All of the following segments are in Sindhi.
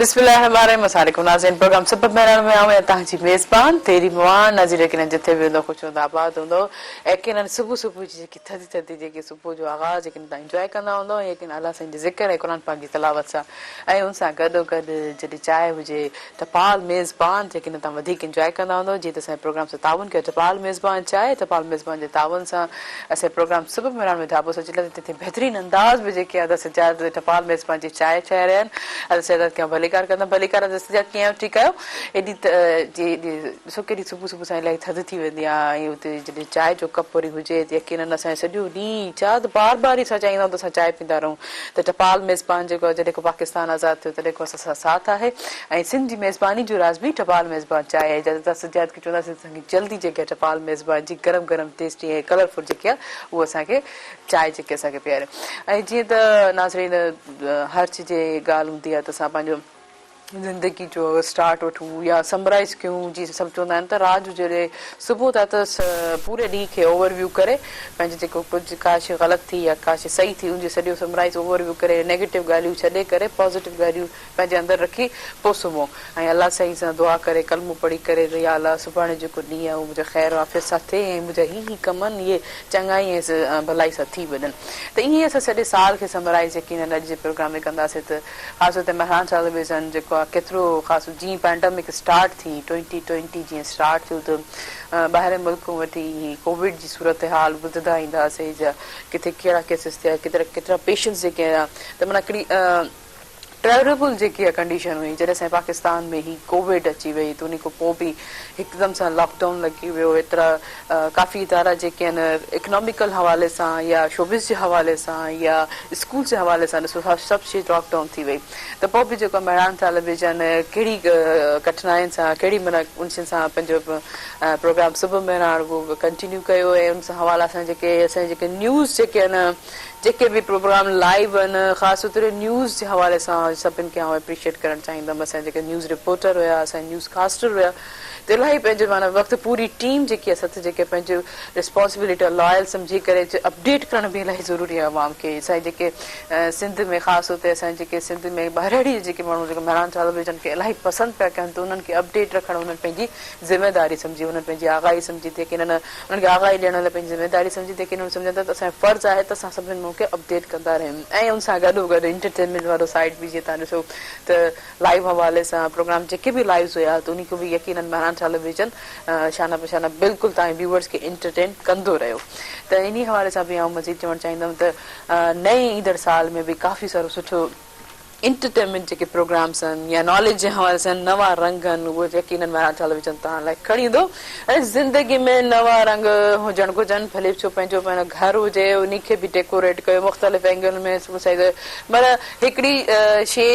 بسم الله الرحمٰن الرحيم السلام عليڪم ناظرين پروگرام سبب مهراڻ ۾ آئون آهيان توهان جي ميزبان تيري مواڻ ناظرين يقينن جٿي به هوندو خوش هوندو آباد هوندو يقينن صبح صبح جي جيڪي ٿڌي ٿڌي جيڪي صبح جو آغاز يقينن توهان انجواء ڪندا هوندو ۽ يقينن الله سائين جي ذڪر ۽ قرآن پاڪ جي تلاوت سان ۽ ان سان گڏو گڏ جڏهن چانهه هجي ٽپال ميزبان يقينن توهان وڌيڪ انجواء ڪندا هوندو جيئن ته اسان جي پروگرام سان تعاون ڪيو ٽپال ميزبان چانهه ٽپال ميزبان جي تعاون سان اسين پروگرام صبح مهراڻ ۾ ڍاٻو سجيل آهي تٿي بهترين انداز ۾ جيڪي ادا سجاد ٽپال ميزبان جي چانهه ٺاهي رهيا آهن ادا سجاد کي آئون ڀليڪار ڪندم ڀليڪار ادا سجاد ڪيئن آهيو ٺيڪ آهيو ايڏي ته جي ڏسو ڪيڏي صبح صبح سان الاهي ٿڌ ٿي ويندي آهي ۽ اتي جڏهن چانهه جو ڪپ وري هجي ته يقينن اسان جو سڄو ڏينهن چاهه ته بار بار ئي اسان چاهيندا آهيون ته اسان چانهه پيئندا رهون ته ٽپال ميزبان جيڪو آهي جڏهن کان پاڪستان آزاد ٿيو تڏهن کان اسان سان ساٿ آهي ۽ سنڌ جي ميزباني جو راز به ٽپال ميزبان چانهه آهي ادا سجاد کي چونداسين اسان کي جلدي جيڪي ٽپال ميزبان جي گرم گرم ٽيسٽي ۽ ڪلرفل جيڪي آهي اهو اسان کي چانهه جيڪي اسان کي پياري ۽ جيئن ته ناظرين هر چيز جي ڳالهه هوندي آهي ته اسان پنهنجو زندگي جو اسٽارٽ وٺون يا سمرائز ڪيون جيئن سڀ چوندا آهن ته رات جو جڏهن صبح ٿا ته پوري ڏينهن کي اوور ويو ڪري پنهنجو جيڪو ڪجهه ڪا شي غلط ٿي يا ڪا شي صحيح ٿي ان جو سڄو سمرائز اوور ويو ڪري نيگيٽو ڳالهيون ڇڏي ڪري پازيٽو ڳالهيون پنهنجي اندر رکي پوء سمهو ۽ الله سائين سان دعا ڪري ڪلمو پڙهي ڪري ته يا الله سڀاڻي جيڪو ڏينهن آهي اهو منهنجو خير و عافيت سان ٿئي ۽ منهنجا هي هي ڪم آهن اهي چڱائي ۽ ڀلائي سان ٿي وڃن ته ائين ئي اسان سڄي سال کي سمرائيز يقينن اڄ جي پروگرام ۾ ڪنداسين ته خاص طور تي مهراڻ ٽيليويزن جيڪو آهي ڪيترو خاص جيئن پينڊمڪ اسٽارٽ ٿي ٽوئنٽي ٽوئنٽي جيئن اسٽارٽ ٿيو ته ٻاهرين ملڪون وٺي هي ڪووڊ جي صورتحال ٻڌندا اينداسين جا ڪٿي ڪهڙا ڪيسز ٿيا ڪيترا ڪيترا پيشنٽس جيڪي آيا ته معنيٰ هڪڙي ٽيريبل جيڪي اها ڪنڊيشن هئي جڏهن اسان جي پاڪستان ۾ هي ڪووڊ اچي وئي ته انهي کان پوء به هڪدم سان لاڪ ڊائون لڳي ويو ايترا ڪافي ادارا جيڪي آهن اڪناميڪل حوالي سان يا شوبز جي حوالي سان يا اسڪول جي حوالي سان ڏسو سڀ شي لاڪ ڊائون ٿي وئي ته پوء به جيڪو مهراڻ ٽيليويزن ڪهڙي ڪٺنائين سان ڪهڙي معنيٰ ان شين سان پنهنجو پروگرام صبح مهراڻ اهو ڪنٽينيو ڪيو ۽ ان سان حوالا سان جيڪي اسان جي جيڪي نيوز جيڪي آهن جيڪي به پروگرام لائيو آهن خاص طور تي نيوز جي حوالي سان سڀن کي آئون اپريشيئيٽ ڪرڻ چاهيندم اسان جا جيڪي نيوز رپورٽر هيا اسان جا نيوز ڪاسٽر هيا ته الاهي پنهنجو معنيٰ وقت پوري ٽيم جيڪي آهي سٿ جيڪي پنهنجو رسپانسبلٽي لائل سمجهي ڪري اپڊيٽ ڪرڻ به الاهي ضروري آهي عوام کي اسان جي جيڪي سنڌ ۾ خاص طور تي اسان جي جيڪي سنڌ ۾ ٻهراڙي جا جيڪي ماڻهو جيڪي مهراڻ ٽيليويزن کي الاهي پسند پيا ڪن ته انهن کي اپڊيٽ رکڻ انهن پنهنجي ذميداري سمجهي انهن پنهنجي آگاهي سمجهي ته يقينن انهن کي آگاهي ڏيڻ لاء پنهنجي ذميداري سمجهي ته يقينن سمجهن ٿا ته اسان جو فرض آهي ته اسان سڀني ماڻهن کي اپڊيٽ ڪندا رهيون ۽ ان سان گڏو گڏ انٽرٽينمينٽ وارو سائيڊ به جيئن توهان ڏسو ته لائيو حوالي سان پروگرام جيڪي به لائيوز هيا ته انهي کي به يقينن مهراڻ ٽيليويزن شانه بشانه بلڪل توهان جي ويوئرز کي انٽرٽين ڪندو رهيو ته انهي حوالي سان به آئون مزيد چوڻ چاهيندم ته نئين ايندڙ سال ۾ به ڪافي سارو سٺو انٽرٽينمينٽ جيڪي پروگرامس آهن يا ناليج جي حوالي سان نوان رنگ آهن اهي يقينن مهراڻ ٽيليويزن توهان لاء کڻي ايندو ۽ زندگي ۾ نوان رنگ هجڻ گهرجن ڀلي ڇو پنهنجو پنهنجو گهر هجي انهي کي به ڊيڪوريٽ ڪيو مختلف اينگل ۾ معنيٰ هڪڙي شي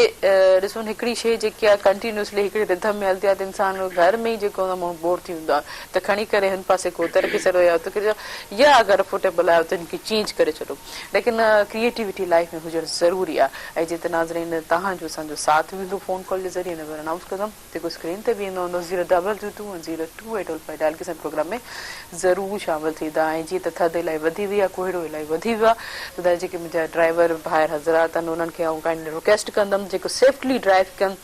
ڏسو هڪڙي شي جيڪي آهي ڪنٽينيوسلي هڪڙي رڌم ۾ هلندي آهي ته انسان گهر ۾ ئي جيڪو هوندو آهي ماڻهو بور ٿي ويندو آهي ته کڻي ڪري هن پاسي ڪو اتر کي ڇڏو يا اتر کي ڇڏو يا اگر افورڊيبل آهي ته هن کي چينج ڪري ڇڏو. ليڪن ڪريئيٽيوٽي لائيف ۾ هجڻ ضروري آ ۽ جتي ناظرين توهان جو اسان جو ساٿ به هوندو فون ڪال جي ذريعي نمبر انائونس ڪندم جيڪو اسڪرين تي به ايندو هوندو zero double two two ۽ zero two eight double five dial ڪري اسان پروگرام ۾ ضرور شامل ٿيندا ۽ جيئن ته ٿڌ الائي وڌي وئي آ ڪوهيڙو الائي وڌي ويو آ ته دا جيڪي منهنجا ڊرائيور ڀائر حضرات آهن انهن کي آئون ڪائنڊلي رڪويسٽ ڪندم جيڪو سيفٽلي ڊرائيو ڪن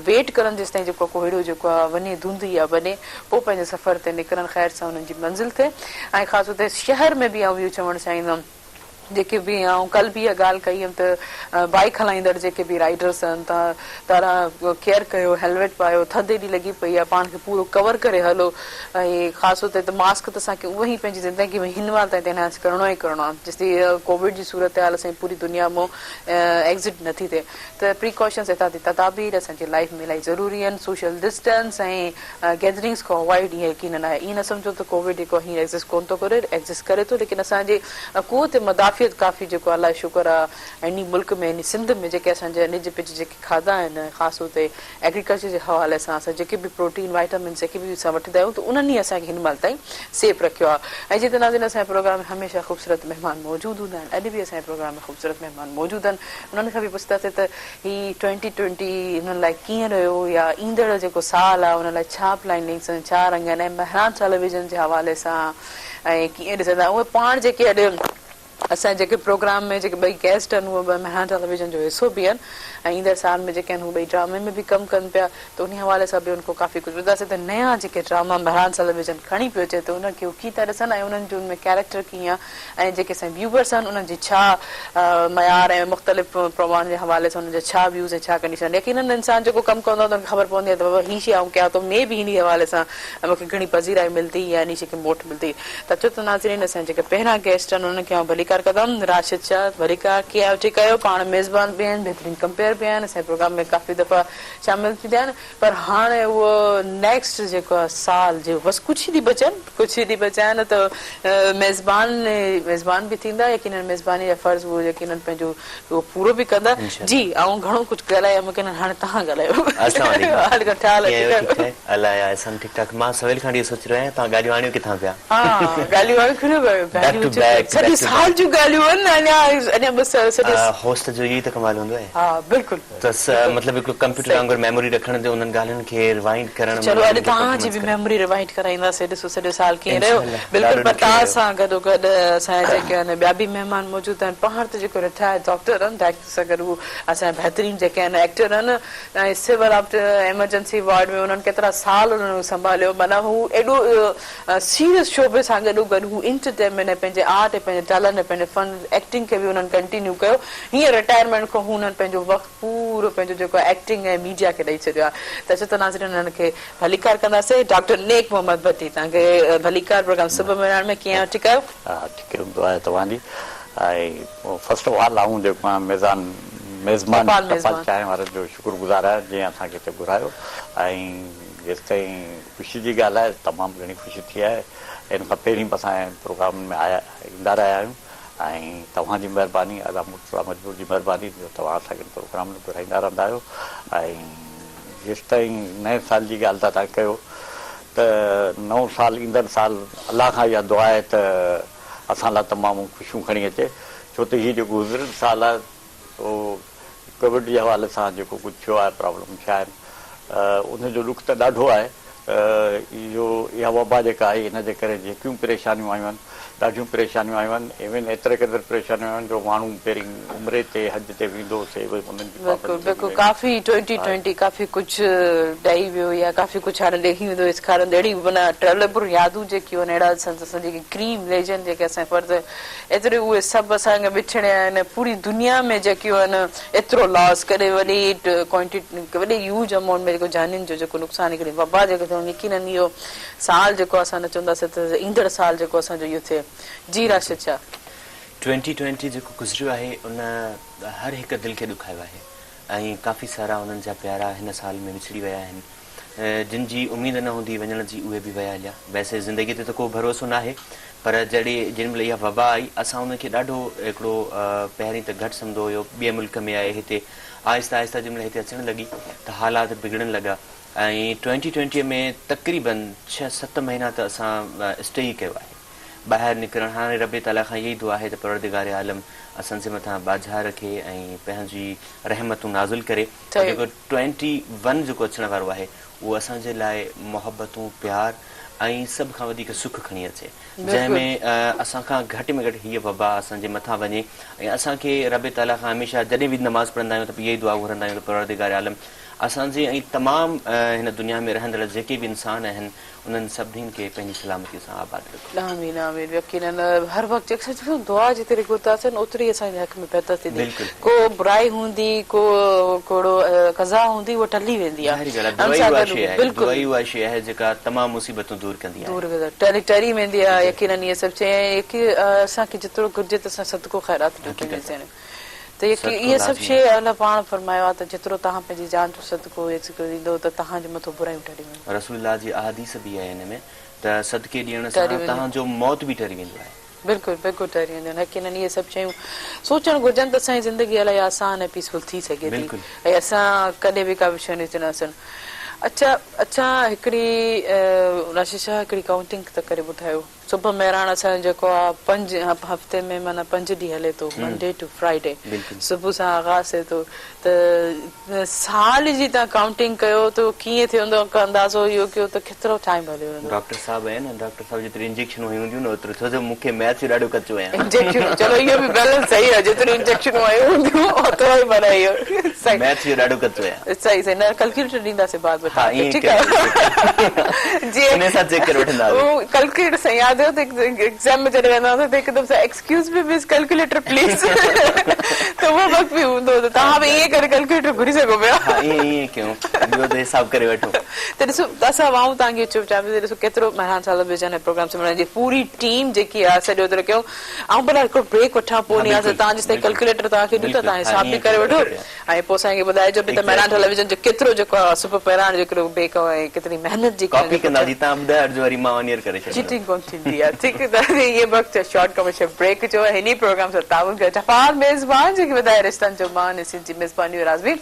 ويٽ ڪرن جيستائين جيڪو ڪوهيڙو جيڪو آ وڃي ڌنڌ يا وڃي پوء پنهنجي سفر تي نڪرن خير سان انهن جي منزل ٿئي ۽ خاص طور تي شهر ۾ به آئون اهو چوڻ چاهيندم جيڪي به آئون ڪلهه به اها ڳالهه ڪئي هيم ته بائيڪ هلائيندڙ جيڪي به رائيڊرس آهن تان ڪيئر ڪيو هيلميٽ پايو ٿڌ ايڏي لڳي پئي آهي پاڻ کي پورو ڪور ڪري هلو ۽ خاص طور تي ته ماسڪ ته اسان کي اونئن ئي پنهنجي زندگي ۾ هن مهل تائين ته انهانس ڪرڻو ئي ڪرڻو آهي جيستائين ڪووڊ جي صورتحال اسان جي پوري دنيا مون ايگزٽ نٿي ٿئي ته پريڪاشنس احتياطي تدابير اسان جي لائيف ۾ الاهي ضروري آهن سوشل ڊسٽنس ۽ گيدرنگس کان اوائڊ ايئن يقينن آهي ايئن نه سمجهو ته ڪووڊ جيڪو هينئر ايگزسٽ ڪونه ٿو ڪري ايگزسٽ ڪري ٿو ليڪن اسان جي قوت مدافعت ڪافي جيڪو الله جو شڪر آهي انهي ملڪ ۾ انهي سنڌ ۾ جيڪي اسان جا نج پج جيڪي کاڌا آهن خاص طور تي ايگريڪلچر جي حوالي سان اسان جيڪي به پروٽين وائٽامنس جيڪي به اسان وٺندا آهيون ته انهن ئي اسان کي هن مهل تائين سيف رکيو آهي ۽ جتي ناظرين اسان جي پروگرام ۾ هميشه خوبصورت مهمان موجود هوندا آهن اڄ به اسان جي پروگرام ۾ خوبصورت مهمان موجود آهن انهن کان به پڇنداسين ته هي ٽوئنٽي ٽوئنٽي انهن لاء ڪيئن رهيو يا ايندڙ جيڪو سال آهي ان لاء ڇا پلاننگس آهن ڇا رنگ آهن ۽ مهراڻ ٽيليويزن جي حوالي سان ۽ ڪيئن ڏسندا اهي پاڻ جيڪي اڄ اسان جي جيڪي پروگرام ۾ جيڪي ٻئي گيسٽ آهن اهي به مهراڻ ٽيليويزن جو حصو به آهن ۽ ايندڙ سال ۾ جيڪي آهن هو ٻئي ڊرامي ۾ به ڪم ڪن پيا ته انهي حوالي سان به ان کان ڪافي ڪجهه ٻڌنداسين ته نيا جيڪي ڊراما مهراڻ ٽيليويزن کڻي پيو اچي ته انهن کي هو ڪيئن ٿا ڏسن ۽ انهن جو ان ۾ ڪيريڪٽر ڪيئن آهي ۽ جيڪي اسان جا ويوورس آهن انهن جي ڇا معيار ۽ مختلف پروگرامن جي حوالي سان انهن جا ڇا ويوز ۽ ڇا ڪنڊيشن آهن يقينن انسان جيڪو ڪم ڪندو آهي ته ان کي خبر پوندي آهي ته بابا هي شي آئون ڪيان ٿو مي بي انهي حوالي سان مون کي گهڻي پذيرائي ملندي يا انهي شي کي موٽ ملندي. ته اچو ته ناظرين اسان جا جيڪي پهريان گيسٽ آهن انهن کي آئون ڀليڪار ڪندم. راشد شاهه ڀليڪار ڪيئن آهيو ٺيڪ آهيو پاڻ ميزبان به آهن بهترين ڪمپيئر به آهن اسان جي پروگرام ۾ ڪافي دفعا شامل ٿيندا آهن پر هاڻي اهو نيڪسٽ جيڪو آهي سال جي بس ڪجهه ئي ڏينهن بچيا آهن ڪجهه ئي ڏينهن بچيا آهن ته ميزبان ميزبان به ٿيندا يقينن ميزباني جا فرض اهو يقينن پنهنجو اهو پورو به ڪندا جي آئون گهڻو ڪجهه ڳالهايو مون هاڻي توهان ڳالهايو. السلام عليڪم وعليڪم ڇا حال ڪيئن آهيو ٺيڪ آهيو الله يا احسان ٺيڪ ٺاڪ مان سويل کان اهو سوچي رهيو آهيان توهان ڳالهيون آڻيو ڪٿان پيا. ها ڳالهيون آڻيو ڪٿان پيا بيڪ ٽو بيڪ سڄي سال جون ڳالهيون آهن اڃا اڃا بس سڄي هوسٽ جو اهو ئي ته ڪمال هوندو آهي ها بلڪل ته مطلب هڪڙو ڪمپيوٽر وانگر ميموري رکڻ جو انهن ڳالهين کي ريوائنڊ ڪرڻ چلو اڄ توهان جي به ميموري ريوائنڊ ڪرائينداسين ڏسو سڄو سال ڪيئن رهيو بلڪل پر توهان سان گڏو گڏ اسان جا جيڪي آهن ٻيا به مهمان موجود آهن پاڻ ته جيڪو رٽائرڊ ڊاڪٽر آهن ڊاڪٽر سان گڏ هو اسان جا بهترين جيڪي آهن ايڪٽر آهن ۽ سول ايمرجنسي وارڊ ۾ انهن ڪيترا سال انهن کي سنڀاليو معنيٰ هو ايڏو سيريس شعبي سان گڏو گڏ هو انٽرٽينمينٽ ۽ پنهنجي آرٽ ۽ پنهنجي ٽيلنٽ ۽ پنهنجي فن ايڪٽنگ کي به انهن ڪنٽينيو ڪيو هينئر رٽائرمينٽ کان هو انهن پنهنجو وقت پورو پنهنجو جيڪو آهي ايڪٽنگ ۽ ميڊيا کي ڏئي ڇڏيو آهي ته اچو ته ناظرين انهن کي ڀليڪار ڪنداسين ڊاڪٽر نيڪ محمد ڀٽي توهان کي ڀليڪار پروگرام صبح مهراڻ ۾ ڪيئن آهيو ٺيڪ آهيو؟ ها ٺيڪ هوندو آهي توهان جي ۽ فرسٽ آف آل آئون جيڪو آهيان ميزان ميزبان ٽپال چانهه وارن جو شڪر گذار آهيان جنهن اسان کي هتي گهرايو ۽ جيستائين خوشي جي ڳالهه آهي تمام گهڻي خوشي ٿي آهي ان کان پهرين به اسان پروگرامن ۾ آيا ايندا رهيا آهيون ۽ توهان جي مهرباني ادا مرتضيٰ مجبور جي مهرباني جو توهان اسان کي ان پروگرام ۾ گهرائيندا رهندا آهيو ۽ جيستائين نئين سال جي ڳالهه ٿا توهان ڪيو ته نئون سال ايندڙ سال الله کان اها دعا آهي ته اسان لاء تمام خوشيون کڻي اچي ڇو ته هي جيڪو گذريل سال آهي سو ڪووڊ جي حوالي سان جيڪو ڪجهه ٿيو آهي پرابلم ٿيا آهن ان جو ڏک ته ڏاڍو آهي اهو اها وبا جيڪا آئي ان جي ڪري جيڪيون پريشانيون آيون آهن ڏاڍيون پريشانيون آيون آهن ايون ايتري قدر پريشانيون آيون آهن جو ماڻهو پهرين عمري تي حج تي ويندو سي به انهن جي بلڪل پابندي لڳي بلڪل وئي ڪافي ٽوئنٽي آهي. ٽوئنٽي ڪافي ڪجهه ڏئي ويو يا ڪافي ڪجهه هاڻي ڏيکي ويندو سيکاريندو اهڙي معنيٰ ٽريوليبل يادون جيڪيون آهن اهڙا اسان جيڪي ڪريم ليجنڊ جيڪي اسان جي فرد ايتري اهي سڀ اسان کان وڇڙيا آهن پوري دنيا ۾ جيڪيون آهن ايترو لاس ڪڏهن وڏي ڪوانٽيٽي وڏي هيوج امائونٽ ۾ جيڪو جانين جو جيڪو نقصان هڪڙي وبا جيڪو ٿيو يقينن اهو سال جيڪو اسان نه چونداسين ته ايندڙ سال جيڪو اسان جو اهو ٿئي جي راشد شاهه. ٽوئنٽي ٽوئنٽي جيڪو گذريو آهي ان هر هڪ دل کي ڏکايو آهي ۽ ڪافي سارا انهن جا پيارا هن سال ۾ وڇڙي ويا آهن جن جي اميد نه هوندي وڃڻ جي اهي به ويا هليا. ويسي زندگي تي ته ڪو ڀروسو ناهي پر جڏهن جنهن مهل اها وبا آئي اسان ان کي ڏاڍو هڪڙو پهرين ته گهٽ سمجهندو هيو ٻئي ملڪ ۾ آهي هتي آهستي آهستي جنهن مهل هتي اچڻ لڳي ته حالات بگڙڻ لڳا ۽ ٽوئنٽي ٽوئنٽي ۾ تقريبن ڇهه ست مهينا ته اسان اسٽي ئي ڪيو آهي ٻاهر نڪرڻ هاڻي رب تعاليٰ کان اها ئي دعا آهي ته پروردگار عالم اسان جي مٿان ٻاجهار رکي ۽ پنهنجي رحمتون نازل ڪري جيڪو ٽوئنٽي ون جيڪو اچڻ وارو آهي اهو اسان جي لاء محبتون، پيار ۽ سڀ کان وڌيڪ سک کڻي اچي جنهن ۾ اسان کان گهٽ ۾ گهٽ هيء وبا اسان جي مٿان وڃي ۽ اسان کي رب تعاليٰ کان هميشه جڏهن به نماز پڙهندا آهيون ته اها ئي دعا گهرندا آهيون ته پروردگار عالم اسان جي ۽ تمام هن دنيا ۾ رهندڙ جيڪي به انسان آهن انهن سڀني کي پنهنجي سلامتي سان آباد رکو. آمين آمين يقينن هر وقت جيڪي اسان دعا جيتري گهرنداسين اوتري ئي اسان جي حق ۾ بهتر ٿيندي ڪو برائي هوندي ڪو ڪهڙو قضا هوندي اها ٽلي ويندي آهي ظاهري ڳالهه آهي دعا ئي اها شيء آهي دعا ئي اها شيء آهي جيڪا تمام مصيبتون دور ڪندي آهي دور ڪندي ٽري ويندي آهي يقينن اهي سڀ شيء اسان کي جيترو گهرجي ته اسان صدقو خيرات ڏيون ته اهي سڀ شيء الله پاڻ فرمايو آهي ته جيترو توهان پنهنجي جان جو صدقو ڏيندؤ ته توهان جي مٿو برايون ٽري وينديون. رسول الله جي احاديث به آهي ان ۾ ته صدقي ڏيڻ سان توهان جو موت به ٽري ويندو آهي. بلڪل بلڪل ٽري ويندو آهي يقينن اهي سڀ شيون سوچڻ گهرجن ته اسان جي زندگي الائي آسان ۽ پيسفل ٿي سگهي ٿي ۽ اسان ڪڏهن به ڪا به شيء نه چونداسين. اڇا اڇا هڪڙي راشد شاهه هڪڙي ڪائونٽنگ ته ڪري ٻڌايو. صبح مهراڻ اسان جو جيڪو آ پنج هفتي ۾ معنيٰ پنج ڏينهن هلي ٿو منڊي ٽو فرائيڊي صبح سان آغاز ٿئي ٿو ته سال جي توهان ڪائونٽنگ ڪيو ته ڪيئن ٿيو هوندو اندازو اهو ڪيو ته ڪيترو ٽائيم هليو ويندو. ڊاڪٽر صاحب آهن نه ڊاڪٽر صاحب جيتريون انجيڪشنون هنيون هونديون نه اوترو ڇو جو مون کي ميٿس جو ڏاڍو ڪچو آهيان. انجيڪشنون چلو اهو به بيلنس صحيح آهي جيتريون انجيڪشنون هنيون هونديون اوترو ئي معنيٰ اهو صحيح. ميٿس جو ڏاڍو ڪچو آهيان. صحيح صحيح نه ڪلڪيوليٽر ڏينداسين بعد ۾ ها توهان کي ائين ٺيڪ ڪري آهي جي انهي سان چيڪ ڪري وٺنداسين. هو ڪلڪيوليٽر سان ياد هيو ته ايگزام ۾ جڏهن ويندا هئاسين ته هڪدم سان excuse me miss calculator please ته اهو وقت به هوندو هو ته توهان به ائين ڪري ڪلڪيوليٽر گهري سگهو پيا. ها ائين ائين ڪيون ٻيو ته حساب ڪري وٺون. ته ڏسو اسان آئون توهان کي اهو چوڻ چاهيان پئي ته ڏسو ڪيترو مهراڻ ٽيليويزن ۽ پروگرام سمرن جي پوري ٽيم جيڪي آهي سڄو اتي رکيو آئون ڀلا هڪڙو بريڪ وٺان پوء ها نياز بلڪل توهان جيستائين بلڪل ڪلڪيوليٽر توهان کي ڏيون ٿا بلڪل توهان ها حساب به ائين ڪري وٺو. ڪري ۽ پوء سائين کي ٻڌائجو به ته مهراڻ ٽيليويزن جو ڪيترو جيڪو آهي سپر مهراڻ جو ڪيترو بيڪ ۽ ڪيتري محنت جي ڪاپي ڪندا جي تان ٻڌايو جو وري مان آن ايئر ڪري ڇڏيندس. چيٽنگ ڪون ٿيندي آهي ٺيڪ ته هي وقت شارٽ ڪمرشل بريڪ جو ۽ هن ئي پروگرام سان تعاون ڪيو ٽپال ميزبان جيڪي وڌائي رشتن جو مان ۽ سنڌ جي ميزباني جو راز به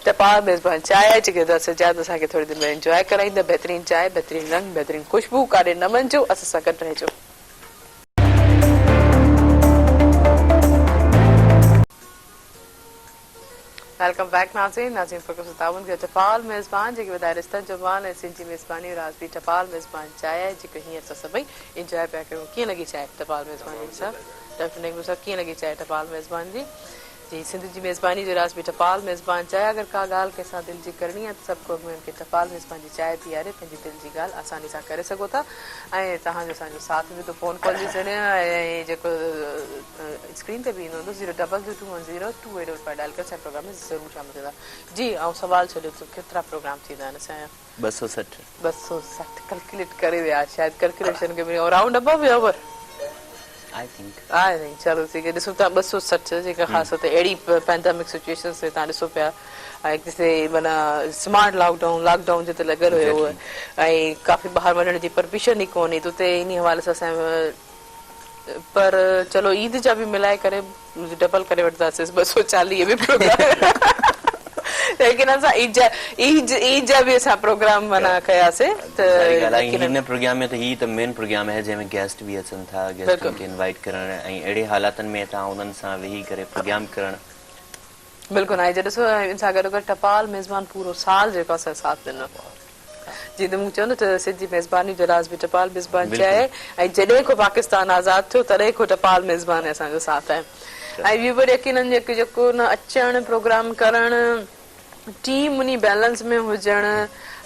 ٽپال ميزبان چانهه آهي جيڪي ادا سجاد اسان کي ٿوري دير ۾ انجواء ڪرائيندا بهترين چانهه بهترين رنگ بهترين خوشبو ڪاڏي نه وڃجو اسان سان گڏ رهجو. Welcome back ناظرين ناظرين پروگرام سان تعاون ڪيو ٽپال ميزبان جيڪي وڌائي رشتن جو مان ۽ سنڌ جي ميزباني راز به ٽپال ميزبان چانهه آهي جيڪو هينئر اسان سڀئي انجواء پيا ڪريون ڪيئن لڳي چانهه ٽپال ميزبان جي صاحب ڊاڪٽر نگم صاحب ڪيئن لڳي چانهه ٽپال ميزبان جي جي سنڌ جي ميزباني جو راز به ٽپال ميزبان چانهه اگر ڪا ڳالهه ڪنهن سان دل جي ڪرڻي آهي ته سڀ ڪو اڳ ۾ ان کي ٽپال ميزبان جي چانهه پياري پنهنجي دل جي ڳالهه آساني سان ڪري سگهو ٿا ۽ توهان جو اسان جو ساٿ به ٿو فون ڪال جي ذريعي ۽ جيڪو اسڪرين تي به ايندو هوندو zero double zero two one zero two eight double five dial ڪري اسان جي پروگرام ۾ ضرور شامل ٿيندا جي آئون سوال ڇڏيو ته ڪيترا پروگرام ٿيندا آهن اسان جا. 260. 260 ڪلڪيوليٽ ڪري ويا شايد ڪلڪيوليشن کي ملي رائونڊ ابو يا over I think I think چلو ٺيڪ آهي ڏسو ٿا 260 جيڪا خاص طور تي اهڙي پينڊمڪ سچويشنس ۾ تان ڏسو پيا ۽ ڪٿي معنيٰ smart lock down lock down جتي لڳل هيو ۽ ڪافي ٻاهر وڃڻ جي پرميشن ئي ڪونهي ته اتي انهي حوالي سان اسان پر چلو عيد جا به ملائي ڪري ڊبل ڪري وٺنداسين 240 به پروگرام ليڪن اسان عيد جا عيد عيد جا به اسان پروگرام معنيٰ ڪياسين ته ظاهري ڳالهه آهي هن پروگرام ۾ ته هي ته مين پروگرام آهي جنهن ۾ گيسٽ به اچن ٿا گيسٽن کي انوائيٽ ڪرڻ ۽ اهڙي حالاتن ۾ توهان انهن سان ويهي ڪري پروگرام ڪرڻ. بلڪل ۽ جڏهن ڏسو ان سان گڏوگڏ ٽپال ميزبان پورو سال جيڪو اسان ساٿ ڏنو. جيئن ته مون چيو نه ته سنڌ جي ميزباني جو راز به ٽپال ميزبان چاهي ۽ جڏهن کان پاڪستان آزاد ٿيو تڏهن کان ٽپال ميزبان اسان جو ساٿ آهي ۽ ويوئر يقينن جيڪو جيڪو نه اچڻ پروگرام ڪرڻ ٽيم انهي بيلنس ۾ هجڻ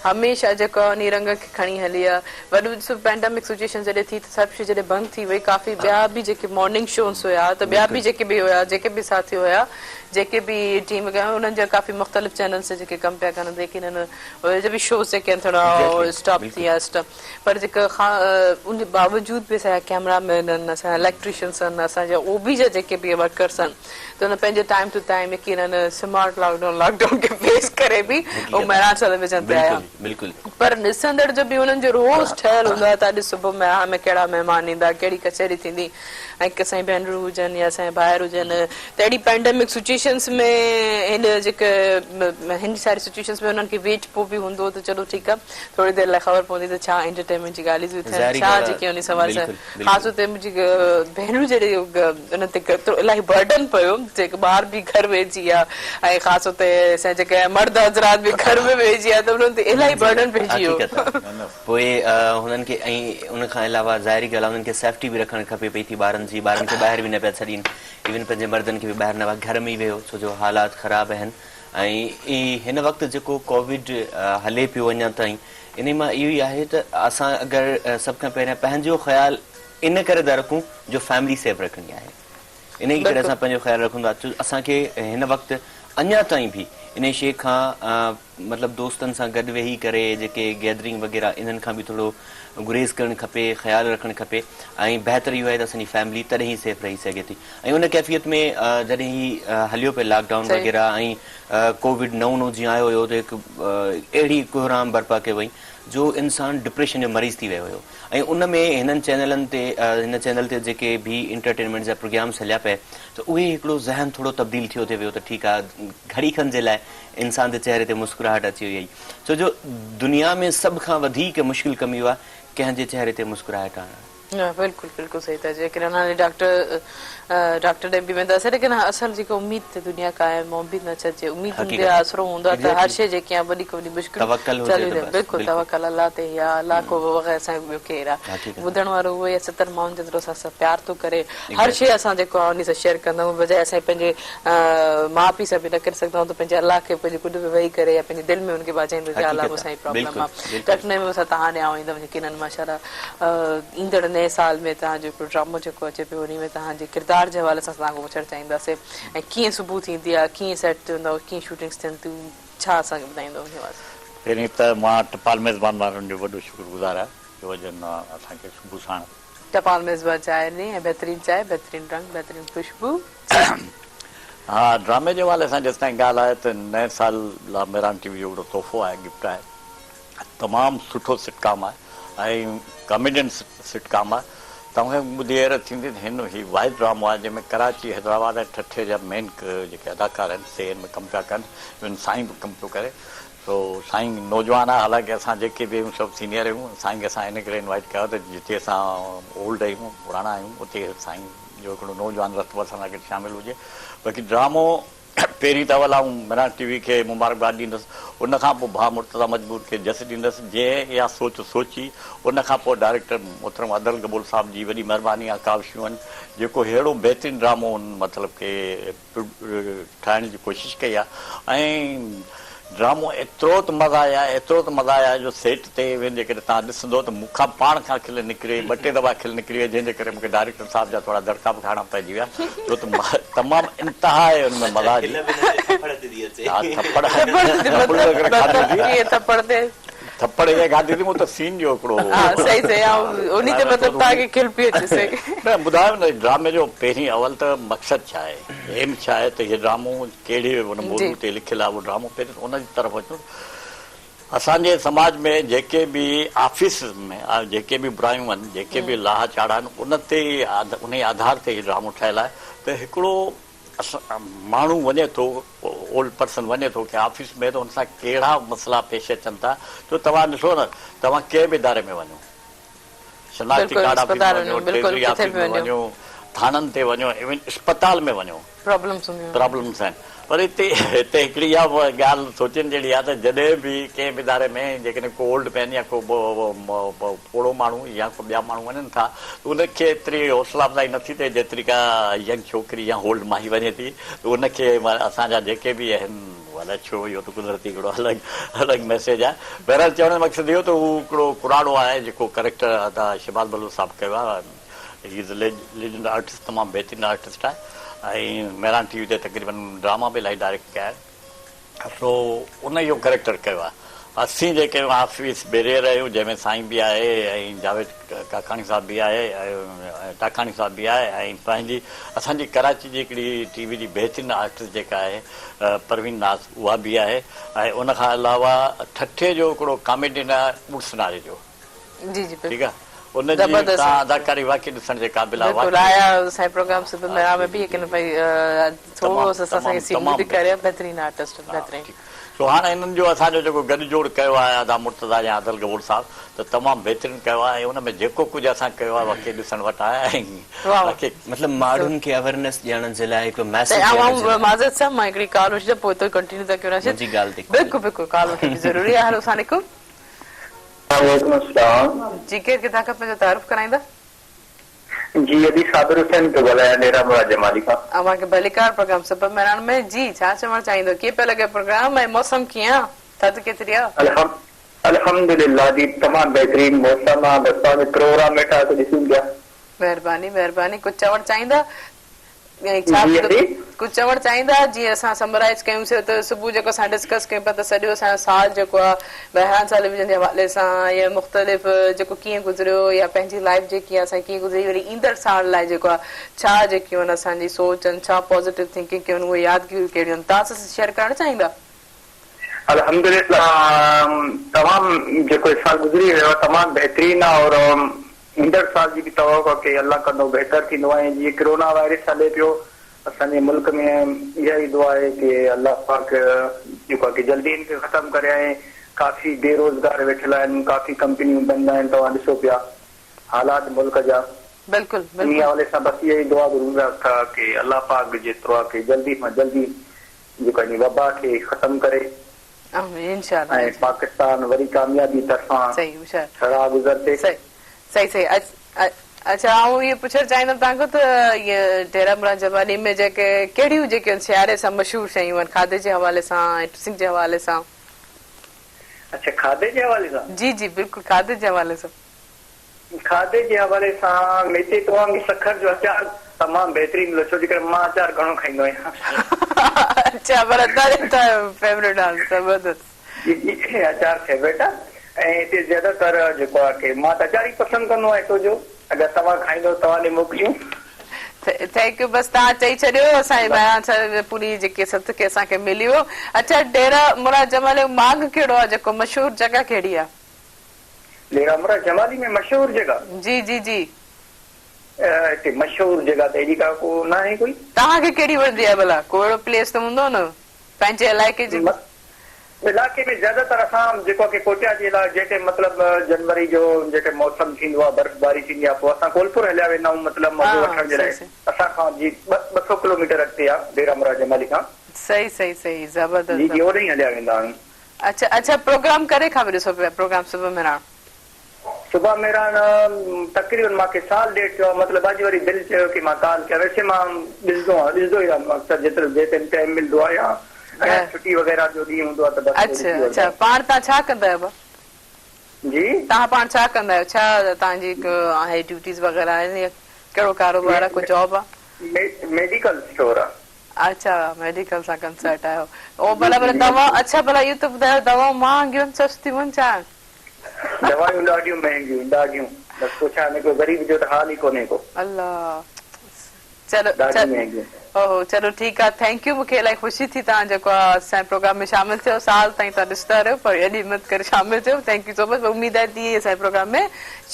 هميشه جيڪو انهي رنگ کي کڻي هلي آ وڏو ڏسو پينڊمڪ سچويشن جڏهن ٿي ته سڀ شي جڏهن بند ٿي وئي ڪافي ٻيا به جيڪي مارننگ شوز هيا ته ٻيا به جيڪي به هيا جيڪي به ساٿي هيا جيڪي به ٽيم انهن جا ڪافي مختلف چينلز تي جيڪي ڪم پيا ڪن يقينن اهي جا به شوز جيڪي آهن ٿورا اسٽاپ ٿي ويا اسٽاپ پر جيڪا ان جي باوجود به اسان جا ڪيمرا مين آهن اسان جا اليڪٽريشنس آهن اسان جا او بي جا جيڪي به ورڪرس آهن ته ان پنهنجي ٽائيم ٽو ٽائيم يقينن smart lock down lock down کي فيس ڪري به اهي مهراڻ ٽيليويزن تي آيا پر ڏسندڙ جو به انهن جو روز ٺهيل هوندو آهي ته اڄ صبح مهراڻ ۾ ڪهڙا مهمان ايندا ڪهڙي ڪچهري ٿيندي ۽ اسان جي ڀينرون هجن يا اسان جا ڀائر هجن ته اهڙي پينڊمڪ سچويشنس ۾ هن جيڪي هن ساري سچويشنس ۾ انهن کي ويٽ پوء به هوندو ته چلو ٺيڪ آهي ٿوري دير لاء خبر پوندي ته ڇا انٽرٽينمينٽ جي ڳالهيون ٿيون ٿين ڇا جيڪي انهي سوال سان خاص طور تي منهنجي ڀينرون جڏهن انهن تي ڪيترو الاهي برڊن پيو جيڪي ٻار به گهر ويهجي ويا ۽ خاص طور تي اسان جا جيڪي مرد حضرات به گهر ۾ ويهجي ويا ته انهن تي الاهي برڊن پئجي ويو. پوء هنن کي ۽ ان کان علاوه ظاهري ڳالهه آهي انهن کي سيفٽي به رکڻ کپي پئي ٿي ٻارن جي ٻارن کي ٻاهر به نه پيا ڇڏين ايون پنهنجي مردن کي به ٻاهر نه گهر ۾ ئي ويهو ڇو جو حالات خراب آهن ۽ هن وقت جيڪو ڪووڊ هلي پيو اڃا تائين انهي مان اهو ئي آهي ته اسان اگر سڀ کان پهريان پنهنجو خيال ان ڪري ٿا رکون جو فيملي سيف رکڻي آهي انهي ڪري اسان پنهنجو خيال رکون ٿا ڇو اسان کي هن وقت اڃا تائين به انهي شيء کان مطلب دوستن سان گڏ ويهي ڪري جيڪي گيدرنگ وغيره انهن کان به ٿورو گريز ڪرڻ کپي خيال رکڻ کپي ۽ بهتر اهو آهي ته اسان جي فيملي تڏهن ئي سيف رهي سگهي ٿي ۽ ان ڪيفيت ۾ جڏهن هي هليو پئي لاڪ ڊائون وغيره ۽ ڪووڊ نئون نئون جيئن آيو هيو ته هڪ اهڙي ڪهرام برپا ڪيو وئي جو انسان ڊپريشن جو مريض ٿي ويو هيو ۽ ان ۾ هنن چينلن تي هن چينل تي جيڪي به انٽرٽينمينٽ جا پروگرامس هليا پئي ته اهي هڪڙو ذهن ٿورو تبديل ٿيو ٿي ويو ته ٺيڪ آ گهڙي کن جي لاء انسان جي چهري تي مسڪراهٽ اچي وئي ڇو جو دنيا ۾ سڀ کان وڌيڪ مشڪل ڪم اهو آ ڪنهن جي چهري تي مسڪراهٽ آڻڻ. بلڪل بلڪل صحيح ٿا چئو يقينن هاڻي ڊاڪٽر ڊاڪٽر ڏي به وينداسين ليڪن اصل جيڪو اميد تي دنيا قائم آ اميد نه ڇڏجي اميد هوندي آ آسرو هوندو آ ته هر شي جيڪي آ وڏي کان وڏي مشڪل توڪل هجي ته بس بلڪل توڪل الله تي ئي آ الله کان بغير اسان جو ٻيو ڪير آ ٻڌڻ وارو اهو ئي آ ستر مائن جيترو اسان سان پيار ٿو ڪري هر شي اسان جيڪو آ انهي سان شيئر ڪندا آهيون بجاء اسان پنهنجي ماء پيء سان به نه ڪري سگهندا آهيون ته پنهنجي الله کي پنهنجي ڪنڊ ۾ ويهي ڪري يا پنهنجي دل ۾ ان کي ٻاجهائيندو جي الله مون سان هي پرابلم آ ڊاڪٽر نعيم اسان توهان ڏي آئون ايندم يقينن ماشاء الله ايندڙ نئين سال ۾ توهان جو هڪڙو ڊرامو جيڪو اچي پيو انهي ۾ توهان جي ڪردار جي حوالي سان اسان کان پڇڻ چاهينداسين ۽ ڪيئن صبح ٿيندي آهي ڪيئن سيٽ تي هوندا آهيو ڪيئن شوٽنگس ٿين ٿيون ڇا اسان کي ٻڌائيندو انهي حوالي سان. پهرين ته مان ٽپال ميزبان وارن جو وڏو شڪر گذار آهيان جو اڄ هن اسان کي صبح ساڻ. ٽپال ميزبان چانهه ڏني ۽ بهترين چانهه بهترين رنگ بهترين خوشبو. ها ڊرامي جي حوالي سان جيستائين ڳالهه آهي ته نئين سال لا مهراڻ ٽي وي جو هڪڙو تحفو آهي گفٽ آهي. تمام سٺو سٽ ڪام آهي ۽ ڪاميڊين سٽ ڪام آهي توهان کي ٻڌي حيرت ٿيندي ته هن هي واحد ڊرامو آهي جنهن ۾ ڪراچي حيدرآباد ۽ ٺٽي جا مين جيڪي اداڪار آهن سي هن ۾ ڪم پيا ڪن ايون سائين به ڪم پيو ڪري سو سائين نوجوان آهي حالانڪه اسان جيڪي به آهيون سڀ سينيئر آهيون سائين کي اسان ان ڪري انوائٽ ڪيو ته جتي اسان اولڊ آهيون پراڻا آهيون اتي سائين جو هڪڙو نوجوان رت به اسان سان گڏ شامل هجي باقي ڊرامو پهرين ته اول آئون مهراڻ ٽي وي کي مبارڪباد ڏيندس، ان کان پوء ڀاء مرتضيٰ مجبور کي جس ڏيندس، جنهن اها سوچ سوچي، ان کان پوء ڊائريڪٽر محترم ادل گبول صاحب جي وڏي مهرباني ۽ ڪاوشون آهن، جيڪو ههڙو بهترين ڊرامو هن مطلب کي ٺاهڻ جي ڪوشش ڪئي آهي ۽ ڊرامو ايترو ته مزا آيا ايترو ته مزا آيا جو سيٽ تي وين جيڪڏهن توهان ڏسندو ته مون کان پاڻ کان کل نڪري وئي ٻه ٽي دفعا کل نڪري وئي جنهن جي ڪري مون کي ڊائريڪٽر صاحب جا ٿورا دڙڪا به کائڻا پئجي ويا ڇو ته تمام انتها آهي ان ۾ مزا جي ها ٿڦڙ ٿڦڙ کاڌي ٿي ٿڦڙ تي ٿڦڙ ائين کاڌي ٿي مون ته سين جو هڪڙو ها صحيح صحيح ها انهي تي مطلب توهان کي کل پئي اچي صحيح نه ٻڌايو نه ڊرامي جو پهرين اول ته مقصد ڇا آهي ايم ڇا آهي ته هي ڊرامو ڪهڙي ان موضوع تي لکيل آهي اهو ڊرامو پهرين ته ان جي طرف اچون اسان جي سماج ۾ جيڪي به آفيسز ۾ جيڪي به برايون آهن جيڪي به لاها چاڙها آهن ان تي انهي آڌار تي هي ڊرامو ٺهيل آهي ته هڪڙو ماڻهو وڃي ٿو اولڊ پرسن وڃي ٿو ڪنهن آفيس ۾ ته ان سان ڪهڙا مسئلا پيش اچن ٿا ڇو توهان ڏسو نه توهان ڪنهن به اداري ۾ وڃو شناختي بلڪل ڪارڊ آفيس ۾ اسپتال وڃو وڃو بلڪل ٽريزري ڪٿي آفيس به ۾ وڃو وڃو ٿاڻن تي وڃو ايون اسپتال ۾ وڃو پرابلمس هونديون آهن. پرابلمس آهن پر هتي هتي هڪڙي اها به ڳالهه سوچڻ جهڙي آهي ته جڏهن به ڪنهن به اداري ۾ جيڪڏهن ڪو اولڊ مين يا ڪو پوڙهو ماڻهو يا ڪو ٻيا ماڻهو وڃن ٿا ته ان کي ايتري حوصلا افزائي نٿي ٿئي جيتري ڪا ينگ ڇوڪري يا اولڊ مائي وڃي ٿي ته ان کي اسان جا جيڪي به آهن الائي ڇو اهو ته قدرتي هڪڙو الڳ الڳ ميسيج آهي بهرحال چوڻ جو مقصد اهو ته هو هڪڙو ڪراڙو آهي جيڪو ڪريڪٽر ادا شهباز بلوچ صاحب ڪيو آهي هي از ليجنڊ آرٽسٽ تمام بهترين آرٽسٽ آهي ۽ مهراڻ ٽي وي تي تقريبن ڊراما به الاهي ڊائريڪٽ ڪيا آهن سو ان اهو ڪريڪٽر ڪيو آهي اسين جيڪي آفيس بيريئر آهيون جنهن ۾ سائين به آهي ۽ جاويد ڪاڪاڻي صاحب به آهي ۽ ٽاڪاڻي صاحب به آهي ۽ پنهنجي اسان جي ڪراچي جي هڪڙي ٽي وي جي بهترين آرٽسٽ جيڪا آهي پروين ناز اها به آهي ۽ ان کان علاوه ٺٽي جو هڪڙو ڪاميڊين آهي عرس ناري جو جي جي ٺيڪ آهي ان جي زبردست تان اداڪاري واقعي ڏسڻ جي قابل آهي بلڪل واقعي آيا سائين پروگرام صبح ها ميڙا ۾ جي به جي يقين جي ڀائي ٿورو تمام سو اسان تمام کي سين تمام ڏيکاريا بهترين بهترين آرٽسٽ ها بهترين ٺيڪ سو هاڻ انهن جو اسان جو جيڪو گڏ جوڙ ڪيو آهي ادا مرتضيٰ يا ادل گبول صاحب ته تمام بهترين ڪيو آهي ۽ ان ۾ جيڪو ڪجهه اسان ڪيو آهي واقعي ڏسڻ وٽ آهي ۽ واهه واقعي مطلب ماڻهن کي اويرنيس ڏيڻ جي لاء هڪڙو ميسيج ته ڏيڻ جي آئون لاء. معذرت سان مان هڪڙي ڪال وٺي پوء تو ڪنٽينيو ٿا ڪيون راشد منهنجي ڳالهه تي ڪال بلڪل بلڪل ڪال وٺڻ به ضروري آهي هلو اسلام عليڪم. وعليڪم السلام. جي ڪير ڪٿان کان پنهنجو تعارف ڪرائيندا. جي ادي صابر حسين پيو ڳالهايان ڊيرا مراد جمالي کان. اوهان کي ڀليڪار پروگرام سبب مهراڻ ۾ جي ڇا چوڻ چاهيندو ڪيئن پيو لڳي پروگرام ۽ موسم ڪيئن آ ٿڌ ڪيتري آ. الحم الحمدلله جي تمام بهترين موسم آ بس توهان جو پروگرام ويٺا اسين ڏسون پيا. مهرباني مهرباني ڪجهه چوڻ چاهيندا يعني ڇا جي ادي. ڪجهه چوڻ چاهيندا جيئن اسان سمرائز ڪيون سي ته صبح جيڪو اسان ڊسڪس ڪيون پيا ته سڄو اسان جو سال جيڪو آ مهراڻ ٽيليويزن جي حوالي سان يا مختلف جيڪو ڪيئن گذريو يا پنهنجي لائف جيڪي آ اسان جي ڪيئن گذري وري ايندڙ سال لاء جيڪو آ ڇا جيڪيون آهن اسان جي سوچ آهن ڇا پازيٽو ٿنڪنگ ڪيون آهن اهي يادگيريون ڪهڙيون آهن توهان سان شيئر ڪرڻ چاهيندا. الحمدلله تمام جيڪو هي سال گذري ويو آهي تمام بهترين آهي اور ايندڙ سال جي به توقع آهي ڪي الله ڪندو بهتر ٿيندو ۽ جيئن ڪرونا وائرس هلي پيو اسان جي ملڪ ۾ اها ئي دعا آهي ڪي الله پاڪ جيڪو آهي ڪي جلدي هن کي ختم ڪري ۽ ڪافي بي روزگار ويٺل آهن ڪافي ڪمپنيون بند آهن توهان ڏسو پيا حالات ملڪ جا بلڪل انهي بلڪل. حوالي سان بس اها ئي دعا گهرون ٿا ڪي الله پاڪ جيترو آهي ڪي جلدي کان جلدي جيڪو آهي وبا کي ختم ڪري آمين انشاء الله ۽ پاڪستان وري ڪاميابي طرفان صحيح هوشيار راهه گذر ٿئي. صحيح صحيح صحيح اڇا آئون اهو پڇڻ چاهيندم توهان کان ته اهي ڊيرا مراد جمالي ۾ جيڪي ڪهڙيون جيڪي سياري سان مشهور شيون آهن کاڌي جي حوالي سان ۽ ڊريسنگ جي حوالي سان. اڇا کاڌي جي حوالي سان. جي جي بلڪل کاڌي جي حوالي سان. کاڌي جي حوالي سان هتي توهان کي سکر جو اچار تمام بهترين ملندو ڇو جي ڪري مان اچار گهڻو کائيندو آهيان. اچا پر اچار توهان جو فيوريٽ آهي زبردست. جي جي اچار فيوريٽ آهي ۽ هتي زياده تر جيڪو آهي ڪي مان ته اچار ئي پسند ڪندو آهيان هتو جو اگر توهان کائيندو توهان ڏي موڪليون. Thank you بس توهان چئي ڇڏيو اسان جي مهراڻ صاحب پوري جيڪي سٿ کي اسان کي ملي ويو اڇا ڊيرا مراد جمالي جو ماڳ ڪهڙو آهي جيڪو مشهور جڳهه ڪهڙي آهي. ڊيرا مراد جمالي ۾ مشهور جڳهه. جي جي جي. هتي مشهور جڳهه ته ايڏي ڪا ڪو ناهي ڪوئي. توهان کي ڪهڙي وڻندي آهي ڀلا ڪو اهڙو پليس ته هوندو نه پنهنجي علائقي جي. علائقي ۾ زياده تر اسان جيڪو آهي ڪوٽيا جي علاوه جنهن ٽائيم مطلب جنوري جو جنهن ٽائيم موسم ٿيندو آهي برف باري ٿيندي آهي پوء اسان ڪولپور هليا ويندا آهيون مطلب مزو وٺڻ جي لاء اسان کان جي 200 ڪلوميٽر اڳتي آهي ڊيرا مراد جمالي کان. صحيح صحيح صحيح زبردست جي جي اوڏي ئي هليا ويندا آهيون. اڇا اڇا پروگرام ڪڏهن کان به ڏسو پيا پروگرام صبح مهراڻ. صبح مهراڻ تقريبن مان کي سال ڏيڍ ٿيو آهي مطلب اڄ وري دل چيو ڪي مان ڪال ڪيان ويسي مان ڏسندو آهيان ڏسندو ئي آهيان اڪثر جيترو جيترو ٽائيم ملندو آهي يا ۽ ڇٽي وغيره جو ڏينهن هوندو آهي ته بس پوء اڇا ڏسي وٺندا اڇا آهيون. پاڻ توهان ڇا ڪندا آهيو ڀا. جي. توهان پاڻ ڇا ڪندا آهيو ڇا توهان جي آهي ڊيوٽيز وغيره آهن يا ڪهڙو ڪاروبار آهي ڪو جاب آهي. ميڊيڪل اسٽور آهي. اڇا ميڊيڪل سان ڪنسرٽ آهيو او ڀلا ڀلا دوا اڇا ڀلا اهو ته ٻڌايو دوائون مهانگيون آهن سستيون آهن ڇا آهن. دوائون ڏاڍيون مهنگيون ڏاڍيون بس پڇان نه ڪو غريب جو ته حال ئي ڪونهي ڪو. الله چلو ڏاڍيون مهنگيون. اوهو چلو ٺيڪ آ thank you مونکي الائي خوشي ٿي توهان جيڪو آ اسان جي پروگرام ۾ شامل ٿيو سال تائين توهان ڏسندا رهيو پر ايڏي همت ڪري شامل ٿيو thank you سو مچ اميد آهي تيئن ئي اسان جي پروگرام ۾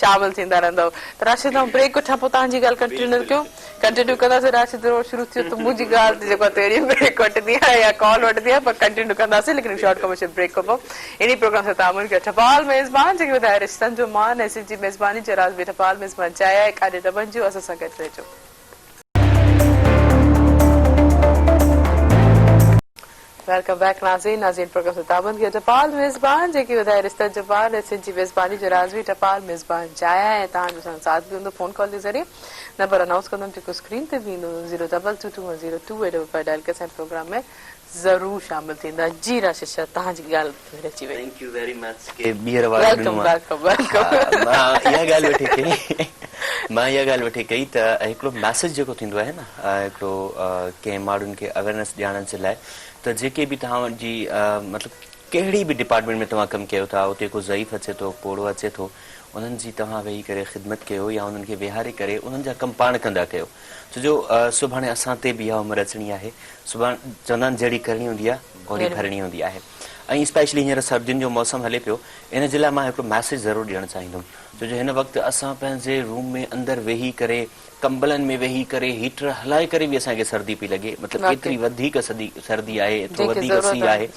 شامل ٿيندا رهندؤ ته راشد آئون بريڪ وٺان پوء توهان جي ڳالهه ڪنٽينيو ڪيون ڪنٽينيو ڪنداسين راشد روڊ شروع ٿيو ته منهنجي ڳالهه تي جيڪو آ تهڙي بريڪ وٺندي آهيان يا ڪال وٺندي آهيان پر ڪنٽينيو ڪنداسين ليڪن شارٽ ڪمرشل بريڪ کان پوء انهي پروگرام سان تعاون ڪيو ٺپال ميزبان جيڪي وڌائي رشتن جو مان ۽ سنڌ جي ميزباني جو راز به ٺپال ميزبان چاهي آهي ڪاڏي نه وڃجو اسان سان گڏ رهجو. Welcome back ناظرين ناظرين پروگرام سان تعاون ڪيو ٽپال ميزبان جيڪي وڌائي رشتن جو مان ۽ سنڌ جي ميزباني جو راز به ٽپال ميزبان جايا ۽ توهان جو سان ساٿ به هوندو فون ڪال جي ذريعي نمبر انائونس ڪندم جيڪو اسڪرين تي به ايندو zero double two two one zero two eight double five dial ڪري اسان جي پروگرام ۾ ضرور شامل ٿيندا جي راشد شاهه توهان جي ڳالهه ۾ رچي وئي. Thank you very much ڪي ٻيهر وارو welcome ڏنو آ welcome welcome ها مان اها ڳالهه وٺي ڪئي مان اها ڳالهه وٺي ڪئي ته هڪڙو ميسيج جيڪو ٿيندو آهي نه هڪڙو ڪنهن ماڻهن کي اويرنس ڏيارڻ جي لاء ته جيڪي به توهان جي مطلب ڪهڙي به ڊپارٽمينٽ ۾ توهان ڪم ڪيو ٿا اتي ڪو ضعيف اچي ٿو پوڙهو اچي ٿو انهن جي توهان ويهي ڪري خدمت ڪيو يا انهن کي ويهاري ڪري انهن جا ڪم پاڻ ڪندا ڪيو ڇو جو سڀاڻي اسان تي به اها عمر اچڻي آهي سڀاڻ چوندا آهن جهڙي ڪرڻي هوندي آهي اوهڙي ڀرڻي هوندي آهي ۽ اسپيشلي هينئر سردين جو موسم هلي پيو ان جي لاء مان هڪڙو ميسيج ضرور ڏيڻ چاهيندم ڇو جو هن وقت اسان پنهنجي روم ۾ اندر ويهي ڪري ڪمبلن ۾ ويهي ڪري هيٽر هلائي ڪري به اسان کي سردي پئي لڳي مطلب ايتري وڌيڪ سردي آهي ايترو وڌيڪ سيء آهي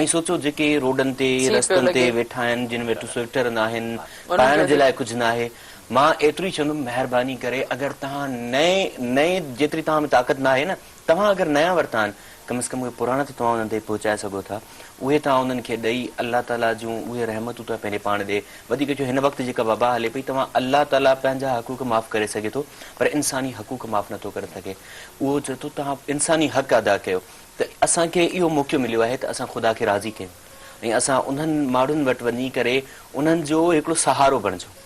۽ سوچو جيڪي روڊن تي رستن تي ويٺا آهن جن وٽ سوئيٽر ناهن پائڻ جي لاء ڪجهه ناهي مان ايترو ئي چوندم مهرباني ڪري اگر توهان نئين نئين جيتري توهان ۾ طاقت ناهي نه توهان اگر نيا ورتا آهن ڪم از ڪم اهي پراڻا ته توهان انهن تائين پهچائي سگهو ٿا اهي توهان انهن کي ڏئي الله تعالي جون اهي رحمتون توهان پنهنجي پاڻ ڏي وڌيڪ جو هن وقت جيڪا وبا هلي پئي توهان الله تعالي پنهنجا حقوق معاف ڪري سگهي ٿو پر انساني حقوق معاف نٿو ڪري سگهي اهو چئي ٿو توهان انساني حق ادا ڪيو ته اسان کي اهو موقعو مليو آهي ته اسان خدا کي راضي ڪيون ۽ اسان انهن ماڻهن وٽ وڃي ڪري انهن جو هڪڙو سهارو بڻجون.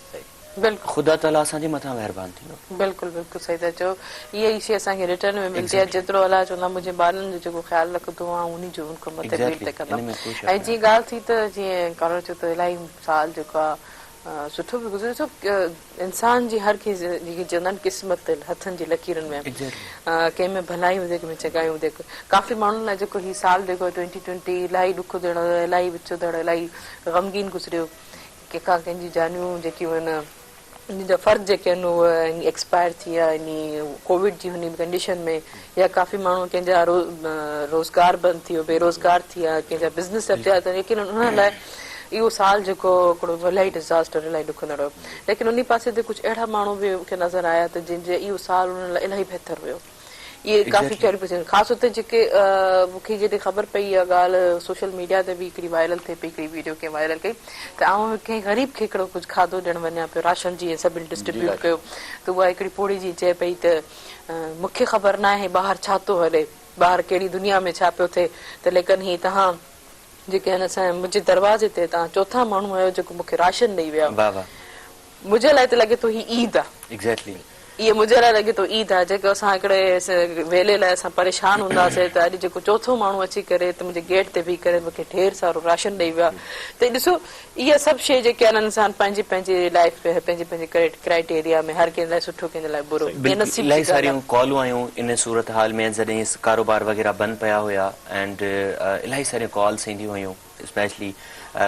بلڪل. خدا تعاليٰ اسان جي مٿان مهربان ٿيندو. بلڪل بلڪل صحيح ٿا چئو اها ئي شي اسان کي ريٽرن ۾ ملدي آهي جيترو الله چوندا منهنجي ٻارن جو جيڪو خيال رکندو آهيان انهي جو ان کان مٿي ٻير تي ڪندم ۽ جيئن ڳالهه ٿي ته جيئن ڪالر چيو ته الاهي سال جيڪو آهي. سٺو به گذريو ڇو انسان جي هر ڪنهن جيڪي چوندا آهن قسمت هٿن جي لڪيرن ۾ آهي ڪنهن ۾ ڀلائي هجي ڪنهن ۾ چڱائي هجي ڪافي ماڻهن لاء جيڪو هي سال جيڪو ٽوئنٽي ٽوئنٽي الاهي ڏکندڙ الاهي وچوندڙ الاهي غمگين گذريو ڪنهن کان ڪنهن جون جانيون جيڪيون آهن انهن جا فرد جيڪي آهن اهي ايڪسپائر ٿي ويا انهي ڪووڊ جي هن ڪنڊيشن ۾ يا ڪافي ماڻهو ڪنهن جا روزگار بند ٿي ويو بيروزگار ٿي ويا ڪنهن جا بزنس ٿيا ته يقينن انهن لاء اهو سال جيڪو هڪڙو الاهي ڊزاسٽر الاهي ڏکندڙ هيو ليڪن انهي پاسي تي ڪجهه اهڙا ماڻهو به مون کي نظر آيا ته جن جي اهو سال انهن لاء الاهي بهتر هيو اهي ڪافي ڪهڙيون پيون ٿين خاص طور تي جيڪي مون کي جڏهن خبر پئي اها ڳالهه سوشل ميڊيا تي به هڪڙي وائرل ٿئي پئي هڪڙي ويڊيو ڪنهن وائرل ڪئي ته آئون ڪنهن غريب کي هڪڙو ڪجهه کاڌو ڏيڻ وڃان پيو راشن جيئن سڀني ڊسٽريبيوٽ ڪيو ته اها هڪڙي پوڙهي جيئن چئي پئي ته مون کي خبر ناهي ٻاهر ڇا ٿو هلي ٻاهر ڪهڙي دنيا ۾ ڇا پيو ٿئي ته ليڪن هي توهان جيڪي آهن اسان منهنجي دروازي تي توهان چوٿان ماڻهو آهيو جيڪو مون کي راشن ڏئي ويا منهنجي لاء ته لڳي ٿو هي عيد آ. Exactly. اهي منهنجي لاء لڳي ٿو عيد آ جيڪو اسان هڪڙي ويلي لاء اسان پريشان هونداسي ته اڄ جيڪو چوٿون ماڻهو اچي ڪري ته منهنجي گيٽ تي بيهي ڪري مونکي ڍير سارو راشن ڏئي ويو آ ته ڏسو اها سڀ شي جيڪي آهن انسان پنهنجي پنهنجي لائف پنهنجي پنهنجي ڪرائيٽيريا ۾ هر ڪنهن لاء سٺو ڪنهن جي لاء برو اها بلڪل نصيب جي الاهي ڳالهه آ. ساريون ڪالون آيون ان صورت حال ۾ جڏهن ڪاروبار وغيره بند پيا هيا اينڊ الاهي ساريون ڪالس اينديون هيون اسپيشلي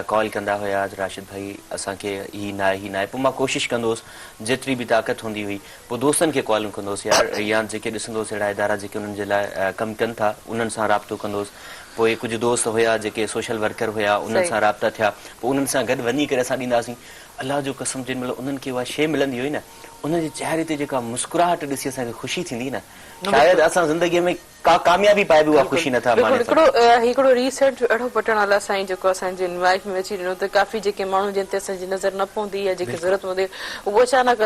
ڪال ڪندا هيا ته راشد ڀائي اسان کي هي ناهي هي ناهي پوء مان ڪوشش ڪندو هوس جيتري به طاقت هوندي هئي پوء دوستن کي ڪالون ڪندو هوس يار يا جيڪي ڏسندو هوس اهڙا ادارا جيڪي انهن جي لاء ڪم ڪن ٿا انهن سان رابطو ڪندو هوس پوء ڪجهه دوست هيا جيڪي سوشل ورڪر هيا انهن سان رابطا ٿيا پوء انهن سان گڏ وڃي ڪري اسان ڏيندا هئاسين الله جو قسم جنهن مهل انهن کي اها شيء ملندي هئي نه انهن جي چهري تي جيڪا مسڪراهٽ ڏسي اسان کي خوشي ٿيندي نه شايد اسان زندگي ۾ ڪا ڪاميابي پائي به اها خوشي نه ٿا ماڻي بلڪل هڪڙو سگهون. هڪڙو ريسرچ جو اهڙو پٽڻ الله سائين جيڪو اسان جي لائيف ۾ اچي ڏنو ته ڪافي جيڪي ماڻهو جن تي اسان جي نظر نه پوندي يا جيڪي ضرورت مند اهو اچانڪ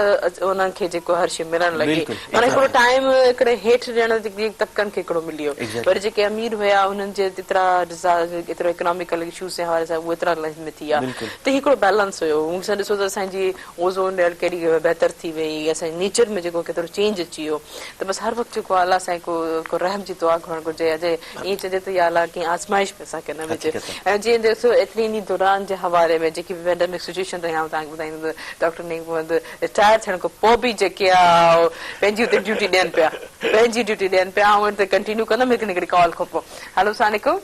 انهن کي جيڪو هر شي ملڻ لڳي معنيٰ هڪڙو ٽائيم هڪڙي هيٺ ڏيڻ جي طبقن کي هڪڙو ملي ويو وري جيڪي امير هيا انهن جي ايترا ايترو اڪناميڪل اشوز جي حوالي سان اهي ايترا لائيف ۾ ٿي ويا ته هڪڙو بيلنس هيو ان سان ڏسو ته اسان جي اوزون ليئر ڪيڏي بهتر ٿي وئي اسان جي نيچر ۾ جيڪو ڪيترو چينج اچي ويو ته بس هر وقت جيڪو آ الله سائين ڪو ڪو رحم جي دعا گهرڻ گهرجي يا جي ائين چئجي ته يا الله ڪنهن آزمائش ۾ اسان کي نه وجهه ۽ جيئن ڏسو ايتري انهي دوران جي حوالي ۾ جيڪي به پينڊمڪ سچوئيشن رهي آئون توهان کي ٻڌائيندم ته ڊاڪٽر نيڪ محمد رٽائر ٿيڻ کان پوء به جيڪي آ پنهنجي اتي ڊيوٽي ڏين پيا پنهنجي ڊيوٽي ڏين پيا آئون اتي ڪنٽينيو ڪندم هڪ هڪڙي ڪال کان پوء هلو السلام عليڪم.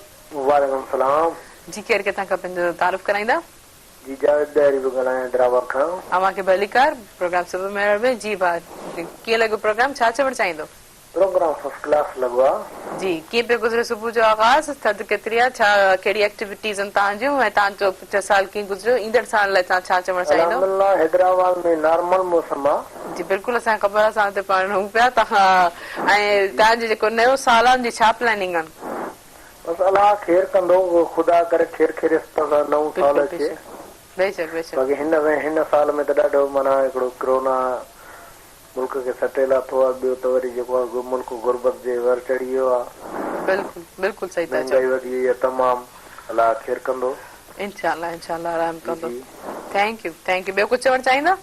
وعليڪم السلام. جي ڪير ڪٿان کان پنهنجو تعارف ڪرائيندا. جي جاويد ڏاهري پيو ڳالهايان حيدرآباد کان. اوهان کي ڀليڪار پروگرام صبح مهراڻ ۾ جي ڀاء ڪيئن لڳو پروگرام ڇا چوڻ چاهيندو. پروگرام فرسٽ ڪلاس لڳو آ. جي ڪيئن پيو گذري صبح جو آغاز ٿڌ ڪيتري آ ڇا ڪهڙي ايڪٽيوٽيز آهن توهان جون ۽ توهان جو پڇيل سال ڪيئن گذريو ايندڙ سال لاء توهان ڇا چوڻ چاهيندو. الحمدلله حيدرآباد ۾ نارمل موسم آ. جي بلڪل اسان کي خبر آ اسان اتي پاڻ رهون پيا توهان ۽ توهان جو جيڪو نيو سال آ ان جي ڇا پلاننگ آ. بس الله خير ڪندو خدا ڪري خير خيريت سان نئون سال اچي باقي هن هن سال ۾ ته ڏاڍو معنيٰ هڪڙو ڪرونا ملڪ کي سٽي لاٿو آ ٻيو ته وري جيڪو آ ملڪ غربت جي ور چڙهي ويو آ بلڪل بلڪل صحيح ٿا چئو مهنگائي وڌي وئي آ تمام الله خير ڪندو. انشاء الله انشاء الله رحم ڪندو thank you thank you ٻيو ڪجهه چوڻ چاهيندا.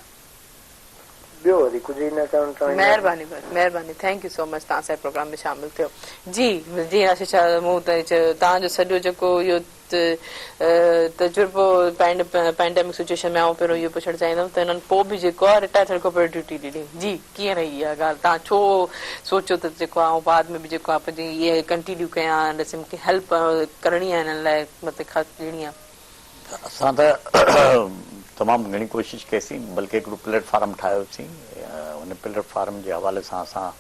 ٻيو وري ڪجهه ئي نه چوڻ چاهينداسين. مهرباني بس مهرباني thank you سو مچ توهان اسان جي پروگرام ۾ شامل ٿيو جي جي راشد شاهه مون ته چيو توهان جو سڄو جيڪو اهو تجربو پينڊمڪ سچوئيشن ۾ آئون پهريون اهو پڇڻ چاهيندم ته هنن پوء به جيڪو آهي رٽائر ٿيڻ کان پوء ڊيوٽي ڏني جي ڪيئن رهي اها ڳالهه توهان ڇو سوچيو ته جيڪو آئون بعد ۾ به جيڪو آهي پنهنجي اهي ڪنٽينيو ڪيان ڏسي مونکي هيلپ ڪرڻي آهي هنن لاء مطلب خرچ ڏيڻي آهي. اسان ته تمام گهڻي ڪوشش ڪئي سين بلڪه هڪڙو پليٽ فارم ٺاهيو سين ان پليٽ فارم جي حوالي سان اسان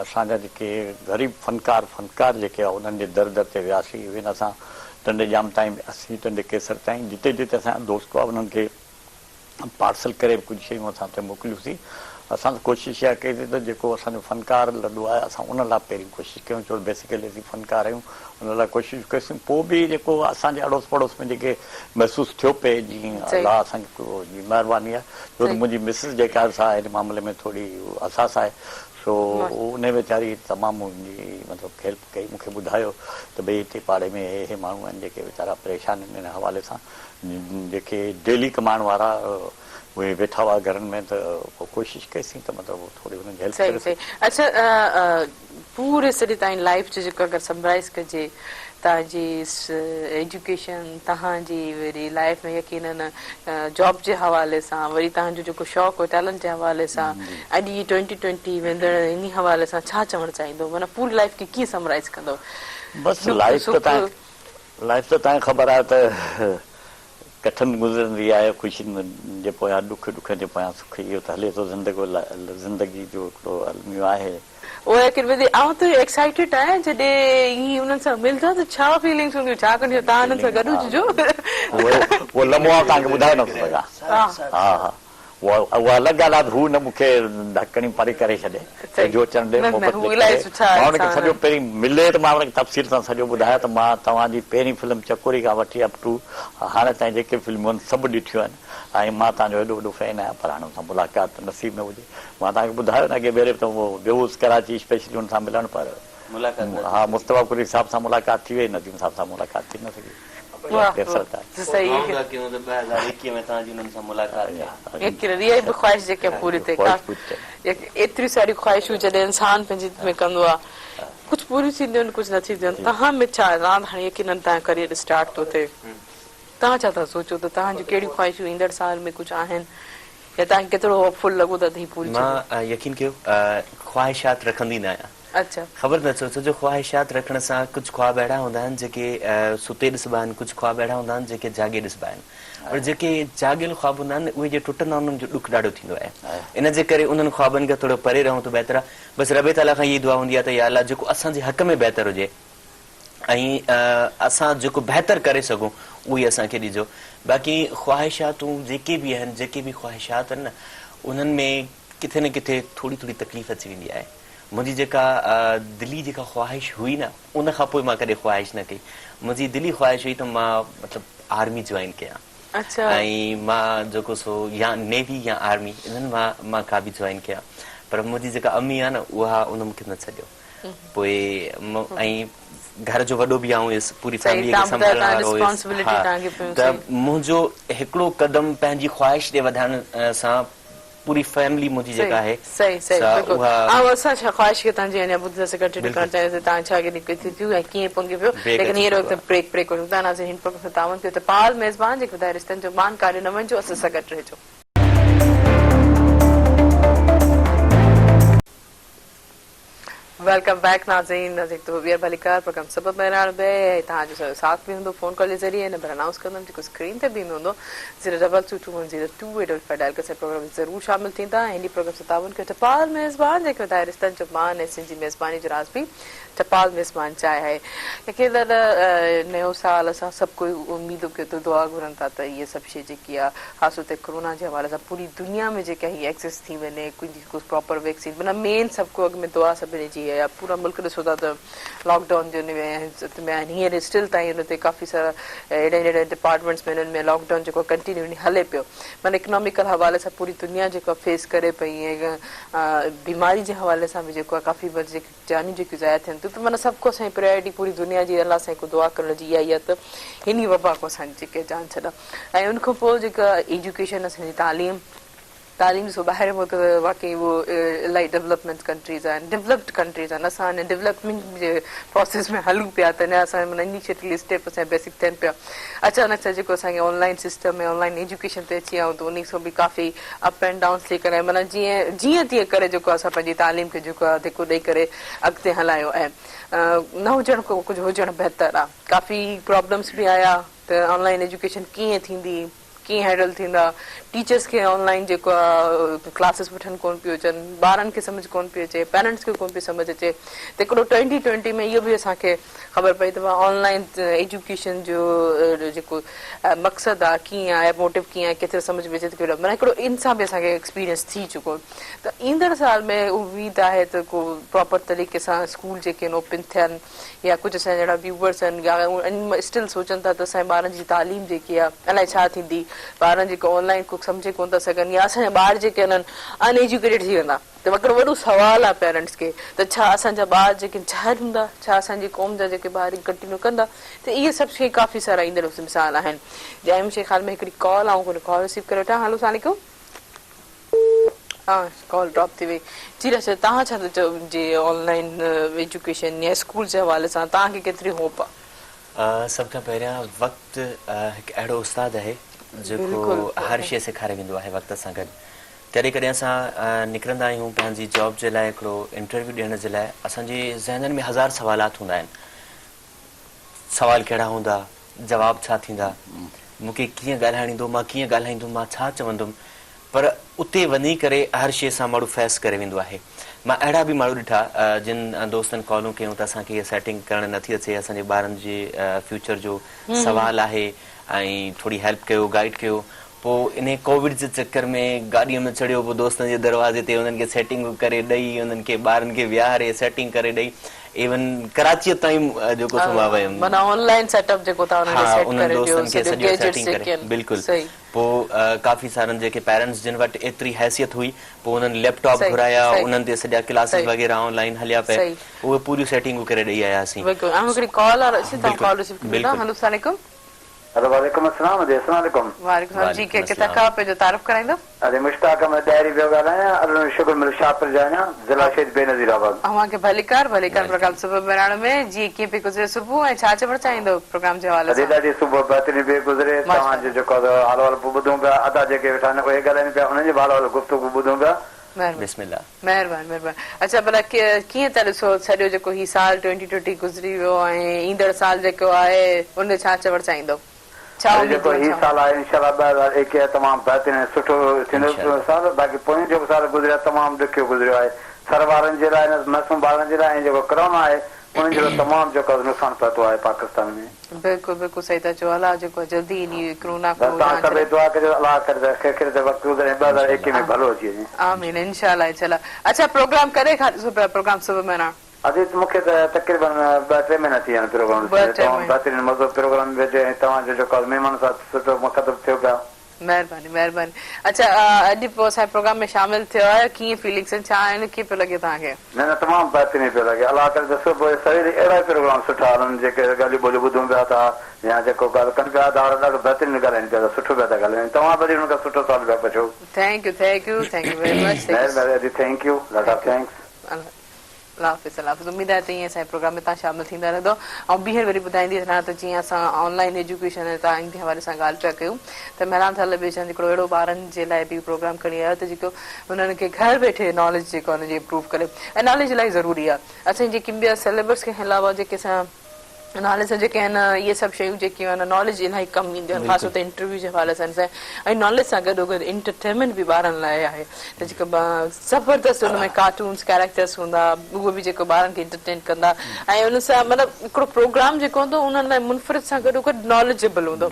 اسان جا جيڪي غريب فنڪار فنڪار جيڪي هئا انهن جي در در تي وياسين ايون اسان ٽنڊي ڄام تائين وياسين ٽنڊي قيصر تائين جتي جتي اسان جا دوست هئا انهن کي پارسل ڪري به ڪجهه شيون اسان اتي موڪليون سين. اسان ته ڪوشش اها ڪئي سين ته جيڪو اسان جو فنڪار لڏو آهي اسان ان لاء پهرين ڪوشش ڪيون ڇو ته بيسيڪلي اسين فنڪار آهيون ان لاء ڪوشش ڪئي سين پوء به جيڪو اسان جي اڙوس پڙوس ۾ جيڪي محسوس ٿيو پئي جي الله اسان جي مهرباني آهي ڇو ته منهنجي مسز جيڪا آهي سا ان معاملي ۾ ٿوري حساس آهي سو ان ويچاري تمام منهنجي مطلب هيلپ ڪئي مون کي ٻڌايو ته ڀئي هتي پاڙي ۾ هي هي ماڻهو آهن جيڪي ويچارا پريشان آهن ان حوالي سان جيڪي ڊيلي ڪمائڻ وارا اهي ويٺا هئا گهرن ۾ ته پوء ڪوشش ڪئي سين ته مطلب ٿوري انهن جي هيلپ صحيح ڪري صحيح سگهون. اڇا پوري سڄي تائين لائيف جو جيڪو اگر سمرائيز ڪجي توهان جي ايجوڪيشن توهان جي وري لائيف ۾ يقينن جاب جي حوالي سان وري توهان جو جيڪو شوق هو ٽيلنٽ جي حوالي سان اڄ هي ٽوئنٽي ٽوئنٽي ويندڙ انهي حوالي سان ڇا چوڻ چاهيندو معنيٰ پوري لائيف کي ڪيئن سمرائيز ڪندو بس ڏک لائيف ته سک. توهان لائيف ته توهان کي خبر آهي ته ڪٺن گذرندي آهي خوشين جي پويان ڏک ڏکن جي پويان سک اهو ته هلي ٿو زندگو زندگي جو هڪڙو الميو آهي. اهو يقين ٻڌي آئون ته ايڪسائيٽيڊ آهيان جڏهن هي انهن سان ملدا ته ڇا فيلنگس هونديون ڇا ڪنديون توهان انهن سان گڏ هججو. اهو لمحو آئون توهان کي ٻڌائي نٿو سگهان. ها ها اها الڳ ڳالهه آهي ته هو نه مون کي ڌڪڻي پري ڪري ڇڏي ويجهو اچڻ ڏي محبت جي ڪري مان هن کي سڄو پهرين ملي ته مان هن کي تفصيل سان سڄو ٻڌايان ته مان توهان جي پهرين فلم چڪوري کان وٺي اپ ٽو هاڻي تائين جيڪي فلمون آهن سڀ ڏٺيون آهن ۽ مان توهان جو ايڏو وڏو فين آهيان پر هاڻي هن سان ملاقات نصيب نه هجي مان توهان کي ٻڌايو نه اڳي ڀيري به ته ويو هوس ڪراچي اسپيشلي هن سان ملڻ پر ها مصطفيٰ قريشي صاحب سان ملاقات ٿي وئي نديم صاحب سان ملاقات ٿي نه سگهي. يقينن اها به خواهش جيڪا پوري ٿئي ايتريون ساريون خواهشون جڏهن انسان پنهنجي ۾ ڪندو آهي ڪجهه پوريون ٿينديون آهن ڪجهه نه ٿينديون آهن توهان ۾ ڇا آهي هاڻي يقينن توهان جو ڪريئر اسٽارٽ ٿو ٿئي توهان ڇا ٿا سوچو ته توهان جون ڪهڙيون خواهشون ايندڙ سال ۾ ڪجهه آهن يا توهان کي ڪيترو هوپ فل لڳو ٿا ته هي پوري ٿينديون؟ مان يقين ڪيو خواهشات رکندي نه آهيان. اڇا. خبر نه ڇو، ڇو جو خواهشات رکڻ سان ڪجهه خواب اهڙا هوندا آهن جيڪي ستي ڏسبا آهن، ڪجهه خواب اهڙا هوندا آهن جيڪي جاڳي ڏسبا آهن. پر جيڪي جاڳيل خواب هوندا آهن اهي جي ٽٽندا آهن انهن جو ڏک ڏاڍو ٿيندو آهي. ان جي ڪري انهن خوابن کان ٿورو پري رهون ته بهتر آهي. بس رب تعاليٰ کان اها ئي دعا هوندي آهي ته يا الله جيڪو اسان جي حق ۾ بهتر هجي ۽ اسان جيڪو بهتر ڪري سگهون اهو ئي اسان کي ڏجو. باقي خواهشاتون جيڪي به آهن جيڪي به خواهشات آهن نه انهن ۾ ڪٿي نه ڪٿي ٿوري ٿوري تڪليف اچي ويندي آهي. منهنجي جيڪا دلي جيڪا خواهش هئي نه ان کان پوء مان ڪڏهن خواهش نه ڪئي. منهنجي دلي خواهش هئي ته مان مطلب آرمي جوائن ڪيان ۽ مان جيڪو سو يا نيوي يا آرمي انهن مان مان ڪا به جوائن ڪيان پر منهنجي جيڪا امي آهي نه اها ان مون کي نه ڇڏيو پوء ۽ گهر جو وڏو به آئون هيس پوري فيملي کي سنڀالڻ وارو هيس ها ته منهنجو هڪڙو قدم پنهنجي خواهش ڏي وڌائڻ سان پوري فيملي منهنجي جيڪا آهي صحيح صحيح سا بلڪل اها آئون اسان ڇا خواهش کي توهان جي اڃا ٻڌنداسين ڪنٽينيو ڪرڻ چاهينداسين توهان ڇا ڪيڏي ڪٿي ٿيو ۽ ڪيئن پونگي پيو بريڪ ليڪن اچي هينئر چڪو وقت آهي. بريڪ بريڪ وٺون ٿا ناظرين هن پروگرام سان تعاون ڪيو ته پال ميزبان جيڪي ٻڌائي رشتن جو مان ڪاڏي نه وڃجو اسان سان گڏ رهجو. Welcome back ناظرين ناظرين هڪ دفعو ٻيهر ڀليڪار پروگرام سبب مهراڻ ۾ ۽ توهان جو سڄو ساٿ به هوندو فون ڪال جي ذريعي نمبر انائونس ڪندم جيڪو اسڪرين تي به هوندو zero double two two one zero two eight double five dial ڪري اسان پروگرام ۾ ضرور شامل ٿيندا ۽ هن پروگرام سان تعاون ڪيو ٽپال ميزبان جنهن کي وڌائي رشتن جو مان ۽ سنڌ جي ميزباني جو راز به ٽپال ميزبان چانهه آهي يقينن نيو سال اسان سڀ ڪوئي اميد ڪيو ته دعا گهرن ٿا ته اهي سڀ شي جيڪي آهي خاص طور تي ڪرونا جي حوالي سان پوري دنيا ۾ جيڪا هي ايگزسٽ ٿي وڃي ڪجهه ڪو پراپر ويڪسين معنيٰ مين سڀ کان اڳ ۾ دعا سڀني جي اها آهي پورا ملڪ ڏسو ٿا ته لاڪ ڊائون جي ان ۾ آهن هينئر اسٽل تائين ان تي ڪافي سارا اهڙا اهڙا ڊپارٽمينٽس ۾ انهن ۾ لاڪ ڊائون جيڪو ڪنٽينيو هلي پيو معنيٰ اڪناميڪل حوالي سان پوري دنيا جيڪو فيس ڪري پئي ۽ بيماري جي حوالي سان به جيڪو آهي ڪافي جيڪي جانيون جيڪيون ضايع ٿين ٿيون ته معنيٰ سڀ کان اسان جي پريارٽي پوري دنيا جي الله سائين کان دعا ڪرڻ جي اها ئي آهي ته هن وبا کان اسان جي جيڪي جان ڇڏا ۽ ان کان پوء جيڪا ايجوڪيشن اسان جي تعليم تعليم ڏسو ٻاهرين ملڪ ته واقعي اهو الاهي ڊولپمينٽ ڪنٽريز آهن ڊولپڊ ڪنٽريز آهن اسان اڃا ڊولپمينٽ جي پروسيس ۾ هلون پيا ته اڃا اسان معنيٰ انيشيٽلي اسٽيپ اسان جا بيسڪ ٿين پيا اچانڪ سان جيڪو اسان کي on line system ۽ on line education تي اچي ويا آهيون ته انهي سان به ڪافي اپ اينڊ ڊائونس ٿي ڪري معنيٰ جيئن جيئن تيئن ڪري جيڪو اسان پنهنجي تعليم کي جيڪو آهي ڌڪو ڏئي ڪري اڳتي هلايو ۽ نه هجڻ کان ڪجهه هجڻ بهتر آهي ڪافي پرابلمس به آيا ته آن لائن ايجوڪيشن ڪيئن ٿيندي ڪيئن هينڊل ٿيندا ٽيچرس کي آن لائن جيڪو آهي ڪلاسز وٺن ڪون پيو اچن ٻارن کي سمجهه ڪون پيو اچي پيرنٽس کي ڪون پيو سمجهه اچي ته هڪڙو ٽوئنٽي ٽوئنٽي ۾ اهو به اسان کي خبر پئي ته آن لائن ايجوڪيشن جو جيڪو مقصد آ ڪيئن آهي موٽو ڪيئن آهي ڪيترو سمجهه ۾ اچي ٿو ڪيترو معنيٰ هڪڙو ان سان به اسان کي ايڪسپيرينس ٿي چڪو ته ايندڙ سال ۾ اميد آهي ته ڪو پراپر طريقي سان اسڪول جيڪي آهن اوپن ٿين يا ڪجهه اسان جا اهڙا ويوئرس آهن يا اسٽل سوچن ٿا ته اسان جي ٻارن جي تعليم جيڪي آهي الائي ڇا ٿيندي ٻارن جيڪو آن لائن ڪجهه سمجهي ڪونه ٿا سگهن يا اسان جا ٻار جيڪي آهن ان ايجوڪيٽيڊ ٿي ويندا ته هڪڙو وڏو سوال آهي پيرنٽس کي ته ڇا اسان جا ٻار جيڪي جاهل هوندا ڇا اسان جي قوم جا جيڪي ٻار ڪنٽينيو ڪندا ته اهي سڀ شيء ڪافي سارا ايندڙ مثال آهن جنهن منهنجي خيال ۾ هڪڙي ڪال آئون ڪال رسيو ڪري وٺان هلو السلام عليڪم ها ڪال ڊراپ ٿي وئي جي راشد توهان ڇا ٿا چئو جي آن لائن ايجوڪيشن يا اسڪول جي حوالي سان توهان کي ڪيتري هوپ آهي. سڀ کان پهريان وقت هڪ اهڙو استاد آهي جيڪو هر شيء سيکاري ويندو آهي وقت سان گڏ. ڪڏهن ڪڏهن اسان نڪرندا آهيون پنهنجي جاب جي لاء هڪڙو انٽرويو ڏيڻ جي لاء اسان جي ذهنن ۾ هزار سوالات هوندا آهن. سوال ڪهڙا هوندا، جواب ڇا ٿيندا، مون کي ڪيئن ڳالهائڻ ايندو، مان ڪيئن ڳالهائيندم، مان ڇا چوندم، پر اتي وڃي ڪري هر شيء سان ماڻهو فيس ڪري ويندو آهي. مان اهڙا به ماڻهو ڏٺا جن دوستن ڪالون ڪيون ته اسان کي هيء سيٽنگ ڪرڻ نٿي اچي، اسان جي ٻارن جي فيوچر جو سوال آهي ۽ ٿوري هيلپ ڪيو، گائيڊ ڪيو. پوء انهي ڪووڊ جي چڪر ۾ گاڏيء ۾ چڙهيو پوء دوستن جي دروازي تي انهن کي سيٽنگ ڪري ڏئي انهن کي ٻارن کي ويهاري سيٽنگ ڪري ڏئي ايون ڪراچيء تائين جيڪو سو مان ويم. معنيٰ آن لائين سيٽ اپ جيڪو توهان انهن کي ها سيٽ انهن ڪري ڏيو دوستن کي سڄو سڄو گيجيٽس سيٽنگ جيڪي ڪري آهن بلڪل صحيح. پوء ڪافي سارن جيڪي پيرنٽس جن وٽ ايتري حيثيت هئي پوء انهن ليپ ٽاپ صحيح گهرايا صحيح انهن تي سڄا ڪلاسز صحيح وغيره آن لائين هليا پئي صحيح. اهي پوريون سيٽنگون ڪري ڏئي آياسين. بلڪل ۽ هڪڙي ڪال آ رسي توهان بلڪل ڪال رسيو ڪريو ٿا بلڪل. هلو السلام عليڪم. هلو وعليڪم السلام جي السلام عليڪم. وعليڪم السلام جي وعليڪم ڪي ڪٿان السلام. کان پنهنجو تعارف ڪرائيندو. ادي مشتاق احمد ڏاهري پيو ڳالهايان الهه شگر مل شاهپور جاڃان ضلع شهيد بينظير آباد. اوهان کي ڀليڪار ڀليڪار welcome. Programme صبح مهراڻ ۾ جي ڪيئن پئي گذري صبح ۽ ڇا چوڻ چاهيندو پروگرام جي حوالي ادي سان. ڏاڍي صبح بهترين پئي گذري ماشاء توهان جو الله. جيڪو حال احوال پوء ٻڌون پيا ادا جيڪي ويٺا آهن اهي ڳالهائين پيا انهن جي به حال احوال گفتگو ٻڌون پيا. مهرباني. بسم الله. مهرباني مهرباني اڇا ڀلا ڪيئن ٿا ڏسو سڄو جيڪو هي سال ٽوئنٽي ٽوئنٽي گذري ويو ۽ ايندڙ سال جيڪو آهي ان تي ڇا چوڻ چاهيندو ڇا هي جيڪو اميدون هي ڇا سال آهي انشاء الله 2021 تمام بهترين ۽ سٺو ٿيندو انشاء الله. سال باقي پويون جيڪو سال گذريو آهي تمام ڏکيو گذريو آهي ٿر وارن جي لاء معصوم ٻارڙن جي لاء ۽ جيڪو ڪرونا آهي انهن جي لاء تمام جيڪو آهي نقصان پهتو آهي پاڪستان ۾. بلڪل بلڪل صحيح ٿا چئو الله جيڪو آهي جلدي انهي ڪرونا بس کان توهان جان سڀئي ڇڏائي. دعا ڪجو ته الله ڪري ته خير خيريت سان وقت گذري ۽ 2021 ۾ ڀلو اچي وڃي. آمين انشاء الله انشاء الله اڇا پروگرام ڪڏهن کان ڏسو پيا پروگرام صبح مهراڻ. عزيز مون کي ته تقريبن ٻه ٽي مهينا ٿي ويا آهن پروگرام ٻه ڏسندي ٽي تمام مهينا. بهترين مزو پروگرام ۾ اچي ۽ توهان جو جيڪو آهي مهمان سان سٺو مخاطب ٿيو پيا. مهرباني مهرباني اڇا اڄ پوء اسان جي پروگرام ۾ شامل ٿيو آهيو ڪيئن فيلنگس آهن ڇا آهن ڪيئن پيو لڳي توهان کي. نه نه تمام بهترين پيو لڳي الله ڪري ته صبح جو سوير ئي اهڙا ئي پروگرام سٺا هلن جيڪي ڳالهيون ٻولهيون ٻڌون پيا ٿا يا جيڪو ڳالهه ڪن پيا اداوارا ڏاڍو بهترين ڳالهائين پيا ٿا سٺو پيا ٿا ڳالهائين توهان به وري انهن کان سٺو سوال پيا پڇو. Thank you thank you thank you very much thank you. مهرباني ادي thank you lot of thank you thanks. Allah الله حافظ الله حافظ اميد آهي ته ائين اسان جي پروگرام ۾ توهان شامل ٿيندا رهندو آئون ٻيهر وري ٻڌائيندي رهان ته جيئن اسان آن لائين ايجوڪيشن ۽ تعليم جي حوالي سان ڳالهه پيا ڪيون ته مهراڻ ٽيليويزن هڪڙو اهڙو ٻارن جي لاء به پروگرام کڻي آيو ته جيڪو انهن کي گهر ويٺي ناليج جيڪو ان جي امپروو ڪري ۽ ناليج الاهي ضروري آهي اسان جي جيڪي ٻيا سليبس کان علاوه جيڪي اسان ان حوالي سان جيڪي آهن اهي سڀ شيون جيڪيون آهن ناليج الاهي ڪم اينديون آهن خاص طور تي انٽرويو جي حوالي سان ۽ ناليج سان گڏو گڏ انٽرٽينمينٽ به ٻارن لاء آهي ته جيڪو زبردست ان ۾ ڪارٽونس ڪيريڪٽرس هوندا اهي به جيڪو ٻارن کي انٽرٽين ڪندا ۽ ان سان مطلب هڪڙو پروگرام جيڪو هوندو انهن لاء منفرد سان گڏو گڏ ناليجبل هوندو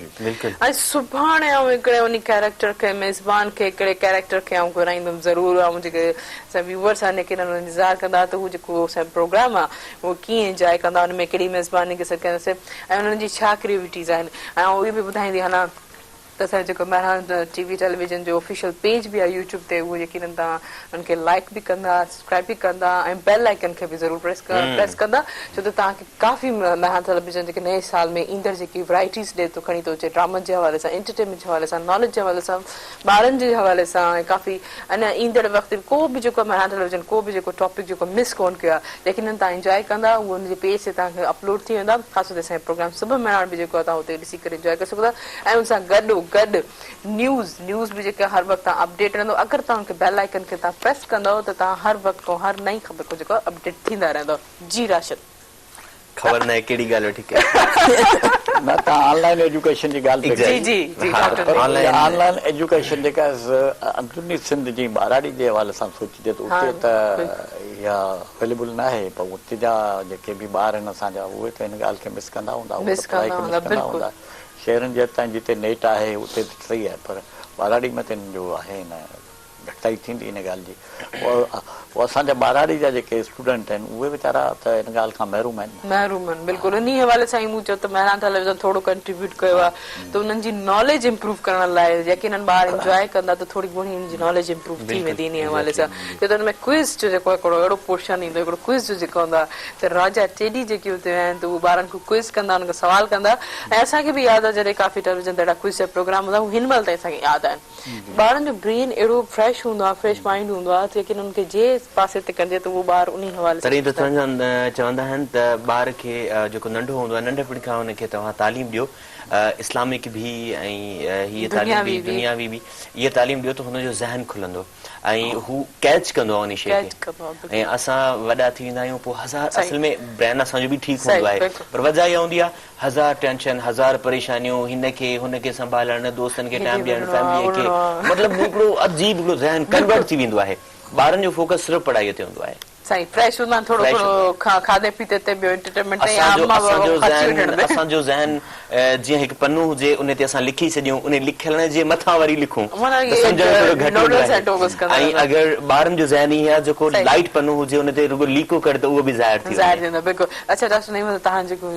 ۽ سڀاڻي آئون هڪڙي ان ڪيريڪٽر کي ميزبان کي هڪڙي ڪيريڪٽر کي آئون گهرائيندم ضرور آئون جيڪي اسان ويوئرس آهن جيڪي انهن انتظار ڪندا ته هو جيڪو اسان جو پروگرام آهي هو ڪيئن انجواء ڪندا ان ۾ ڪهڙي ميزباني کي سڏ ڪنداسين ۽ انهن جي ڇا ڪريوٽيز آهن ۽ آئون اهو به ٻڌائيندي هلان ته اسان جو جيڪو مهراڻ ٽي وي ٽيليويزن جو آفيشل پيج به آهي يوٽيوب تي اهو يقينن توهان ان کي لائڪ به ڪندا سبسڪرائب به ڪندا ۽ بيل آئيڪن کي به ضرور پريس پريس ڪندا ڇو ته توهان کي ڪافي مهراڻ ٽيليويزن جيڪي نئين سال ۾ ايندڙ جيڪي ورائٽيز ڏي ٿو کڻي ٿو اچي ڊرامن جي حوالي سان انٽرٽينمينٽ جي حوالي سان ناليج جي حوالي سان ٻارن جي حوالي سان ۽ ڪافي اڃا ايندڙ وقت به ڪو به جيڪو مهراڻ ٽيليويزن ڪو به جيڪو ٽاپڪ جيڪو مس ڪون ڪيو آهي يقينن توهان انجواء ڪندا اهو ان جي پيج تي توهان کي اپلوڊ ٿي ويندا خاص طور تي اسان جو پروگرام صبح مهراڻ به جيڪو آهي توهان اتي ڏسي ڪري انجواء ڪري سگهو ٿا ۽ ان سان گڏو گڏ نيوز نيوز به جيڪا هر وقت توهان اپڊيٽ رهندو اگر توهان ان کي بيل آئيڪن کي توهان پريس ڪندؤ ته توهان هر وقت کان هر نئين خبر کان جيڪو آهي اپڊيٽ ٿيندا رهندؤ جي راشد. خبر ناهي ڪهڙي ڳالهه ويٺي ڪيان. نه توهان آن لائين ايجوڪيشن جي ڳالهه پئي جي ڪئي جي جي ڊاڪٽر پر نعيم. اها آن لائين ايجوڪيشن جيڪا اندروني سنڌ جي ٻهراڙي جي حوالي سان سوچجي ته ها اتي ته بلڪل. اها اويليبل ناهي پر اتي جا جيڪي به ٻار آهن اسان جا اهي ته هن ڳالهه کي مس ڪندا هوندا اهي مس ته پڙهائي ڪندا کي مس هوندا ڪندا بلڪل. هوندا شهرن جي حد تائين جتي نيٽ آهي اتي ته صحيح آهي پر ٻهراڙي ۾ ته هن جو آهي نه گهٽتائي ٿيندي ان ڳالهه جي. پوء اسان جا ٻهراڙي جا جيڪي اسٽوڊنٽ آهن اهي ويچارا ته ان ڳالهه کان محروم آهن نه. محروم آهن بلڪل انهي حوالي سان ئي مون چيو ته مهراڻ ٽيليويزن ٿورو ڪنٽريبيوٽ ڪيو آهي ته انهن جي ناليج امپروو ڪرڻ لاء يقينن ٻار انجواء ڪندا ته ٿوري گهڻي انهن جي ناليج امپروو ٿي بلڪل ويندي انهي حوالي ايگزيڪٽلي سان ڇو ته ان ۾ ڪوئز جو جيڪو هڪڙو اهڙو پورشن ايندو هڪڙو ڪوئز جو جيڪو هوندو آهي ته راجا ٽيڏي جيڪي اتي ويا آهن ته اهي ٻارن کان ڪوئز ڪندا انهن کان سوال ڪندا ۽ اسان کي به ياد آهي جڏهن ڪافي ٽيليويزن تي اهڙا ڪوئز جا پروگرام هوندا هئا هن مهل تائين اسان کي ياد آهن ٻارن جو برين اهڙو فريش. فريش هوندو آهي فريش مائنڊ هوندو آهي ته يقينن ان کي جنهن پاسي تي ڪجي ته اهو ٻار انهي حوالي سان تڏهن ته چوندا آهن ته ٻار کي جيڪو ننڍو هوندو آهي ننڍپڻ کان ان کي توهان تعليم ڏيو اسلامڪ به ۽ هيء تعليم به دنياوي به اها تعليم ڏيو ته هن جو ذهن کلندو ۽ هو ڪيچ ڪندو آهي ان شيء کي ۽ اسان وڏا ٿي ويندا آهيون پوء هزار اصل ۾ برين اسان جو به ٺيڪ هوندو آهي پر وجه اها هوندي آهي هزار ٽينشن هزار پريشانيون هن کي هن کي سنڀالڻ دوستن کي ٽائيم ڏيڻ فيملي کي مطلب هڪڙو عجيب هڪڙو ذهن ڪنورٽ ٿي ويندو آهي ٻارن جو فوڪس صرف پڙهائي تي هوندو آهي. سائين فريش هوندا آهن ٿورو ٿورو کاڌي پيتي تي ٻيو انٽرٽينمينٽ تي يا اما بابا خرچي وٺڻ تي. اسان جو ذهن جيئن هڪ پنو هجي ان تي اسان لکي ڇڏيون ان لکڻ جي مٿان وري لکون ته سمجهڻ ۾ ٿورو گهٽ ايندو آهي ۽ اگر ٻارن جو ذهن ائين آهي جيڪو لائيٽ پنو هجي ان تي رڳو ليڪو ڪڍ ته اهو به ظاهر ٿي وڃي. ظاهر ٿي ويندو بلڪل اڇا ڊاڪٽر نعيم توهان جيڪو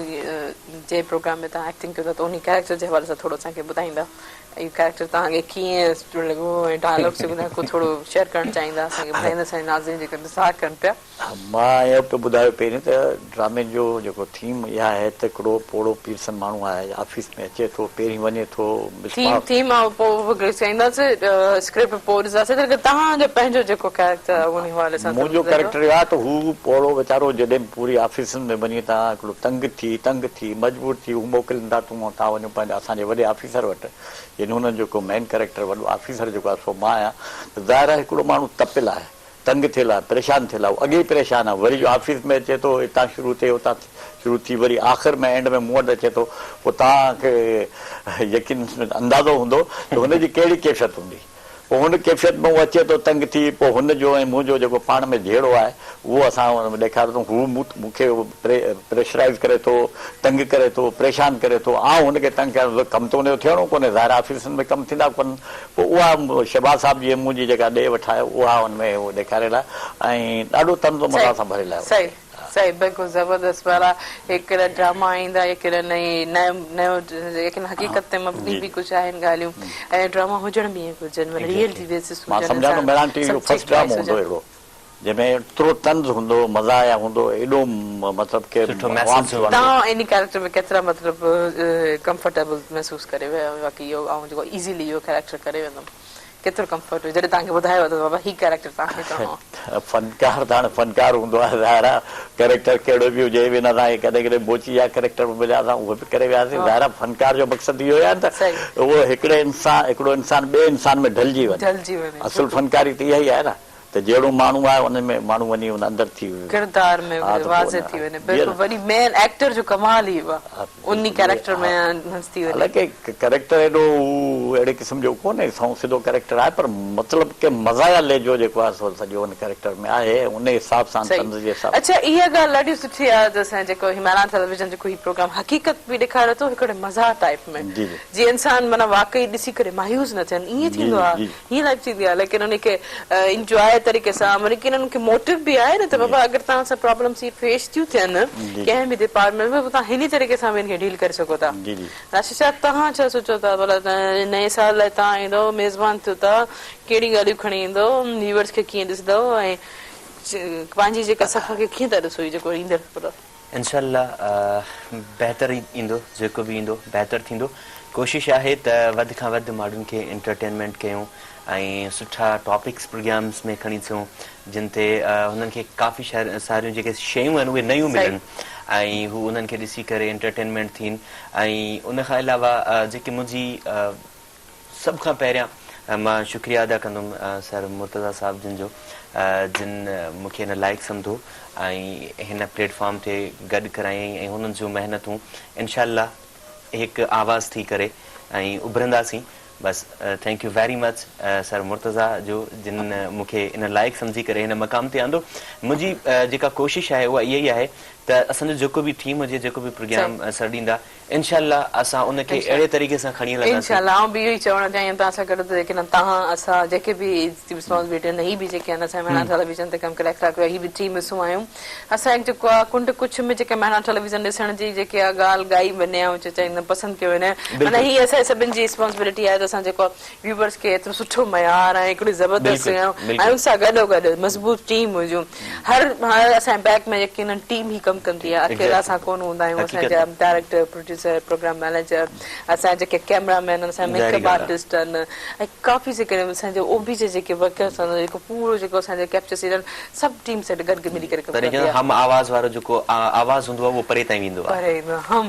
جنهن پروگرام ۾ توهان ايڪٽنگ ڪيو ٿا ته انهي ڪريڪٽر جي حوالي سان ٿورو اسان کي ٻڌائيندا اهو ڪريڪٽر توهان کي ڪيئن سٺو لڳو ۽ ڊائلاگس جيڪو ڪو ٿورو شيئر ڪرڻ چاهيندا اسان کي ٻڌائيندا اسان جي ناظرين جيڪو انتظار ڪن پيا. مان اهو پيو ٻڌايو پهرين ته ڊرامي جو جيڪو ٿيم اها آهي ته هڪڙو پوڙهو پيرسن ماڻهو آهي آفيس ۾ اچي ٿو پهرين وڃي ٿو ٿيم مصباح ٿيم آئون پوء چئيندس اسڪرپٽ پوء ڏسنداسين ته توهان جو پنهنجو جيڪو ڪريڪٽر آهي انهي حوالي سان ٿورو منهنجو ٻڌائيندو. ڪريڪٽر اهو آهي ته هو پوڙهو ويچارو جڏهن پوري آفيسن ۾ وڃي ته هڪڙو تنگ ٿي تنگ ٿي مجبور ٿي هو موڪلين ٿا تون تان وڃو پنهنجي اسان جي وڏي آفيسر وٽ يعني هنن جو جيڪو مين ڪريڪٽر وڏو آفيسر جيڪو آهي سو مان آهيان ته ظاهر آهي هڪڙو ماڻهو تپيل آهي تنگ ٿيل آهي پريشان ٿيل آهي هو اڳي ئي پريشان آهي وري جو آفيس ۾ اچي ٿو هتان شروع ٿئي اتان شروع ٿي وري آخر ۾ اينڊ ۾ مون وٽ اچي ٿو پوء توهان کي يقين اندازو هوندو ته هن جي ڪهڙي ڪيفيت هوندي. پوء هن ڪيفيت ۾ هو اچي ٿو تنگ ٿي، پوء هن جو ۽ منهنجو جيڪو پاڻ ۾ جهيڙو آهي، اهو اسان ان ۾ ڏيکاريو اٿئون. هو مون کي پريشرائيز ڪري ٿو، تنگ ڪري ٿو، پريشان ڪري ٿو، آئون هن کي تنگ ڪيان ٿو، ڪم ته ان جو ٿيڻو ڪونهي، ظاهر آهي آفيسن ۾ ڪم ٿيندا ڪونهن. پوء اها شهباز صاحب جي ۽ منهنجي جيڪا ڏي وٺ آهي، اها ان ۾ ڏيکاريل آهي ۽ ڏاڍو طنز و مزاح سان ڀريل آهي. صحيح صحيح بلڪل زبردست ڀلا هي ڪهڙا ڊراما ايندا يا ڪهڙا نئين نيو نيو ليڪن حقيقت تي مبني به ڪجهه آهن ڳالهيون ۽ ڊراما هجڻ به ائين گهرجن معنيٰ ريئلٽي بيسس مان هجن سمجهان ٿو انسان مهراڻ ٽي وي جو سبجيڪٽ فرسٽ وائز ڊرامو هوندو هجن. اهڙو جنهن ۾ ايترو طنز هوندو مزاحيه هوندو ايڏو مطلب ڪي سٺو عوام ميسيج کي هوندو. وڻندو. توهان انهي ڪيريڪٽر ۾ ڪيترا مطلب ڪمفرٽيبل محسوس ڪري ويا آهيو باقي اهو آئون جيڪو ايزيلي اهو ڪيريڪٽر ڪري ويندم. ڪيترو ڪمفرٽ هيو جڏهن توهان کي ٻڌايو ويو ته بابا هي ڪيريڪٽر توهان کي ڪرڻو آهي. فنڪار ته هاڻي فنڪار هوندو آهي ظاهر آهي ڪيريڪٽر ڪهڙو به هجي ايون اسان کي ڪڏهن ڪڏهن موچي جا ڪيريڪٽر به مليا اسان اهي به ڪري وياسين ظاهر آهي فنڪار جو مقصد اهو ئي آهي نه ته اهو هڪڙي انسان هڪڙو انسان ٻئي انسان ۾ ڍلجي وڃي اصل فنڪاري ته اها ئي آهي نه ته جهڙو ماڻهو آهي ان ۾ ماڻهو وڃي ان اندر ٿي ڪردار ۾ واضح ٿي وڃي بلڪل وڏي مين ايڪٽر جو ڪمال ئي اهو آهي انهي ڪيريڪٽر ۾ انهنس ٿي وڃي. حالانڪه ڪيريڪٽر ايڏو هو اهڙي قسم جو ڪونهي سنئون سڌو ڪيريڪٽر آهي پر مطلب ڪي مزاحيه لهجو جيڪو آهي سو سڄو ان ڪيريڪٽر ۾ آهي انهي حساب سان طنز جي حساب سان. اڇا اها ڳالهه ڏاڍي سٺي آهي ته اسان جيڪو هي مهراڻ ٽيليويزن جيڪو هي پروگرام حقيقت به ڏيکاري ٿو هڪڙي مزاح ٽائيپ ۾ جيئن انسان معنيٰ واقعي ڏسي ڪري مايوس نه ٿين ائين ٿيندو آهي هيئن لائيف ٿيندي آهي ليڪن ان کي انجواء طريقي سان معنيٰ ڪي انهن کي موٽو به آهي نه ته بابا اگر توهان سان پرابلمس هي فيس ٿيون ٿين ڪنهن به ڊپارٽمينٽ ۾ توهان هن طريقي سان به ان کي ڊيل ڪري سگهو ٿا راشد صاحب توهان ڇا سوچو ٿا ڀلا نئين سال لاء توهان ايندو ميزبان ٿيو ٿا ڪهڙي ڳالهيون کڻي ايندو ويورز کي ڪيئن ڏسندو ۽ پنهنجي جيڪا سفر کي ڪيئن ٿا ڏسو هي جيڪو ايندڙ انشاء الله بهتر ئي ايندو جيڪو به ايندو بهتر ٿيندو ڪوشش آهي ته وڌ کان وڌ ماڻهن کي انٽرٽينمينٽ ڪيون ۽ سٺا ٽاپڪس پروگرامس ۾ کڻي اچون جن تي هنن کي ڪافي ساريون جيڪي شيون آهن اهي نيون ملن ۽ هو انهن کي ڏسي ڪري انٽرٽينمينٽ ٿين ۽ ان کان علاوه جيڪي منهنجي سڀ کان پهريان مان شڪريه ادا ڪندم سر مرتضيٰ صاحب جن جو جن مون کي هن لائق سمڌو ۽ هن پليٽ فارم تي گڏ ڪرايائين ۽ هنن جون محنتون انشاء الله هڪ آواز ٿي ڪري ۽ اڀرنداسين بس thank you very much sir Murtaza جو جن مون کي ان لائق سمجهي ڪري هن مقام تي آندو منهنجي جيڪا ڪوشش آهي اها اها ئي آهي ته اسان جو جيڪو به ٽيم هجي جيڪو به پروگرام سر ڏيندا انشاء الله اسان ان کي اهڙي طريقي سان کڻي هلنداسين. انشاء الله آئون به اهو ئي چوڻ چاهيان توهان سان گڏ ته جيڪڏهن توهان اسان جيڪي به رسپانسبلٽي آهن هي به جيڪي آهن اسان مهراڻ ٽيليويزن تي ڪم ڪري اخلاق هي به ٽيم حصو آهيون اسان هڪ جيڪو آهي ڪنڊ ڪڇ ۾ جيڪي مهراڻ ٽيليويزن ڏسڻ جي جيڪي آهي ڳالهه ڳائي وڃي آئون چاهيندم پسند ڪيو وڃي معنيٰ هي اسان سڀن جي رسپانسبلٽي آهي ته اسان جيڪو ويوورز کي ايترو سٺو معيار ۽ هڪڙي زبردست ۽ ان سان گڏو گڏ مضبوط ٽيم هجون هر هر اسان بيڪ ۾ يقينن ٽيم هي ڪم ڪم ڪندي آهي اڪيلا اسان ڪونه هوندا آهيون اسان جا ڊائريڪٽر پروڊيوسر پروگرام مئنيجر اسان جا جيڪي ڪيمرا مين آهن اسان جا ميڪ اپ آرٽسٽ آهن ۽ ڪافي جيڪي اسان جا او بي جا جيڪي ورڪرس آهن جيڪو پورو جيڪو اسان جو ڪيپچر سيزن سڀ ٽيم سڏ گڏ ملي ڪري ڪم ڪندي آهي. هم آواز وارو جيڪو آواز هوندو آهي اهو پري تائين ويندو آهي. پري ايندو آهي هم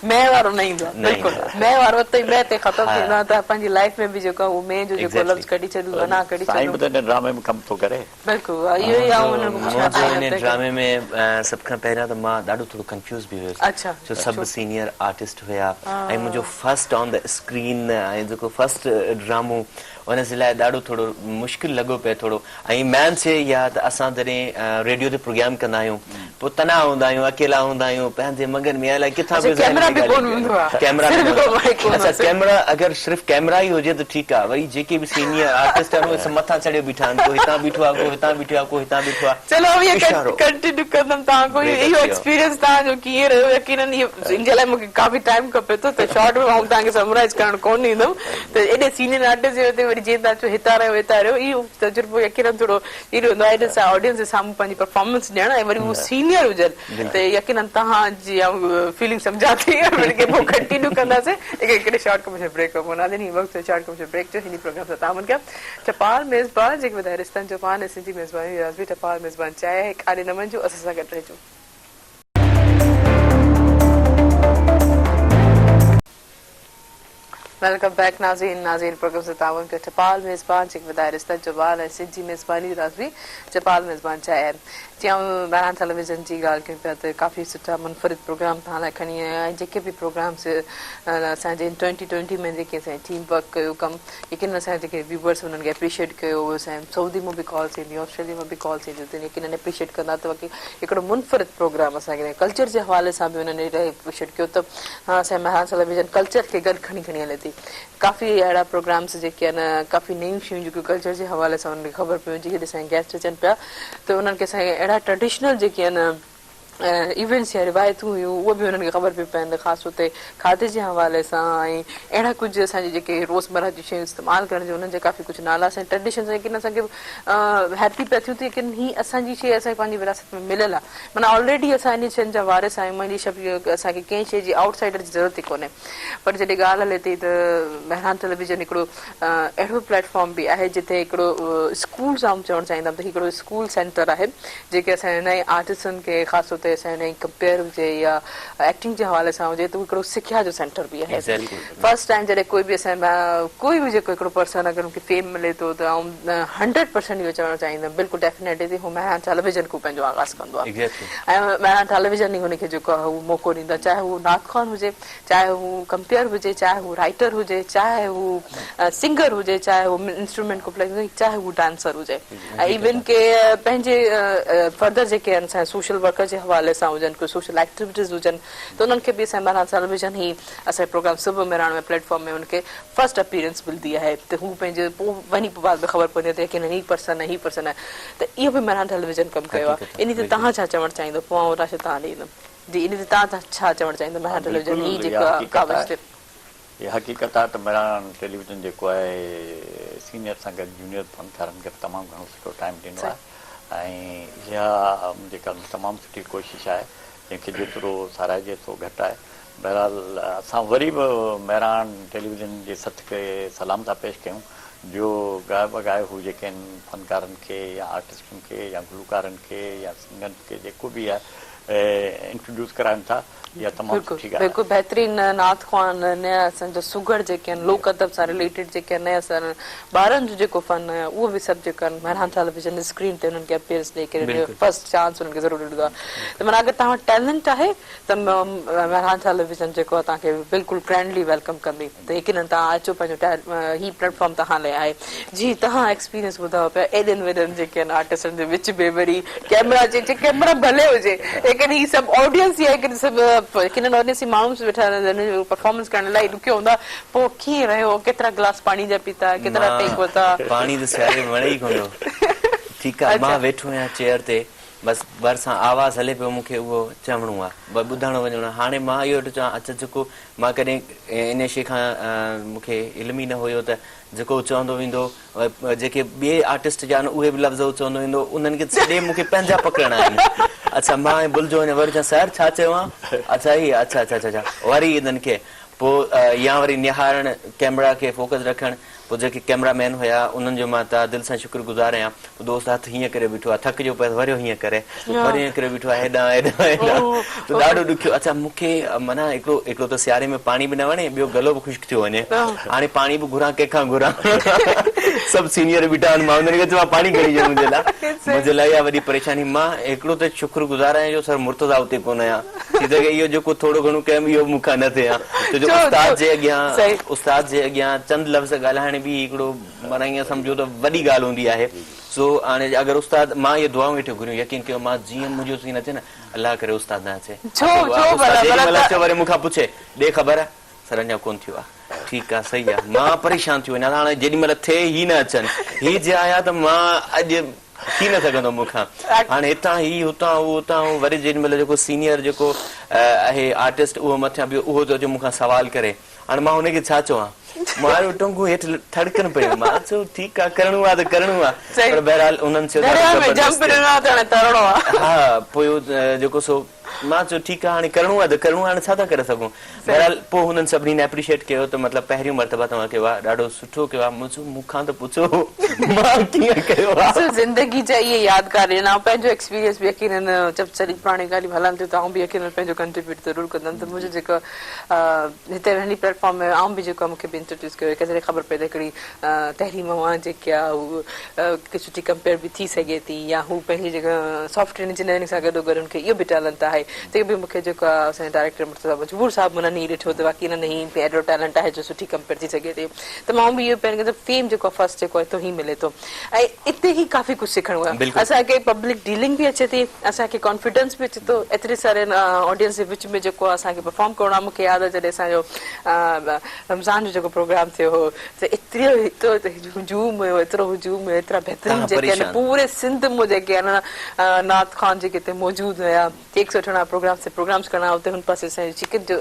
مين وارو نه ايندو آهي بلڪل مين وارو اتي ئي مين تي ختم ٿيندو آهي ته پنهنجي لائيف ۾ به جيڪو آهي اهو مين جو جيڪو لفظ ڪڍي ڇڏيون انا ڪڍي ڇڏيون. سائين به ته ان ڊرامي ۾ ڪم ٿو ڪري. بلڪل اهو ئي آئون انهن کان پڇان منهنجو ان ڊرامي ۾ سڀ کان پهريان ته مان ڏاڍو ٿورو ڪنفيوز به هيس ڇو سڀ سينيئر آرٽسٽ هيا ۽ منهنجو فرسٽ آن the screen ۽ جيڪو فرسٽ ڊرامو ان جي لاء ڏاڍو ٿورو مشڪل لڳو پئي ٿورو ۽ مين شي اها ته اسان جڏهن ريڊيو تي پروگرام ڪندا آهيون پوء تنها هوندا آهيون اڪيلا هوندا آهيون پنهنجي مگن ۾ الائي ڪٿان به ڪيمرا به ڪونه هوندو آهي ڪيمرا به نه اڇا ڪيمرا اگر صرف ڪيمرا ئي هجي ته ٺيڪ آهي وري جيڪي به سينيئر آرٽسٽ آهن اهي سڀ مٿان چڙهيو بيٺا آهن ڪو هتان بيٺو آهي ڪو هتان بيٺو آهي ڪو هتان بيٺو آهي چلو اهو ڪنٽينيو ڪندم توهان کان اهو ايڪسپيرينس توهان جو ڪيئن رهيو يقينن اهو ان جي لاء مون کي ڪافي ٽائيم کپي ٿو ته شارٽ ۾ آئون توهان کي سمرائز ڪرڻ ڪونه ڏيندم ته ايڏي سينيئر آرٽسٽ جي هتي وري جيئن توهان چيو هتان رهيو هتان رهيو اهو تجربو يقينن ٿورو اهڙو هوندو آهي ايڏي آڊينس جي سامهون پنهنجي پرفارمنس ڏيڻ ۽ وري هو سينيئر هجن ته يقينن توهان جي آئون فيلنگ سمجهان ٿي ان کي پوء ڪنٽينيو ڪنداسين هڪڙي شارٽ ڪمرشل بريڪ کان پوء ناظرين هي وقت شارٽ ڪمرشل بريڪ جو هن پروگرام سان تعاون ڪيا ٽپال ميزبان جيڪي ٻڌائي رشتن جو پان ۽ سنڌي ميزباني راضي ٽپال ميزبان چاهي ڪاڏي نه وڃجو اسان سان گڏ رهجو. Welcome back ناظرين ناظرين پروگرام سان تعاون ڪيو ٽپال ميزبان جيڪي ٻڌائي رشتن جو ٻال ۽ سنڌ جي ميزباني جو راز به ٽپال ميزبان چاهي آهي جي آئون بهرحال ٽيليويزن جي ڳالهه ڪيون پيا ته ڪافي سٺا منفرد پروگرام توهان لاء کڻي آيا آهيون جيڪي به پروگرامس اسان جي ٽوئنٽي ٽوئنٽي ۾ جيڪي اسان جي ٽيم ورڪ ڪيو ڪم يقينن اسان جا جيڪي ويوئرس انهن کي اپريشيئيٽ ڪيو اسان جي سعودي مان به ڪالس اينديون آسٽريليا مان به ڪالس اينديون ته يقينن اپريشيئيٽ ڪندا ته واقعي هڪڙو منفرد پروگرام اسان کي ڪلچر جي حوالي سان به انهن اپريشيئيٽ ڪيو ته اسان جي مهراڻ ٽيليويزن ڪلچر کي گڏ کڻي کڻي هلي ٿي ڪافي اهڙا پروگرامس جيڪي آهن ڪافي نيون شيون جيڪيون ڪلچر جي حوالي سان انهن کي خبر پيون جيڪي اسان جا گيسٽ اچن پيا ته انهن کي اسان اهڙا ٽرڊيشنل جيڪي آهن ايونٽس يا روايتون هيون اهي به انهن کي خبر پيون پون خاص طور تي کاڌي جي حوالي سان ۽ اهڙا ڪجهه اسان جي جيڪي روزمره جون شيون استعمال ڪرڻ جون انهن جا ڪافي ڪجهه نالا اسان جي ٽرڊيشن سان يقينن اسان کي هيپي پيا ٿيون ته يقينن هي اسان جي شيء اسان کي پنهنجي وراثت ۾ مليل آهي معنيٰ آلريڊي اسان انهن شين جا وارث آهيون معنيٰ اسان کي ڪنهن شيء جي آئوٽ سائيڊر جي ضرورت ئي ڪونهي پر جڏهن ڳالهه هلي ٿي ته مهراڻ ٽيليويزن هڪڙو اهڙو پليٽ فارم به آهي جتي هڪڙو اسڪول آئون چوڻ چاهيندم ته هڪڙو اسڪول سينٽر آهي جيڪي اسان جي نئين آرٽسٽن کي خاص طور تي اسان جي نئين ڪمپيئر هجي يا ايڪٽنگ جي حوالي سان هجي ته هڪڙو سکيا جو سينٽر به آهي فرسٽ ٽائيم جڏهن ڪوئي به اسان ڪوئي به جيڪو هڪڙو پرسن اگر ان کي فيم ملي ٿو ته آئون هنڊريڊ پرسنٽ اهو چوڻ چاهيندم بلڪل ڊيفنيٽلي هو مهراڻ ٽيليويزن کان پنهنجو آغاز ڪندو آهي ۽ مهراڻ ٽيليويزن ئي هن کي جيڪو آهي اهو موقعو ڏيندو آهي چاهي هو نعت خوان هجي چاهي هو ڪمپيئر هجي چاهي هو رائيٽر هجي چاهي هو سنگر هجي چاهي هو انسٽرومينٽ ڪو پلي هجي چاهي هو ڊانسر هجي ۽ ايون ڪي پنهنجي فردر جيڪي آهن اسان سوشل ورڪر جي حوالي سان هجن ڪو سوشل ايڪٽيوٽيز هجن ته انهن کي به اسان مهراڻ ٽيليويزن هي اسان پروگرام صبح مهراڻ ۾ پليٽ فارم ۾ ان کي فرسٽ اپيئرنس ملدي آهي ته هو پنهنجي پوء وڃي پوء بعد ۾ خبر پوندي آهي ته يقينن هي پرسن آهي هي پرسن آهي ته اهو به مهراڻ ٽيليويزن ڪم ڪيو آهي انهي تي توهان ڇا چوڻ چاهيندو پوء آئون راشد توهان ڏي ايندم جي انهي تي توهان ڇا چوڻ چاهيندو مهراڻ ٽيليويزن هي جيڪا ڪاوش تي. اها حقيقت آهي ته مهراڻ ٽيليويزن جيڪو آهي سينيئر سان گڏ جونيئر فنڪارن کي به تمام گهڻو سٺو ٽائيم ڏنو آهي ۽ اها منهنجي خيال ۾ تمام سٺي ڪوشش آهي جنهن کي جيترو ساراهجي سو گهٽ آهي بهرحال اسان وري به مهراڻ ٽيليويزن جي سٿ کي سلام ٿا پيش ڪيون جو گاهه بگاهه هو جيڪي آهن فنڪارن کي يا آرٽسٽن کي يا گلوڪارن کي يا سنگرن کي جيڪو به آهي انٽروڊيوس ڪرائن ٿا اها تمام بلڪل سٺي ڳالهه آهي. بلڪل بهترين نعت خوان نيا اسان جا سگهڙ جيڪي آهن لوڪ ادب سان رليٽيڊ جيڪي آهن نيا اسان ٻارن جو جيڪو فن آهي اهو به سڀ جيڪو آهن مهراڻ ٽيليويزن اسڪرين تي انهن کي اپيئرنس ڏئي ڪري فرسٽ چانس انهن کي ضرور ڏنو آهي ته معنيٰ اگر توهان وٽ ٽيلنٽ آهي ته مهراڻ ٽيليويزن جيڪو آهي توهان کي بلڪل گرينڊلي welcome ڪندي ته يقينن توهان اچو پنهنجو هي پليٽ فارم توهان لاء آهي جي توهان ايڪسپيرينس ٻڌايو پيا ايڏن وڏن جيڪي آهن آرٽسٽن جي وچ ۾ وري ڪيمرا جي ڪيمرا ڀلي هجي ليڪن هي سڀ آڊينس ئي آهي سڀ يقينن آڊينس ئي ماڻهو ويٺا آهن پرفارمنس ڪرڻ لاء ڏکيو هوندا پوء ڪيئن رهيو ڪيترا گلاس پاڻي جا پيتا ڪيترا ٽيڪ ورتا پاڻي ته سياري ۾ وڻي ئي ڪونه ٿو ٺيڪ آهي مان ويٺو آهيان چيئر تي بس ڀرسان آواز هلي پيو مون کي اهو چوڻو آ ٻڌڻ وڃڻو آ هاڻي مان اهو ويٺو چوان اڇا جيڪو مان ڪڏهن ان شي کان مون کي علم ئي نه هيو ته جيڪو هو چوندو ويندو جيڪي ٻئي آرٽسٽ جا آهن اهي به لفظ هو چوندو ويندو انهن کي ڇڏي مون کي پنهنجا پڪڙڻا آهن. اڇا مان ۽ بل جو وڃان وري چوان سر ڇا چيو آ اڇا هي اڇا اڇا اڇا وري انهن کي پوء يا وري نهارڻ ڪيمرا کي فوڪس رکڻ پوء جيڪي ڪيمرا مين هيا انهن جو مان تهه دل سان شڪر گذار آهيان. پوء دوست هٿ هيئن ڪري بيٺو آهي ٿڪجيو پيس وريو هيئن ڪري وري هيئن ڪري بيٺو آهي هيڏانهن هيڏانهن هيڏانهن ته ڏاڍو ڏکيو اڇا مون کي معنيٰ هڪڙو هڪڙو ته سياري ۾ پاڻي به نه وڻي ٻيو گلو به خشڪ ٿيو وڃي هاڻي پاڻي به گهران ڪنهن کان گهران سڀ سينيئر بيٺا آهن مان انهن کي چوان پاڻي کڻي ڏيو منهنجي لاء منهنجي لاء اها وڏي پريشاني مان هڪڙو ته شڪر گذار آهيان جو سر مرتضيٰ اتي ڪونه آهيان ٿي سگهي اهو جيڪو ٿورو گهڻو ڪيم اهو به مون کان نه ٿئي ها ڇو جو استاد جي اڳيان استاد جي اڳيان چند لفظ ڳالهائڻ به هڪڙو معنيٰ ائين سمجهو ته وڏي ڳالهه هوندي آهي سو هاڻي اگر استاد مان اهي دعائون ويٺو گهريون يقين ڪيو مان جيئن منهنجو سين اچي نه الله ڪري استاد نه اچي استاد جيڏي مهل اچي وري مون کان پڇي ڏي خبر سر اڃا ڪونه ٿيو آ ٺيڪ آ صحيح آ مان پريشان ٿي وڃان هاڻي جيڏي مهل ٿئي هي نه اچن هي جي آيا ته مان اڄ ٿي نه سگهندو مون کان هاڻي هتان هي هتان هو هتان هو وري جيڏي مهل جيڪو سينيئر جيڪو آهي آرٽسٽ اهو مٿيان بيهو اهو ٿو اچي مون کان سوال ڪري هاڻي مان هن کي ڇا چوان مان ٽنگون هيٺ ٿڙڪن پيون مان چيو ٺيڪ آ ڪرڻو آ ته ڪرڻو آ پر بهرحال انهن چيو ڏاڍو زبردست ها پوء جيڪو سو مان چيو ٺيڪ آ هاڻي ڪرڻو آ ته ڪرڻو آ هاڻي ڇا ٿا ڪري سگهون. بهرحال پوء هنن سڀني اپريشيٽ ڪيو ته مطلب پهريون مرتبه توهان ڪيو آ ڏاڍو سٺو ڪيو آ. مون چيو مون کان ته پڇو مان ڪيئن ڪيو آ. ڏسو زندگي جا اهي يادگار ڏينهن آئون پنهنجو ايڪسپيرينس به يقينن جب چري پراڻيون ڳالهيون هلن ٿيون ته آئون به يقينن پنهنجو ڪنٽريبيوٽ ضرور ڪندم ته منهنجو جيڪو هتي هن پليٽ فارم ۾ آئون به جيڪو آ مون کي به انٽروڊيوس ڪيو هڪ ذريعي خبر پئي ته هڪڙي تحريم اوهان جيڪي آ هو ڪي سٺي ڪمپيئر به ٿي سگهي ٿي يا هو پنهنجي جيڪا سافٽ ويئر انجنيئرنگ سان گڏو گڏ هن کي اهو به ٽيلنٽ آهي ته اهو به مون کي جيڪو آ اسان جي ڊائريڪٽر مرتضيٰ مجبور صاحب انهن ئي ڏٺو ته واقعي انهن هي ۾ اهڙو ٽيلنٽ آهي جو سٺي ڪمپيئر ٿي سگهي ٿي ته مان به اهو پنهنجي فيم جيڪو آ فرسٽ جيڪو آ اتو ئي ملي ٿو ۽ اتي ئي ڪافي ڪجهه سکڻ آهي اسان کي پبلڪ ڊيلنگ به اچي ٿي اسان کي ڪانفيڊنس به اچي ٿو ايتري ساري آڊينس جي وچ ۾ جيڪو آ اسان کي پرفارم ڪرڻو آ مون کي ياد آ جڏهن اسان جو رمضان جو جيڪو پروگرام ٿيو هو ته ايترو ايترو هجوم هيو ايترو هجوم هيو ايترا بهترين جيڪي آهن پوري سنڌ مان جيڪي آهن نعت خوان جيڪي هتي موجود هيا ڪيڪس وٺڻ آيا پروگرامس تي پروگرامس ڪرڻ آيا اتي هن پاسي اسان جو چڪن جو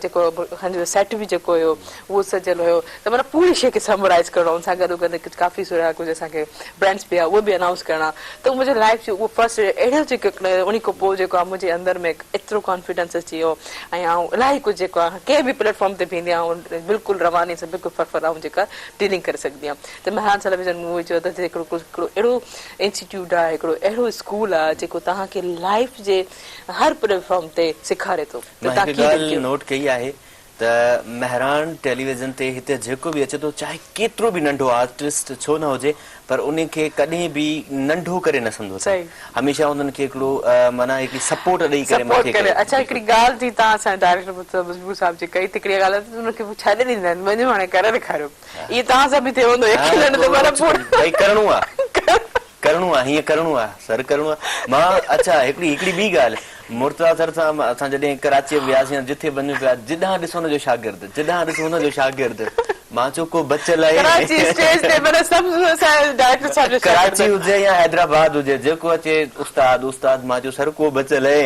جيڪو هن جو سيٽ به جيڪو هيو اهو سجيل هيو ته معنيٰ پوري شيء کي سمرائز ڪرڻو ان سان گڏو گڏ ڪجهه ڪافي سارا ڪجهه اسان کي برانڊس به هيا اهي به انائونس ڪرڻا ته منهنجي لائف جو اهو فرسٽ اهڙو جيڪو انهي کان پوء جيڪو آهي منهنجي اندر ۾ ايترو ڪانفيڊنس اچي ويو ۽ آئون الاهي ڪجهه جيڪو آهي ڪنهن به پليٽ فارم تي بيهندي آهيان آئون بلڪل رواني سان بلڪل فرفر آئون جيڪا ڊيلنگ ڪري سگهندي آهيان ته مهراڻ ٽيليويزن مون اهو چيو ته هتي هڪڙو هڪڙو اهڙو انسٽيٽيوٽ آهي هڪڙو اهڙو اسڪول آهي جيڪو توهان کي لائف جي هر پليٽ فارم تي سيکاري ٿو ته مان توهان هڪ ڪيئن ڳالهه ڪيو. نوٽ ڪئي آهي ته مهراڻ ٽيليويزن تي هتي جيڪو به اچي ٿو چاهي ڪيترو به ننڍو آرٽسٽ ڇو نه هجي پر انهي کي ڪڏهن به ننڍو ڪري نه سمجهو اٿن هميشه انهن کي هڪڙو معنيٰ هڪڙي سپورٽ ڏئي ڪري سپورٽ مٿي ڪري ڪري اڇا هڪڙي ڳالهه ٿي تان اسان جي ڊائريڪٽر مرتضيٰ مجبور صاحب جي ڪئي ته هڪڙي ڳالهه آهي ته انهن کي ڇڏي ڏيندا آهن وڃو هاڻي ڪري ڏيکاريو اهي توهان سان به ٿيو هوندو يقينن ته معنيٰ پورو ڀئي ڪرڻو آ ڪرڻو آ هيئن ڪرڻو آ سر ڪرڻو آ مان اڇا هڪڙي هڪڙي ٻي ڳالهه مرتضيٰ سر سان اسان جڏهن ڪراچيء وياسين جٿي وڃون پيا جڏهن ڏسو هن جو شاگرد جڏهن ڏسو هن جو شاگرد مان چيو ڪو بچيل آهي ڪراچي اسٽيج تي معنيٰ سڀ اسان ڊائريڪٽر صاحب جا شاگرد ڪراچي هجي يا حيدرآباد هجي جيڪو اچي استاد استاد مان چيو سر ڪو بچيل آهي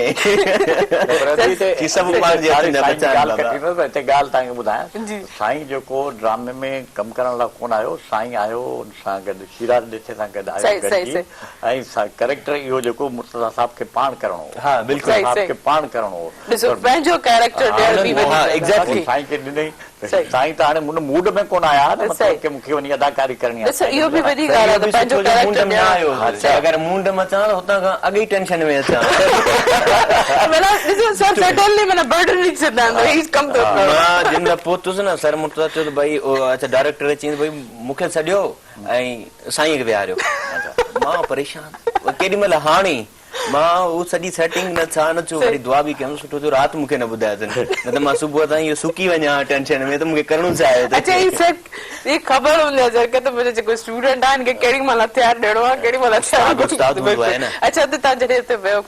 هي سڀ پنهنجي هٿن جا بچا آهن بابا. هتي ڳالهه توهان کي ٻڌايان سائين جيڪو ڊرامي ۾ ڪم ڪرڻ لاء ڪونه آيو سائين آيو ان سان گڏ شيراز ڏيٿي سان گڏ آيو گڏجي ۽ ڪريڪٽر اهو جيڪو مرتضيٰ صاحب کي پاڻ ڪرڻو هو مرتضيٰ صاحب کي پاڻ ڪرڻو هو ڏسو پنهنجو ڪريڪٽر ڏيڻ به وڏي ڳالهه آهي. سائين کي ڏنئي ته سائين ته هاڻي ان موڊ ۾ ڪونه آيا ها نه مطلب ڪي مون کي وڃي اداڪاري ڪرڻي آهي. ڏسو اهو به وڏي ڳالهه آهي ته پنهنجو ڪريڪٽر ڏيڻ. اگر مونڊ ۾ اچان ته هتان کان اڳ ئي ٽينشن ۾ اچان. معنيٰ ڏسو سر سڊنلي معنيٰ برڊن ڏئي ڇڏندا آهن ته هي ڪم ٿو ڪرڻو. مان جنهن مهل پهتس نه سر مرتضيٰ چيو ته ڀئي اڇا ڊائريڪٽر چيائين ته ڀئي مون کي سڏيو ۽ سائين کي ويهاريو. مان پريشان ڪيڏي مهل هاڻي مان هو سڄي سيٽنگ نه ڇا نه ڇو وري دعا به ڪيم سٺو ٿيو رات مون کي نه ٻڌايو اٿن نه ته مان صبح تائين اهو سڪي وڃان ها ٽينشن ۾ ته مون کي ڪرڻو ڇا آهي اڇا هي سر هي خبر هوندي آهي سر کي ته منهنجو جيڪو اسٽوڊنٽ آهي هن کي ڪهڙي مهل هٿيار ڏيڻو آهي ڪهڙي مهل هٿيار استاد استاد هوندو آهي نه. اڇا ته توهان جڏهن اتي ويو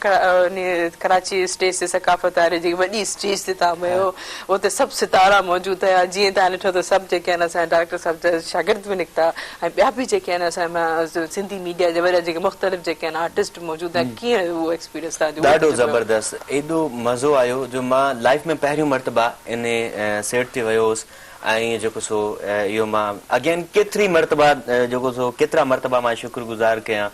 ڪراچي اسٽيج تي ثقافت واري جيڪي وڏي اسٽيج تي توهان ويو اتي سڀ ستارا موجود هيا جيئن توهان ڏٺو ته سڀ جيڪي آهن اسان جا ڊائريڪٽر صاحب جا شاگرد به نڪتا ۽ ٻيا به جيڪي آهن اسان جا سنڌي ميڊيا جا وڏا جيڪي مختلف جيڪي آهن آرٽسٽ موجود آهن ڪيئن اهو ايڪسپيرينس توهان جو اهو ڏاڍو تجربو زبردست ايڏو مزو آيو جو مان لائف ۾ پهريون مرتبه انهي سيٽ تي ويو هوس. ۽ جيڪو سو اهو مان اگين ڪيتري مرتبه جيڪو سو ڪيترا مرتبه مان شڪر گذار ڪيان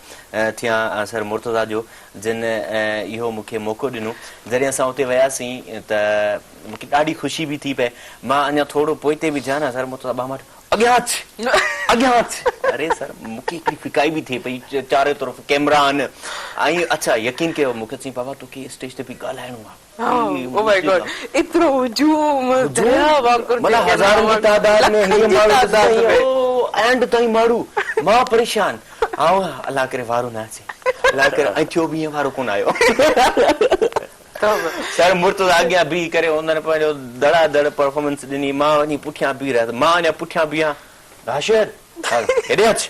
ٿيان سر مرتضيٰ جو جن اهو مون کي موقعو ڏنو. جڏهن اسان اتي وياسين ته مون کي ڏاڍي خوشي به ٿي پئي. مان اڃا ٿورو پوئتي به ٿيان نه سر مرتضيٰ ٻانهن اڳيان اچ اڳيان اچ اري سر مون کي هڪڙي ڦڪائي به ٿئي پئي چارو طرف ڪيمرا آهن ۽ اڇا يقين ڪيو مون کي چيائين بابا توکي اسٽيج تي بيهي ڳالهائڻو آهي. او مائي گاڊ ايترو هجوم درياء وانگر معنيٰ هزارن جي تعداد ۾ هيء ماڻهو اينڊ تائين ماڻهو مان پريشان آئون الله ڪري وارو نه اچي الله ڪري ۽ ٿيو به ائين وارو ڪونه آيو. سر مرتضيٰ اڳيان بيهي ڪري انهن پنهنجو دڙا دڙ پرفارمنس ڏني مان وڃي پٺيان بيهي رهيس مان اڃا پٺيان بيهان راشد هيڏي اچ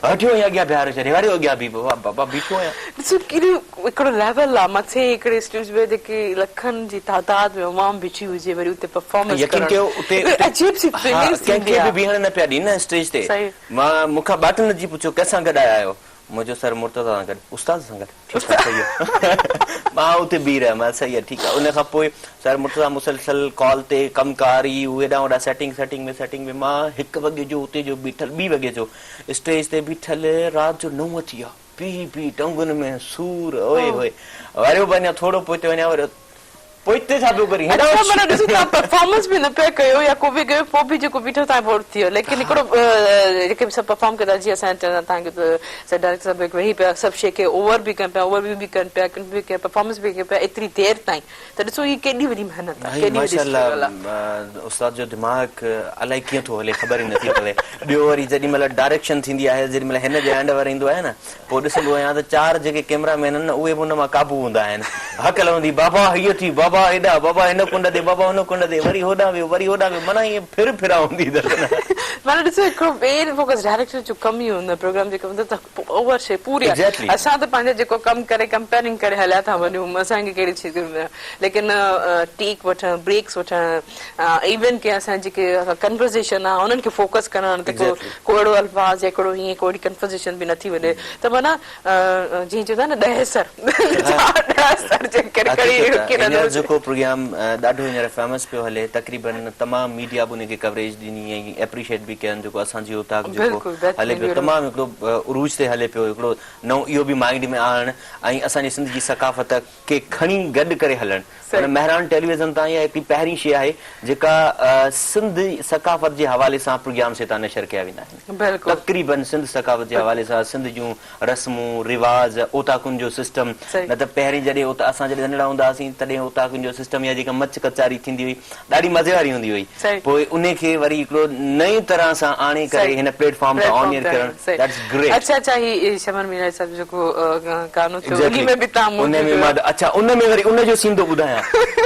هٺيو ائين اڳيان بيهاري ڇڏي وري اڳيان بيهه بابا بابا بيٺو آهيان. ڏسو ڪيڏو هڪڙو ليول آ مٿي هڪڙي اسٽيج ۾ جيڪي لکن جي تعداد ۾ عوام بيٺي هجي وري اتي پرفارمنس يقين ڪرڻ ڪيو اتي هڪڙي عجيب سي ها فيلنگس ڪنهن ٿيندي کي آ. به بيهڻ نه پيا ڏين نه اسٽيج تي مان مون کان ٻاٽن اچي پڇيو ڪنهن سان گڏ آيا آهيو مون چيو سر مرتضيٰ سان گڏ استاد سان گڏ ٺيڪ آ صحيح آ مان اتي بيهي رهيم مان صحيح آ ٺيڪ آ ان کان پوء سر مرتضيٰ مسلسل ڪال تي ڪم ڪار هي هو هيڏانهن هوڏانهن سيٽنگ سيٽنگ ۾ سيٽنگ ۾ مان هڪ وڳي جو اتي جو بيٺل ٻي وڳي جو اسٽيج تي بيٺل رات جو نو ٿي ويا بيهي بيهي ٽنگن ۾ سور اوئي هوئي وريو به اڃا ٿورو پوئتي وڃان وريو پوئتي ڇا پيو ڪرين اڇا معنيٰ ڏسو توهان پرفارمنس به نه پيا ڪيو يا ڪو به ڪيو پوء به جيڪو بيٺو توهان بور ٿي ويو ليڪن هڪڙو جيڪي به سڀ پرفارم ڪندا جيئن اسان چوندا توهان کي ته ڊائريڪٽر صاحب ويهي پيا سڀ شيء کي اوور به ڪن پيا اوور ويو به ڪن پيا ڪن به پرفارمنس به ڪن پيا ايتري دير تائين ته ڏسو هي ڪيڏي وڏي محنت آهي ڀائي ڪيڏي وڏي ماشاء اسٽرگل آهي. الله استاد جو دماغ الائي ڪيئن ٿو هلي خبر ئي نٿي پوي ٻيو وري جيڏي مهل ڊائريڪشن ٿيندي آهي جيڏي مهل هن جي هينڊ اوور ايندو آهي نه پوء ڏسندو آهيان ته چار جيڪي ڪئميرا مين آهن نه اهي به ان مان قابو هوندا آهن. هڪل هوندي بابا هيء ٿي، بابا هيڏانهن، بابا هن ڪنڊ تي، بابا هن ڪنڊ تي، وري هوڏانهن ويو، وري هوڏانهن ويو، معنيٰ ائين ڦر ڦران هوندي اٿس نه. معنيٰ ڏسو هڪڙو مين فوڪس ڊائريڪٽر جو ڪم ئي هوندو آهي پروگرام جيڪو هوندو ته اوور شيء پوري آهي Exactly. اسان ته پنهنجو جيڪو ڪم ڪري ڪمپيئرنگ ڪري هليا ٿا وڃون اسان کي ڪهڙي چيز ليڪن ٽيڪ وٺڻ بريڪس وٺڻ ايون ڪي اسان جيڪي ڪنورزيشن آ انهن کي فوڪس ڪرڻ ته ڪو ڪو اهڙو الفاظ يا ڪهڙو هيئن ڪو اهڙي ڪنورزيشن به نه ٿي وڃي ته معنيٰ جيئن چوندا آهن نه ڏهيسر ڏهيسر جي ڪري کڻي حقيقت آ هينئر جيڪو پروگرام ڏاڍو هينئر فيمس پيو هلي تقريبن تمام ميڊيا به ان کي ڪوريج ڏني ۽ اپريشيٽ به ڪين جيڪو اسان جي اوطاق جيڪو هلي پيو تمام هڪڙو عروج تي هلي پيو هڪڙو نئون اهو به مائنڊ ۾ آڻڻ ۽ اسان جي سنڌ جي ثقافت کي کڻي گڏ ڪري هلڻ معنيٰ مهراڻ ٽيليويزن تان اها هڪڙي پهرين شيء آهي جيڪا سنڌ ثقافت جي حوالي سان پروگرامس هتان نشر ڪيا ويندا آهن. تقريبن سنڌ ثقافت جي حوالي سان سنڌ جون رسمون، رواج، اوطاقن جو سسٽم نه ته پهرين جڏهن اوطا اسان جڏهن ننڍڙا هوندا هئاسين تڏهن اوطاقن جو سسٽم يا جيڪا مچ ڪچاري ٿيندي هئي ڏاڍي مزي واري هوندي هئي پوء انهي کي وري هڪڙو نئين طرح سان آڻي ڪري هن پليٽ فارم تان آن ايئر ڪرڻ that's great. اڇا اڇا هي شمن ميرائي صاحب جو جيڪو گانو ٿيو انهي ۾ به تان موجود هيو. اڇا ان ۾ وري ان جو سين ٿو ٻڌايان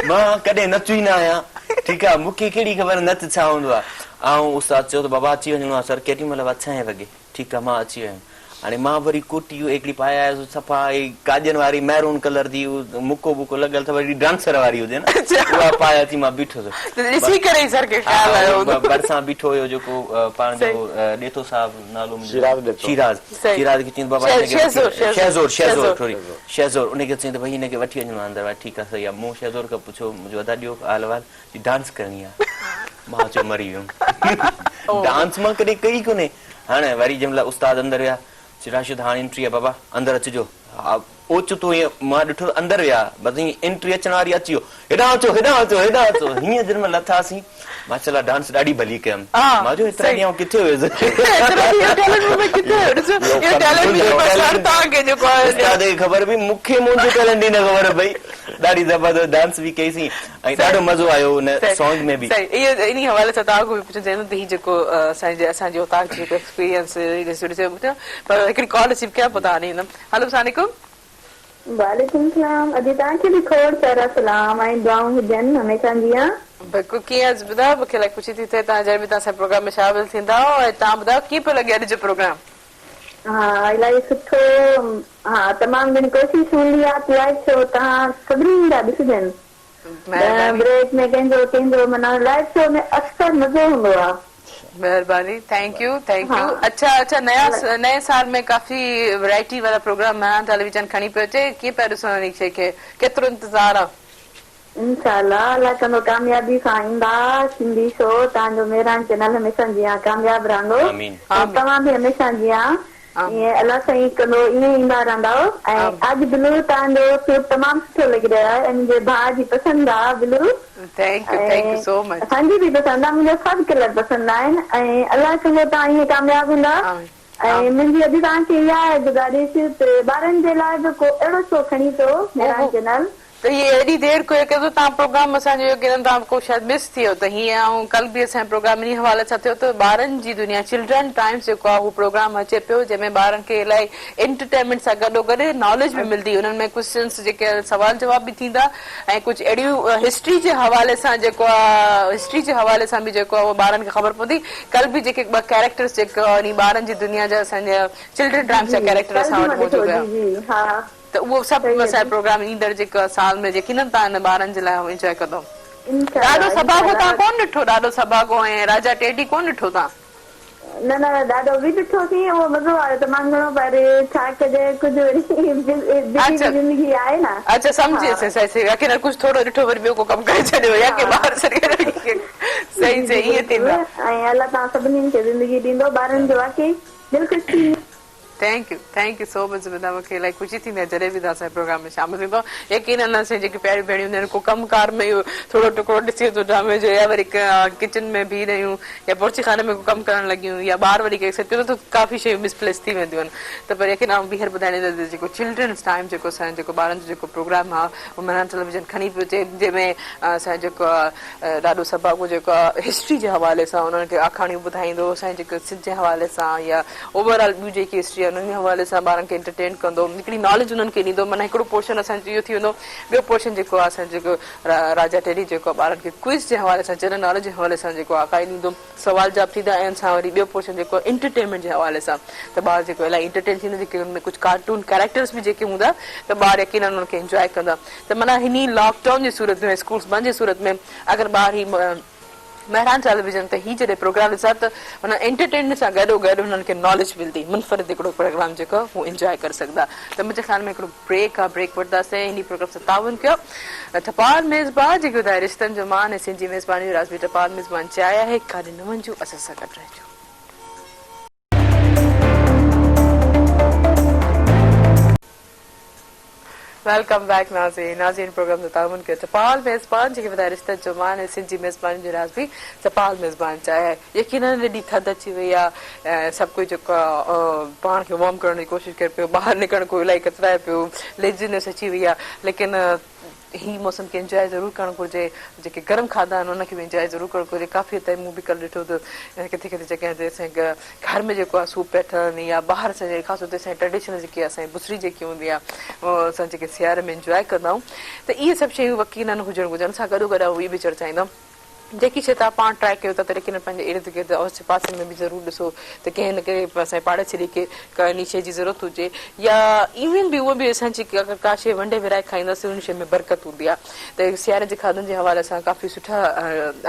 مان ڪڏهن نچيو ئي نه آهيان ٺيڪ آهي مون کي ڪهڙي خبر نچ ڇا هوندو آهي آئون استاد چيو ته بابا اچي وڃڻو آهي سر ڪيڏي مهل به ڇهين وڳي ٺيڪ آ مان اچي ويم هاڻي مان وري ڪوٽي هڪڙي پائي آيس صفا هي ڪاڄن واري ميرون ڪلر جي مڪو بڪو لڳل اٿس وري ڊانسر واري هجي نه اها پائي اچي مان بيٺس ڏسي ڪري ئي سر کي خيال آيو هوندو. ڀرسان بيٺو هيو جيڪو پاڻ جو ڏيٿو صاحب نالو منهنجو شيراز شيراز کي چيائين ته بابا هن کي شهزور شهزور سوري شهزور ان کي چيائين ته ڀئي هن کي وٺي وڃڻو آهي اندر ٺيڪ آ صحيح آ مون شهزور کان پڇيو منهنجو ادا ڏيو حال احوال چي ڊانس ڪرڻي آ مان چيو مري ويم ڊانس مان ڪڏهن ڪئي ڪونهي هاڻي وري جنهن مهل استاد اندر ويا چي راشد هاڻي انٽري آ بابا اندر اچجو اوچتو ائين مان ڏٺو ته اندر ويا بس ائين انٽري اچڻ واري اچي ويو هيڏانهن اچو هيڏانهن اچو هيڏانهن اچو هيئن جنهن مهل لٿاسين ماشاءالله ڊانس ڏاڍي ڀلي ڪيم مان چيو ايترا ڏينهن آئون ڪٿي هيس استاد کي خبر به مون کي منهنجو ٽيلنٽ ئي نه خبر پئي ڏاڍي زبردست ڊانس به ڪئي سين ۽ ڏاڍو مزو آيو ان سانگ ۾ به. صحيح اهو انهي حوالي سان توهان کان به پڇڻ چاهيندم ته هي جيڪو اسان جي اسان جي اوطاق جو جيڪو ايڪسپيرينس پر هڪڙي ڪال رسيو ڪيان پوء توهان ڏي ايندم هلو السلام عليڪم. وعليڪم السلام ادي توهان کي به کوڙ سارا سلام ۽ دعائون هجن هميشه جيان. بلڪل ڪيئن آهيو ٻڌايو مونکي الائي خوشي ٿي ٿئي توهان جڏهن به توهان اسان جي پروگرام ۾ شامل ٿيندا آهيو ۽ توهان ٻڌايو ڪيئن پيو لڳي اڄ جو پروگرام. ها الاهي سٺو ها تمام گهڻي ڪوشش هوندي آ ته لائيو شو توهان سڀني جا ڏسجن بريڪ ۾ ڪنهن جو ڪنهن جو معنيٰ لائيو شو ۾ اڪثر مزو هوندو آ. مهرباني thank you thank you اڇا اڇا نيا نئين سال ۾ ڪافي ورائٽي وارا پروگرام مهراڻ ٽيليويزن کڻي پيو اچي ڪيئن پيا ڏسو ان شي کي ڪيترو انتظار آ. انشاء الله الله ڪندو ڪاميابي سان ايندا سنڌي شو توهان جو مهراڻ چينل هميشه جيان ڪامياب رهندو آمين. ۽ توهان به هميشه جيان ائين الله سائين ڪندو ائين ايندا رهندؤ ۽ اڄ بلو توهان جو سوٽ تمام سٺو لڳي رهيو آهي ۽ منهنجي ڀاء جي پسند آ بلو thank you thank you ۽ سو مچ. اسان جي به پسند آ منهنجا سڀ ڪلر پسند آهن ۽ الله ڪندو توهان ائين ڪامياب هوندا آمين ۽ آمين. منهنجي اڄ توهان کي اها آهي گذارش ته ٻارن جي لاء به ڪو اهڙو شو کڻي اچو مهراڻ اوهو چينل. ته هي ايڏي دير ڪيو ڪيو توهان پروگرام اسان جو يقينن توهان ڪو شايد مس ٿي ويو ته هيئن ۽ ڪل به اسان جو پروگرام انهي حوالي سان ٿيو ته ٻارن جي دنيا چلڊرن ٽائمز جيڪو آهي هو پروگرام اچي پيو جنهن ۾ ٻارن کي الاهي انٽرٽينمينٽ سان گڏو گڏ ناليج به ملدي انهن ۾ ڪوئسچنس جيڪي سوال جواب به ٿيندا ۽ ڪجهه اهڙيون هسٽري جي حوالي سان جيڪو آهي هسٽري جي حوالي سان به جيڪو آهي اهو ٻارن کي خبر پوندي ڪل به جيڪي ٻه ڪيريڪٽرس جيڪو انهي ٻارن جي دنيا جا اسان جا چلڊرن جي ٽائمز جي جا ڪيريڪٽر ڪل اسان به وٽ مان ڏٺو موجود جي هيا. جي ها. ته اهو سڀ صحيح اسان جو ادي. پروگرام ايندڙ جيڪو سال ۾ يقينن توهان ان ٻارن جي لاء انجواء ڪندو. انشاء ڏاڏو الله سڀاڳو انشاء توهان الله. ڪونه ڏٺو ڏاڏو سڀاڳو ۽ راجا ٽيڊي ڪونه ڏٺو توهان. نه نه ڏاڏو به ڏٺوسين اهو مزو آيو تمام گهڻو پر ڇا ڪجي ڪجهه وري بزي به اڇا زندگي آهي نه اڇا ها. سمجهي ويس صحيح صحيح يقينن ڪجهه ٿورو ڏٺو وري ٻيو ڪو ڪم ڪري ڇڏيو يا ها ڪي ٻار ڇڏي جي صحيح جي صحيح ائين بلڪل ٿيندو آهي. ۽ الله توهان سڀنين کي زندگي ڏيندو ٻارن جو واقعي دل خوش ٿي. Thank you thank you so much Zubaida مونکي الائي خوشي ٿيندي آهي جڏهن به توهان اسان جي پروگرام ۾ شامل ٿيندو يقينن اسان جي جيڪي پياريون ڀيڻيون هونديون آهن ڪو ڪم ڪار ۾ اهو ٿورو ٽڪڙو ڏسي ٿو ڊرامي جو يا وري ڪچن ۾ بيهي رهيون يا بورچي خاني ۾ ڪو ڪم ڪرڻ لڳيون يا ٻار وري ڪنهن سڏ ڪيو ته ڪافي شيون مس پليس ٿي وينديون آهن ته پر يقينن آئون ٻيهر ٻڌائڻ ايندس ته جيڪو چلڊرنس ٽائيم جيڪو اسان جو جيڪو ٻارن جو جيڪو پروگرام آهي اهو مهراڻ ٽيليويزن کڻي پيو اچي جنهن ۾ اسان جو جيڪو ڏاڏو سڀاڳو جيڪو آهي هسٽري جي حوالي سان انهن کي آکاڻيون ٻڌائيندو اسان جي جيڪو سنڌ جي حوالي سان يا اوور آل ٻيون جيڪي هسٽري آهن انهن جي حوالي سان ٻارن کي انٽرٽين ڪندو هڪڙي ناليج انهن کي ڏيندو معنيٰ هڪڙو پورشن اسان جو اهو ٿي ويندو ٻيو پورشن جيڪو آهي اسان جو جيڪو راجا ٽيڏي جيڪو آهي ٻارن کي ڪوئز جي حوالي سان جنرل ناليج جي حوالي سان جيڪو آهي آکاڻي ڏيندو سوال جواب ٿيندا ۽ ان سان وري ٻيو پورشن جيڪو آهي انٽرٽينمينٽ جي حوالي سان ته ٻار جيڪو الاهي انٽرٽين ٿيندا جيڪي ان ۾ ڪجهه ڪارٽون ڪيريڪٽرس به جيڪي هوندا ته ٻار يقينن انهن کي انجواء ڪندا ته معنيٰ هني لاڪ ڊائون جي صورت ۾ اسڪولس بند جي صورت ۾ اگر ٻار هي مهراڻ ٽيليويزن تي هي جڏهن پروگرام ڏسندا ته انهن انٽرٽينمينٽ سان گڏو گڏ انهن کي ناليج ملندي منفرد هڪڙو پروگرام جيڪو هو انجواء ڪري سگهندا ته منهنجي خيال ۾ هڪڙو بريڪ آ بريڪ وٺنداسين هني پروگرام سان تعاون ڪيو ٽپال ميزبان جيڪي ٻڌائي رشتن جو مان ۽ سنڌ جي ميزباني جو راز به ٽپال ميزبان چاهي آهي ڪاڏي نه وڃجو اسان سان گڏ رهجو. Welcome back ناظرين ناظرين پروگرام جو تعاون ڪيو چپال ميزبان جيڪي ٻڌائي رشتن جو مان ۽ سنڌ جي ميزباني جو راز به چپال ميزبان چاهي آهي يقينن ايڏي ٿڌ اچي وئي آهي ۽ سڀ ڪوئي جيڪو آهي پاڻ کي وارم ڪرڻ جي ڪوشش ڪري پيو ٻاهر نڪرڻ ڪو الائي ڪترائي پيو ليزينيس اچي وئي آهي ليڪن هي موسم کي انجواء ضرور ڪرڻ گهرجي جيڪي گرم کاڌا آهن ان کي به انجواء ضرور ڪرڻ گهرجي ڪافي حد تائين مون به ڪلهه ڏٺو ته ڪٿي ڪٿي جڳهين تي اسان گهر ۾ جيڪو آهي سوپ پيا ٺهن يا ٻاهر اسان جي خاص طور تي اسان جي ٽريڊيشنل جيڪي اسان جي بسري جيڪي هوندي آهي اهو اسان جيڪي سياري ۾ انجواء ڪندا آهيون ته اهي سڀ شيون يقينن هجڻ گهرجن ان سان گڏو گڏ آئون اهي به چوڻ چاهيندم جيڪي شيء توهان پاڻ ٽرائي ڪيو ٿا ته ليڪن پنهنجي ارد گرد اوسي پاسي ۾ به ضرور ڏسو ته ڪنهن نه ڪنهن اسان جي پاڙيسري کي ڪا انهي شيء جي ضرورت هجي يا ايون به اهو به اسان جي اگر ڪا شيء ونڊي ورهائي کائينداسين ان شيء ۾ برڪت هوندي آهي ته سياري جي کاڌن جي حوالي سان ڪافي سٺا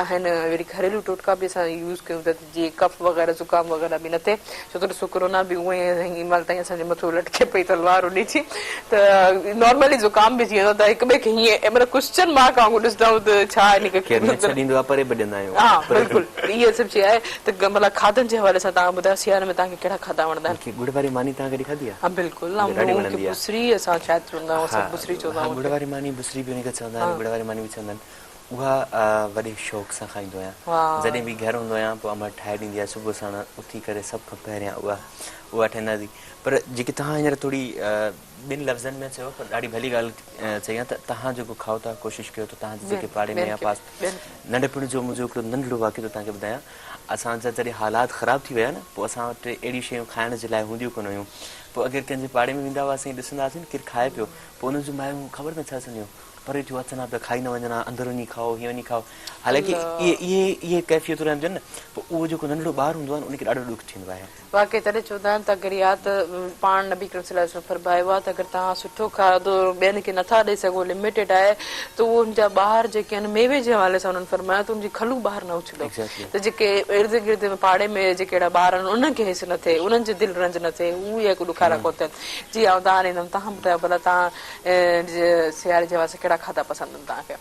آهن وري گهريلو ٽوٽڪا به اسان يوز ڪيون ٿا جيئن ڪف وغيره زڪام وغيره به نه ٿئي ڇو ته ڏسو ڪرونا به اونئن ئي هن مهل تائين اسان جي مٿو لٽڪي پئي تلوار انهي جي ته نارملي زڪام به ٿي ويندو ته هڪ ٻئي کي هيئن مطلب ڪوسچن مارڪ وانگر ڏسندا آهيون ته ڇا هن کي ڪير نه ڇڏيندو آهي پري به ڏيندا آهيون ها بلڪل اها سڀ شي آهي ته مطلب کاڌن جي حوالي سان توهان ٻڌايو سياري ۾ توهان کي ڪهڙا کاڌا وڻندا آهن؟ مون کي ڳڙ واري ماني توهان ڪڏهن کاڌي آهي؟ ها بلڪل مون کي ڏاڍي مون کي وڻندي آهي بسري اسان شايد چوندا آهيون اسان بسري چوندا ها آهيون ڳڙ واري ماني بسري به ان کي چوندا آهن ڳڙ واري ماني به چوندا آهن اها وڏي شوق سان کائيندو آهيان. جڏهن به گهر هوندو آهيان پوء امان ٺاهي ڏيندي آهي صبح ساڻ اٿي ڪري سڀ کان پهريان اها اها ٺاهينداسين پر جيڪي توهان هينئر ٿوري ٻن لفظن ۾ چيو پر ڏاڍي ڀلي ڳالهه چئي آهي ته توهان جيڪو کائو ٿا ڪوشش ڪيو ته توهان جي جيڪي پاڙي ۾ يا پاس ننڍپڻ جو منهنجو هڪڙو ننڍڙو واقعو ٿو توهان کي ٻڌايان اسان جا جڏهن حالات خراب ٿي ويا نه پوء اسان وٽ اهڙيون شيون کائڻ جي لاء هونديون ڪونه هيون پوء اگر ڪنهن جي پاڙي ۾ ويندا هئاسين ڏسندا هئاسين ڪير کائي پيو پوء انهن جون مايون خبر نه ڇا چونديون پري ٿيو اچن ها پيا کائي نه وڃن ها اندر وڃي کائو هيئن وڃي کائو حالانڪه اهي اهي اهي ڪيفيتون رهنديون آهن نه پوء اهو جيڪو ننڍڙو ٻار هوندو آهي نه ان کي ڏاڍو ڏک ٿيندو آهي. واقعي تڏهن چوندا آهن ته اگر يا ته پاڻ نبي ڪريم صلي الله عليه وسلم فرمايو آهي ته اگر توهان سٺو کاڌو ٻين کي نٿا ڏئي سگهو لميٽيڊ آهي ته اهو ان جا ٻار جيڪي آهن ميوي جي حوالي سان انهن فرمايو ته ان جي کلون ٻاهر نه اڇلو ته جيڪي ارد گرد ۾ پاڙي ۾ جيڪي اهڙا ٻار آهن انهن کي حس نه ٿئي انهن جي دل رنج نه ٿئي هو اهي ڏکارا ڪونه ٿين جي آئون توهان ڏيندم توهان ٻڌايو ڀلا توهان سياري جي حوالي سان ڪهڙا کاڌا پسند آهن توهان کي؟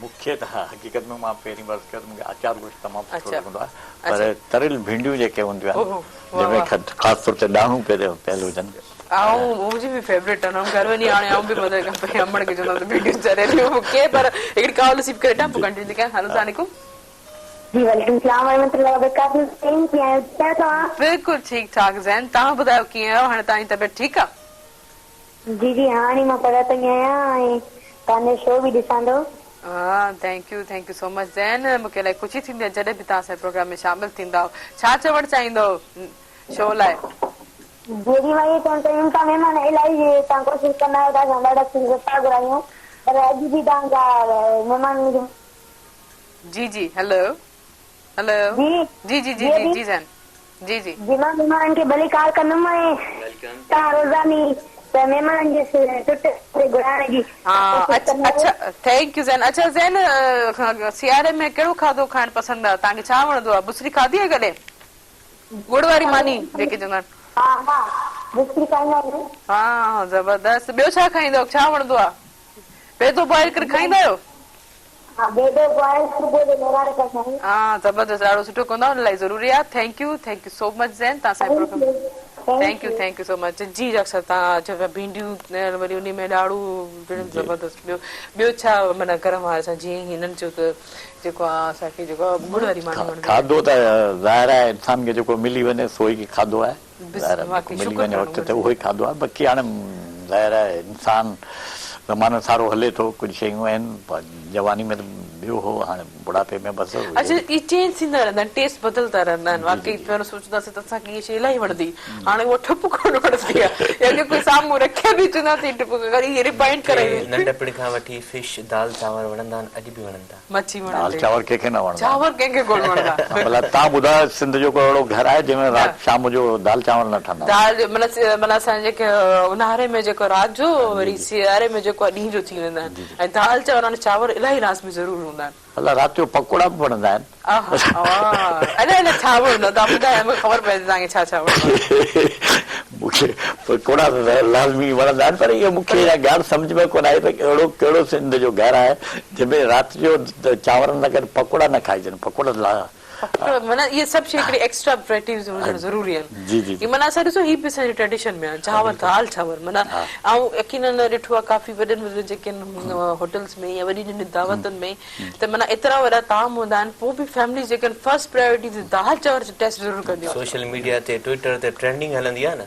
مون کي ته حقيقت ۾ مان پهرين بار ڪيو ته مون کي آچار گوشت تمام سٺو لڳندو آهي پر تريل ڀينڊيون جيڪي هونديون آهن جنهن ۾ خاص طور تي ڏاڙهون پيل هجن. آئون منهنجي به فيوريٽ آهن آئون گهر وڃي هاڻي آئون به مطلب پنهنجي امڙ کي چوندم ته ڀينڊيون تري ڏيو مون کي پر هڪڙي ڪال رسيو ڪري وٺان پوء ڪنٽينيو ٿي ڪيان هلو السلام عليڪم. جي وعليڪم السلام ورحمة الله وبرڪاته زين ڪيئن آهيو ٺيڪ آهيو توهان. بلڪل ٺيڪ ٺاڪ زين توهان ٻڌايو ڪيئن آهيو هاڻي توهان جي طبيعت ٺيڪ آهي. جي جي هاڻي مان پڙهيا پئي آهيان ۽ توهان جو شو به ڏسان ٿو. Thank you thank you so much Zain مون کي الائي خوشي ٿيندي آهي جڏهن به توهان اسان جي پروگرام ۾ شامل ٿيندا آهيو ڇا چوڻ چاهيندو شو لاء. جي جي مان اهو چوڻ چاهيندم توهان مهمان الائي توهان ڪوشش ڪندا آهيو ته اسان ڏاڍا سٺا گهرايون پر اڄ به توهان جا مهمان جي جي هلو هلو جي جي جي جي جي جي زين جي جي. جي مان مهمانن کي ڀليڪار ڪندم ۽ توهان روزاني ته مهمانن جي سٺي سٺي گهرائڻ جي ها ڪوشش ڪندا آهيو. اڇا thank you زين اڇا زين سياري ۾ ڪهڙو کاڌو کائڻ پسند آهي توهان کي ڇا وڻندو آهي بصري کاڌي آهي ڪڏهن ڳڙ واري ماني جيڪي چوندا آهن. ها ها بصري کائيندا آهيون. ها زبردست ٻيو ڇا کائيندا آهيو ڇا وڻندو آهي بيدو بوائل ڪري کائيندا آهيو. ها بيدو بوائل صبح جو نيراني ڪندا آهيون. ها زبردست ڏاڍو سٺو ڪندا ان لاء ضروري آ thank you thank you so much Zain تان سان programme thank you thank you so much جي ڊاڪٽر صاحب تان چئو پيا ڀينڊيون وري انهي ۾ ڏاڙهو زبردست ٻيو ٻيو ڇا معنيٰ گرم واري سان جيئن ئي هنن چيو ته جيڪو آ اسان کي جيڪو آ ڳڙ واري ماني وڻندي آ. کاڌو ته ظاهر آهي انسان کي جيڪو ملي وڃي سو ئي کاڌو آهي. ظاهر آهي جيڪو ملي وڃي وقت تي اهو ئي کاڌو آهي باقي هاڻي ظاهر آهي انسان زمانو سارو هلي ٿو ڪجهه شيون آهن جواني ۾ ته ٻيو هو هاڻي بڙهاپي ۾ بس اڇا اهي چينج ٿيندا رهندا آهن ٽيسٽ بدلتا رهندا آهن واقعي پهريون سوچنداسين ته اسان کي اها شي الاهي وڻندي هاڻي اها ٺپ ڪونه وڻندي آهي يعني ڪوئي سامهون رکي به چونداسين ٺپ وري ريپائنڊ ڪرائي ننڍپڻ کان وٺي فش دال چانور وڻندا آهن اڄ به وڻن ٿا. مڇي دال وڻندي. چانور ڪنهن کي نه وڻندا آهن. چانور ڪنهن کي ڪونه وڻندا. ڀلا توهان ٻڌايو سنڌ جو ڪو اهڙو گهر آهي جنهن ۾ رات شام جو دال چانور نه ٺهندا هجن. دال معنيٰ معنيٰ اسان جيڪي اونهاري ۾ جيڪو رات جو وري سياري ۾ جيڪو ڏينهن جو ٿي ويندا آهن ۽ دال چانور معنيٰ چانور الاهي لازمي ضرور هوندا آهن. ڀلا رات جو پڪوڙا به وڻندا آهن. آها الائي الائي ڇا وڻندو آهي توهان ٻڌايو مونکي خبر پئي ته توهان کي ڇا ڇا وڻندو آهي. مون کي پڪوڙا ته لازمي وڻندا آهن پر اهو مون کي اها ڳالهه سمجهه ۾ ڪونه آئي ته اهڙو ڪهڙو سنڌ جو گهر آهي جنهن ۾ رات جو چانورن سان گڏ پڪوڙا نه کائجن پڪوڙا لا پڪوڙا معنيٰ اهي سڀ شيء هڪڙي ايڪسٽرا ورائٽيز هجڻ ضروري آهن جي جي هي معنيٰ اسان ڏسو هي به اسان جي ٽريڊيشن ۾ آهي چانور دال چانور معنيٰ آئون يقينن ڏٺو آهي ڪافي وڏن وڏن جيڪي آهن هوٽلز ۾ يا وڏين وڏين دعوتن ۾ ته معنيٰ ايترا وڏا طعام هوندا آهن پوء به فيمليز جيڪي آهن فرسٽ پرائرٽي تي دال چانور جو ٽيسٽ ضرور ڪنديون آهن. سوشل ميڊيا تي ٽوئٽر تي ٽرينڊنگ هلندي آهي نه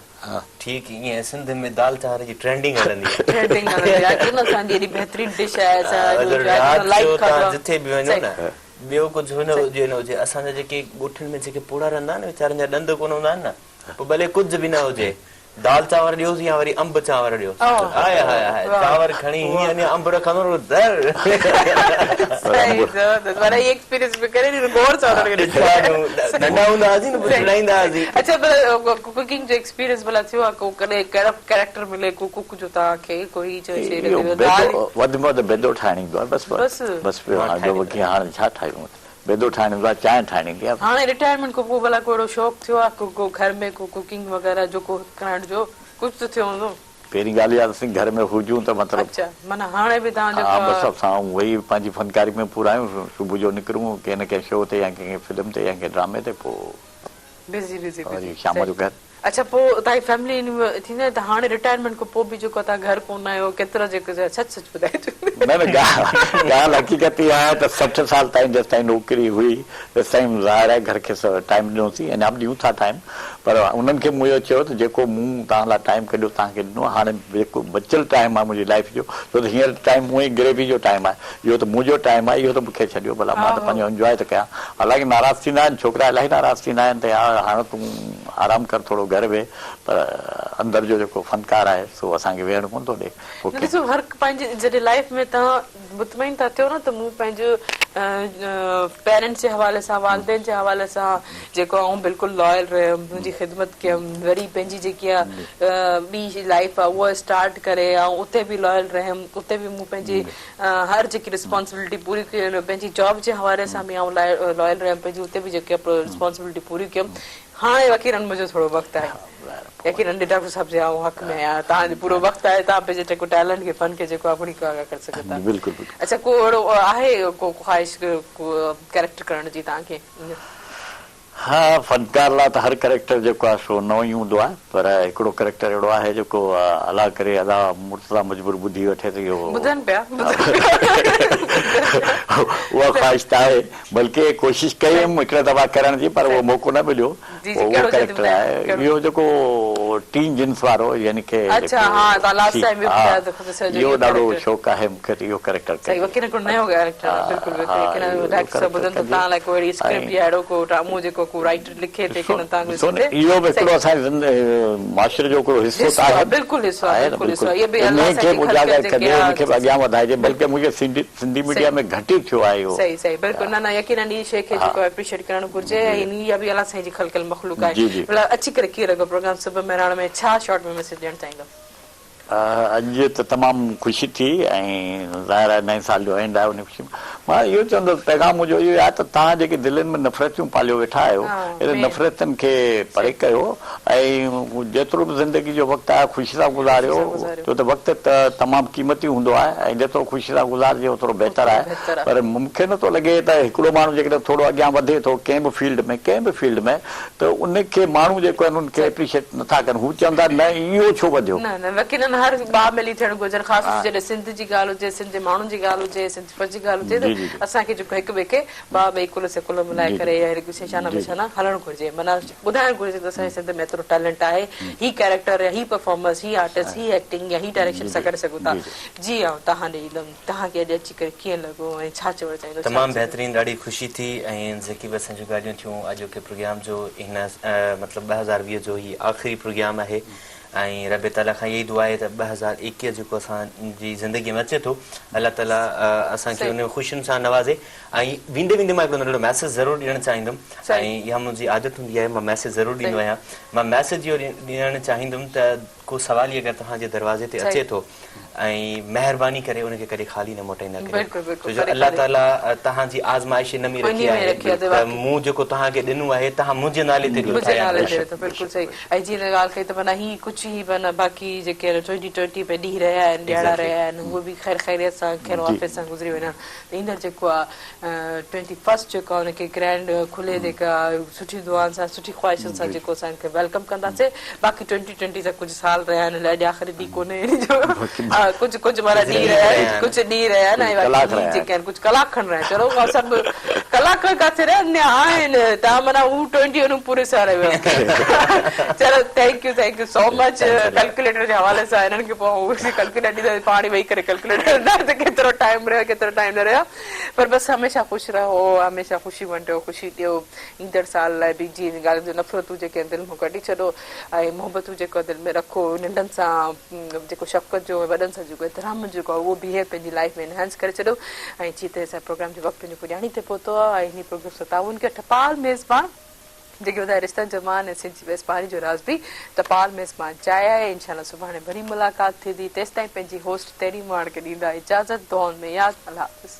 ٺيڪ ائين سنڌ ۾ دال چانور جي ٽرينڊنگ هلندي آهي. ٽرينڊنگ هلندي آهي ڇو نه اسان جي ايڏي بهترين ڊش آهي اسان جو رات لائيڪ جو کاڌو توهان آهي. جٿي به وڃو نه ٻيو ڪجهه نه هجي نه هجي اسان جا جيڪي ڳوٺن ۾ جيڪي پوڙها رهندا آهن نه ويچارن جا ڏند ڪونه هوندا آهن نه پوء ڀلي ڪجهه به نه هجي دال چانور ڏيوس يا وري انب چانور ڏيوس. هاء هاء هاء چانور کڻي هيئن اڃا انب رکندو نه در. صحيح زبردست پر هي ايڪسپيرينس به ڪري ني غور سان انهن کي ڏسو. ننڍا هوندا هئاسين نه پوء چڙائيندا هئاسين. اڇا پر ڪوڪنگ جو ايڪسپيرينس ڀلا ٿيو آهي ڪو ڪڏهن ڪهڙو ڪيريڪٽر ملي ڪو ڪوڪ جو توهان کي ڪو هي چوي شيء اهو بيدو وڌ ۾ وڌ بيدو ٺاهڻ ايندو آهي بس بس ٻيو هاڻي هاڻي ڇا ٺاهيون. بيدو ٺاهڻ ايندو آهي، چانهه ٺاهڻ ايندي آهي. هاڻي رٽائرمينٽ کان پوء ڀلا ڪو اهڙو شوق ٿيو آهي ڪو ڪو گهر ۾ ڪو ڪوڪنگ وغيره جو ڪو ڪرائڻ جو ڪجهه ته ٿيو هوندو. پهرين ڳالهه اها ته اسين گهر ۾ هجون ته مطلب. اڇا معنيٰ هاڻي به توهان جيڪو ها بس اسان اهي ئي پنهنجي فنڪاري ۾ پورا آهيون صبح جو نڪرون ڪنهن نه ڪنهن شو تي يا ڪنهن فلم تي يا ڪنهن ڊرامي تي پوء بزي بزي وري بزي شام جو گهر. اڇا پوء توهان جي فيملي ٿيندي آهي ته هاڻي رٽائرمينٽ کان پوء به جيڪو توهان گهر ڪونه آيو ڪيترا جيڪو سچ سچ ٻڌائجو. نه نه ڳالهه حقيقت اها آهي ته 60 سال تائين جيستائين نوڪري هئي تيستائين ظاهر آهي گهر کي ٽائيم ڏنوسين اڃا به ڏيون ٿا ٽائيم پر انهن کي مون اهو چيو ته جيڪو مون توهان لاء ٽائيم ڪڍيو توهان کي ڏنو هاڻي جيڪو بچيل ٽائيم آهي منهنجي لائيف جو ڇو ته هينئر ٽائيم اونئن ئي گريوي جو ٽائيم آهي اهو ته منهنجو ٽائيم آهي اهو ته مون کي ڇڏيو ڀلا مان ته پنهنجو انجواء ته ڪيان حالانڪه ناراض ٿيندا آهن ڇوڪرا الاهي ناراض ٿيندا آهن ته يار هاڻ تون آرام ڪر ٿورو گهر ويهه پر اندر جو جيڪو فنڪار آهي سو اسان کي ويهڻ ڪونه ٿو ڏي. نه ڏسو هر پنهنجي جڏهن لائيف ۾ توهان مطمئن ٿا ٿيو نه ته مون پنهنجو پيرنٽس جي حوالي سان والدين جي حوالي سان جيڪو آئون بلڪل لائل رهيم منهنجي خدمت ڪيم وري پنهنجي جيڪي آ ٻي لائيف آ اها اسٽارٽ ڪري آئون اتي به لائل رهيم اتي به مون پنهنجي هر جيڪي رسپانسبلٽي پوري ڪئي پنهنجي جاب جي حوالي سان به آئون لائل رهيم پنهنجي اتي به جيڪي رسپانسبلٽي پوري ڪيم. هاڻي يقينن منهنجو ٿورو وقت آهي. يقينن ڊاڪٽر صاحب جي آئون حق ۾ آهيان توهان جو پورو وقت آهي توهان پنهنجي جيڪو ٽيلنٽ کي فن کي جيڪو آهي وڌيڪ آگاهه ڪري سگهو ٿا. بلڪل بلڪل. اڇا ڪو اهڙو آهي ڪو خواهش ڪو ڪيريڪٽر ڪرڻ جي توهان کي؟ ها فنڪار لاء ته هر ڪريڪٽر جيڪو آهي سو نئون ئي هوندو آهي پر هڪڙو ڪريڪٽر اهڙو آهي جيڪو الله ڪري ادا مرتضيٰ مجبور ٻڌي وٺي ته اهو ٻڌن پيا اها خواهش ته آهي بلڪه ڪوشش ڪئي هيم هڪڙا دفعا ڪرڻ جي پر اهو موقعو نه مليو پوء اهو ڪريڪٽر آهي اهو جيڪو ٽين جنس وارو يعني ڪي جيڪو اهو ڏاڍو شوق آهي مون کي ته اهو ڪريڪٽر ڪجي. ڏسو نه اهو به هڪڙو اسان جي معاشري جو هڪڙو حصو ته آهي آهي نه بلڪل انهي کي به اجاگر ڪجي ان کي به اڳيان وڌائجي بلڪه مون کي سنڌي ميڊيا ۾ گهٽ ئي ٿيو آهي اهو. صحيح صحيح بلڪل نه نه يقينن هي شي کي جيڪو اپريشيٽ ڪرڻ گهرجي ۽ اها به الله سائين جي خلقيل مخلوق آهي ڀلا اچي ڪري ڪيئن لڳو پروگرام صبح مهراڻ ۾ ڇا شارٽ ۾ ميسيج ڏيڻ چاهيندو. اڄ ته تمام خوشي ٿي ۽ ظاهر آهي نئين سال جو اينڊ آهي ان خوشي ۾ مان اهو چوندس پيغام منهنجو اهو آهي ته توهان جيڪي دلين ۾ نفرتيون پاليو ويٺا آهيو انهن نفرتن کي پري ڪيو ۽ جيترو به زندگي جو وقت آهي خوشي سان گذاريو ڇو ته وقت ته تمام قيمتي هوندو آهي ۽ جيترو خوشي سان گذارجي اوترو بهتر آهي پر مون کي نٿو لڳي ته هڪڙو ماڻهو جيڪڏهن ٿورو اڳيان وڌي ٿو ڪنهن به فيلڊ ۾ ڪنهن به فيلڊ ۾ ته ان کي ماڻهو جيڪو آهن ان کي اپريشيٽ نٿا ڪن هو چون ٿا نه اهو ڇو وڌيو. نه نه يقينن هر ٻاء ملي ٿيڻ گهرجن خاص طور جڏهن سنڌ جي ڳالهه هجي سنڌ جي ماڻهن جي ڳالهه هجي سنڌ فوج جي ڳالهه هجي ته اسان کي جيڪو هڪ ٻئي کي ٻاء ٻئي ڪلهه سي ڪلهه ملائي ڪري يا هڪ ٻئي شانه به شانه هلڻ گهرجي معنيٰ ٻڌائڻ گهرجي ته اسان جي سنڌ ۾ ايترو ٽيلنٽ آهي هي ڪيريڪٽر يا هي پرفارمنس هي آرٽسٽ هي ايڪٽنگ يا هي ڊائريڪشن اسان ڪري سگهون ٿا جي آئون توهان ڏي ايندم توهان کي اڄ اچي ڪري ڪيئن لڳو ۽ ڇا چوڻ چاهيندو ڇا تمام بهترين ڏاڍي خوشي ٿي ۽ جيڪي به اسان جون ڳالهيون ٿيون اڄوڪي پروگرام جو هن مطلب 2020 جو هي آخري پروگرام آهي ۽ رب تعالي کان اها ئي دعا آهي ته 2021 جيڪو اسان جي زندگي ۾ اچي ٿو الله تعالي اسان کي ان خوشين سان نوازي ۽ ويندي ويندي مان هڪڙو ننڍڙو ميسيج ضرور ڏيڻ چاهيندم ۽ اها منهنجي عادت هوندي آهي مان ميسيج ضرور ڏيندو آهيان مان ميسيج اهو ڏيڻ چاهيندم ته ڪو سوالي اگر توهان جي دروازي تي اچي ٿو ۽ مهرباني ڪري ان کي ڪڏهن خالي نه موٽائيندا ڪريو ڇو جو الله تعالي توهان جي آزمائش ان ۾ رکي آهي ته مون جيڪو توهان کي ڏنو آهي توهان منهنجي نالي تي ڏيو ٿا يا نه. بلڪل صحيح ۽ جيئن ڳالهه ڪئي ته معنيٰ هي ڪجهه هي معنيٰ باقي جيڪي ٽوئنٽي ٽوئنٽي ۾ ڏينهن رهيا آهن ڏيهاڙا رهيا آهن اهي به خير خيريت سان خير و عافيت سان گذري وڃن ته ايندڙ جيڪو آهي ٽوئنٽي فرسٽ جيڪو آهي ان کي گرينڊ کلي جيڪا سٺي دعائن سان سٺي خواهشن سان جيڪو اسان کي welcome ڪنداسين باقي ٽوئنٽي ٽوئنٽي جا ڪجهه سال رهيا آهن الائي اڄ آخري ڏينهن ڪونهي ان جو ڪجهه ڪجهه معنيٰ ڏينهن رهيا آهن ڪجهه ڏينهن رهيا آهن ۽ باقي ڏينهن جيڪي آهن ڪجهه ڪلاڪ کن رهيا آهن چلو سڀ ڪلاڪ کن ڪاٿي رهيا اڃا آهن تان معنيٰ هو ٽوئنٽي ان پوري سال ويو چلو thank you thank you so much calculator جي حوالي سان هنن کي پوء ڪلڪيوليٽر ڏيندا پاڻ ئي ويهي ڪري ڪلڪيوليٽر ڪندا ته ڪيترو ٽائيم رهيو ڪيترو ٽائيم نه رهيو پر بس هميشه خوش رهو هميشه خوشي ونڊيو خوشي ڏيو ايندڙ سال لاء به جيئن ڳالهه جو نفرتون جيڪي آهن دل مان ڪڍي ڇڏو ۽ محبتون جيڪو دل ۾ رکو ننڍن سان جيڪو شفقت جو ۽ وڏن سان جيڪو احترام جيڪو آهي اهو بيهيويئر پنهنجي لائيف ۾ انهانس ڪري ڇڏو ۽ جيئن ته اسان پروگرام جو وقت پنهنجو پڄاڻي تي پهتو آهي ۽ انهي پروگرام سان تعاون ڪيو ٽپال ميزبان جيڪي ٻڌائي رشتن جو مان ۽ سنڌ جي ميزباني جو راز به ٽپال ميزبان چاهي آهي انشاء الله سڀاڻي وري ملاقات ٿيندي تيستائين پنهنجي هوسٽ تيري مهاڻ کي ڏيندا اجازت دعائن ۾ ياد الله حافظ.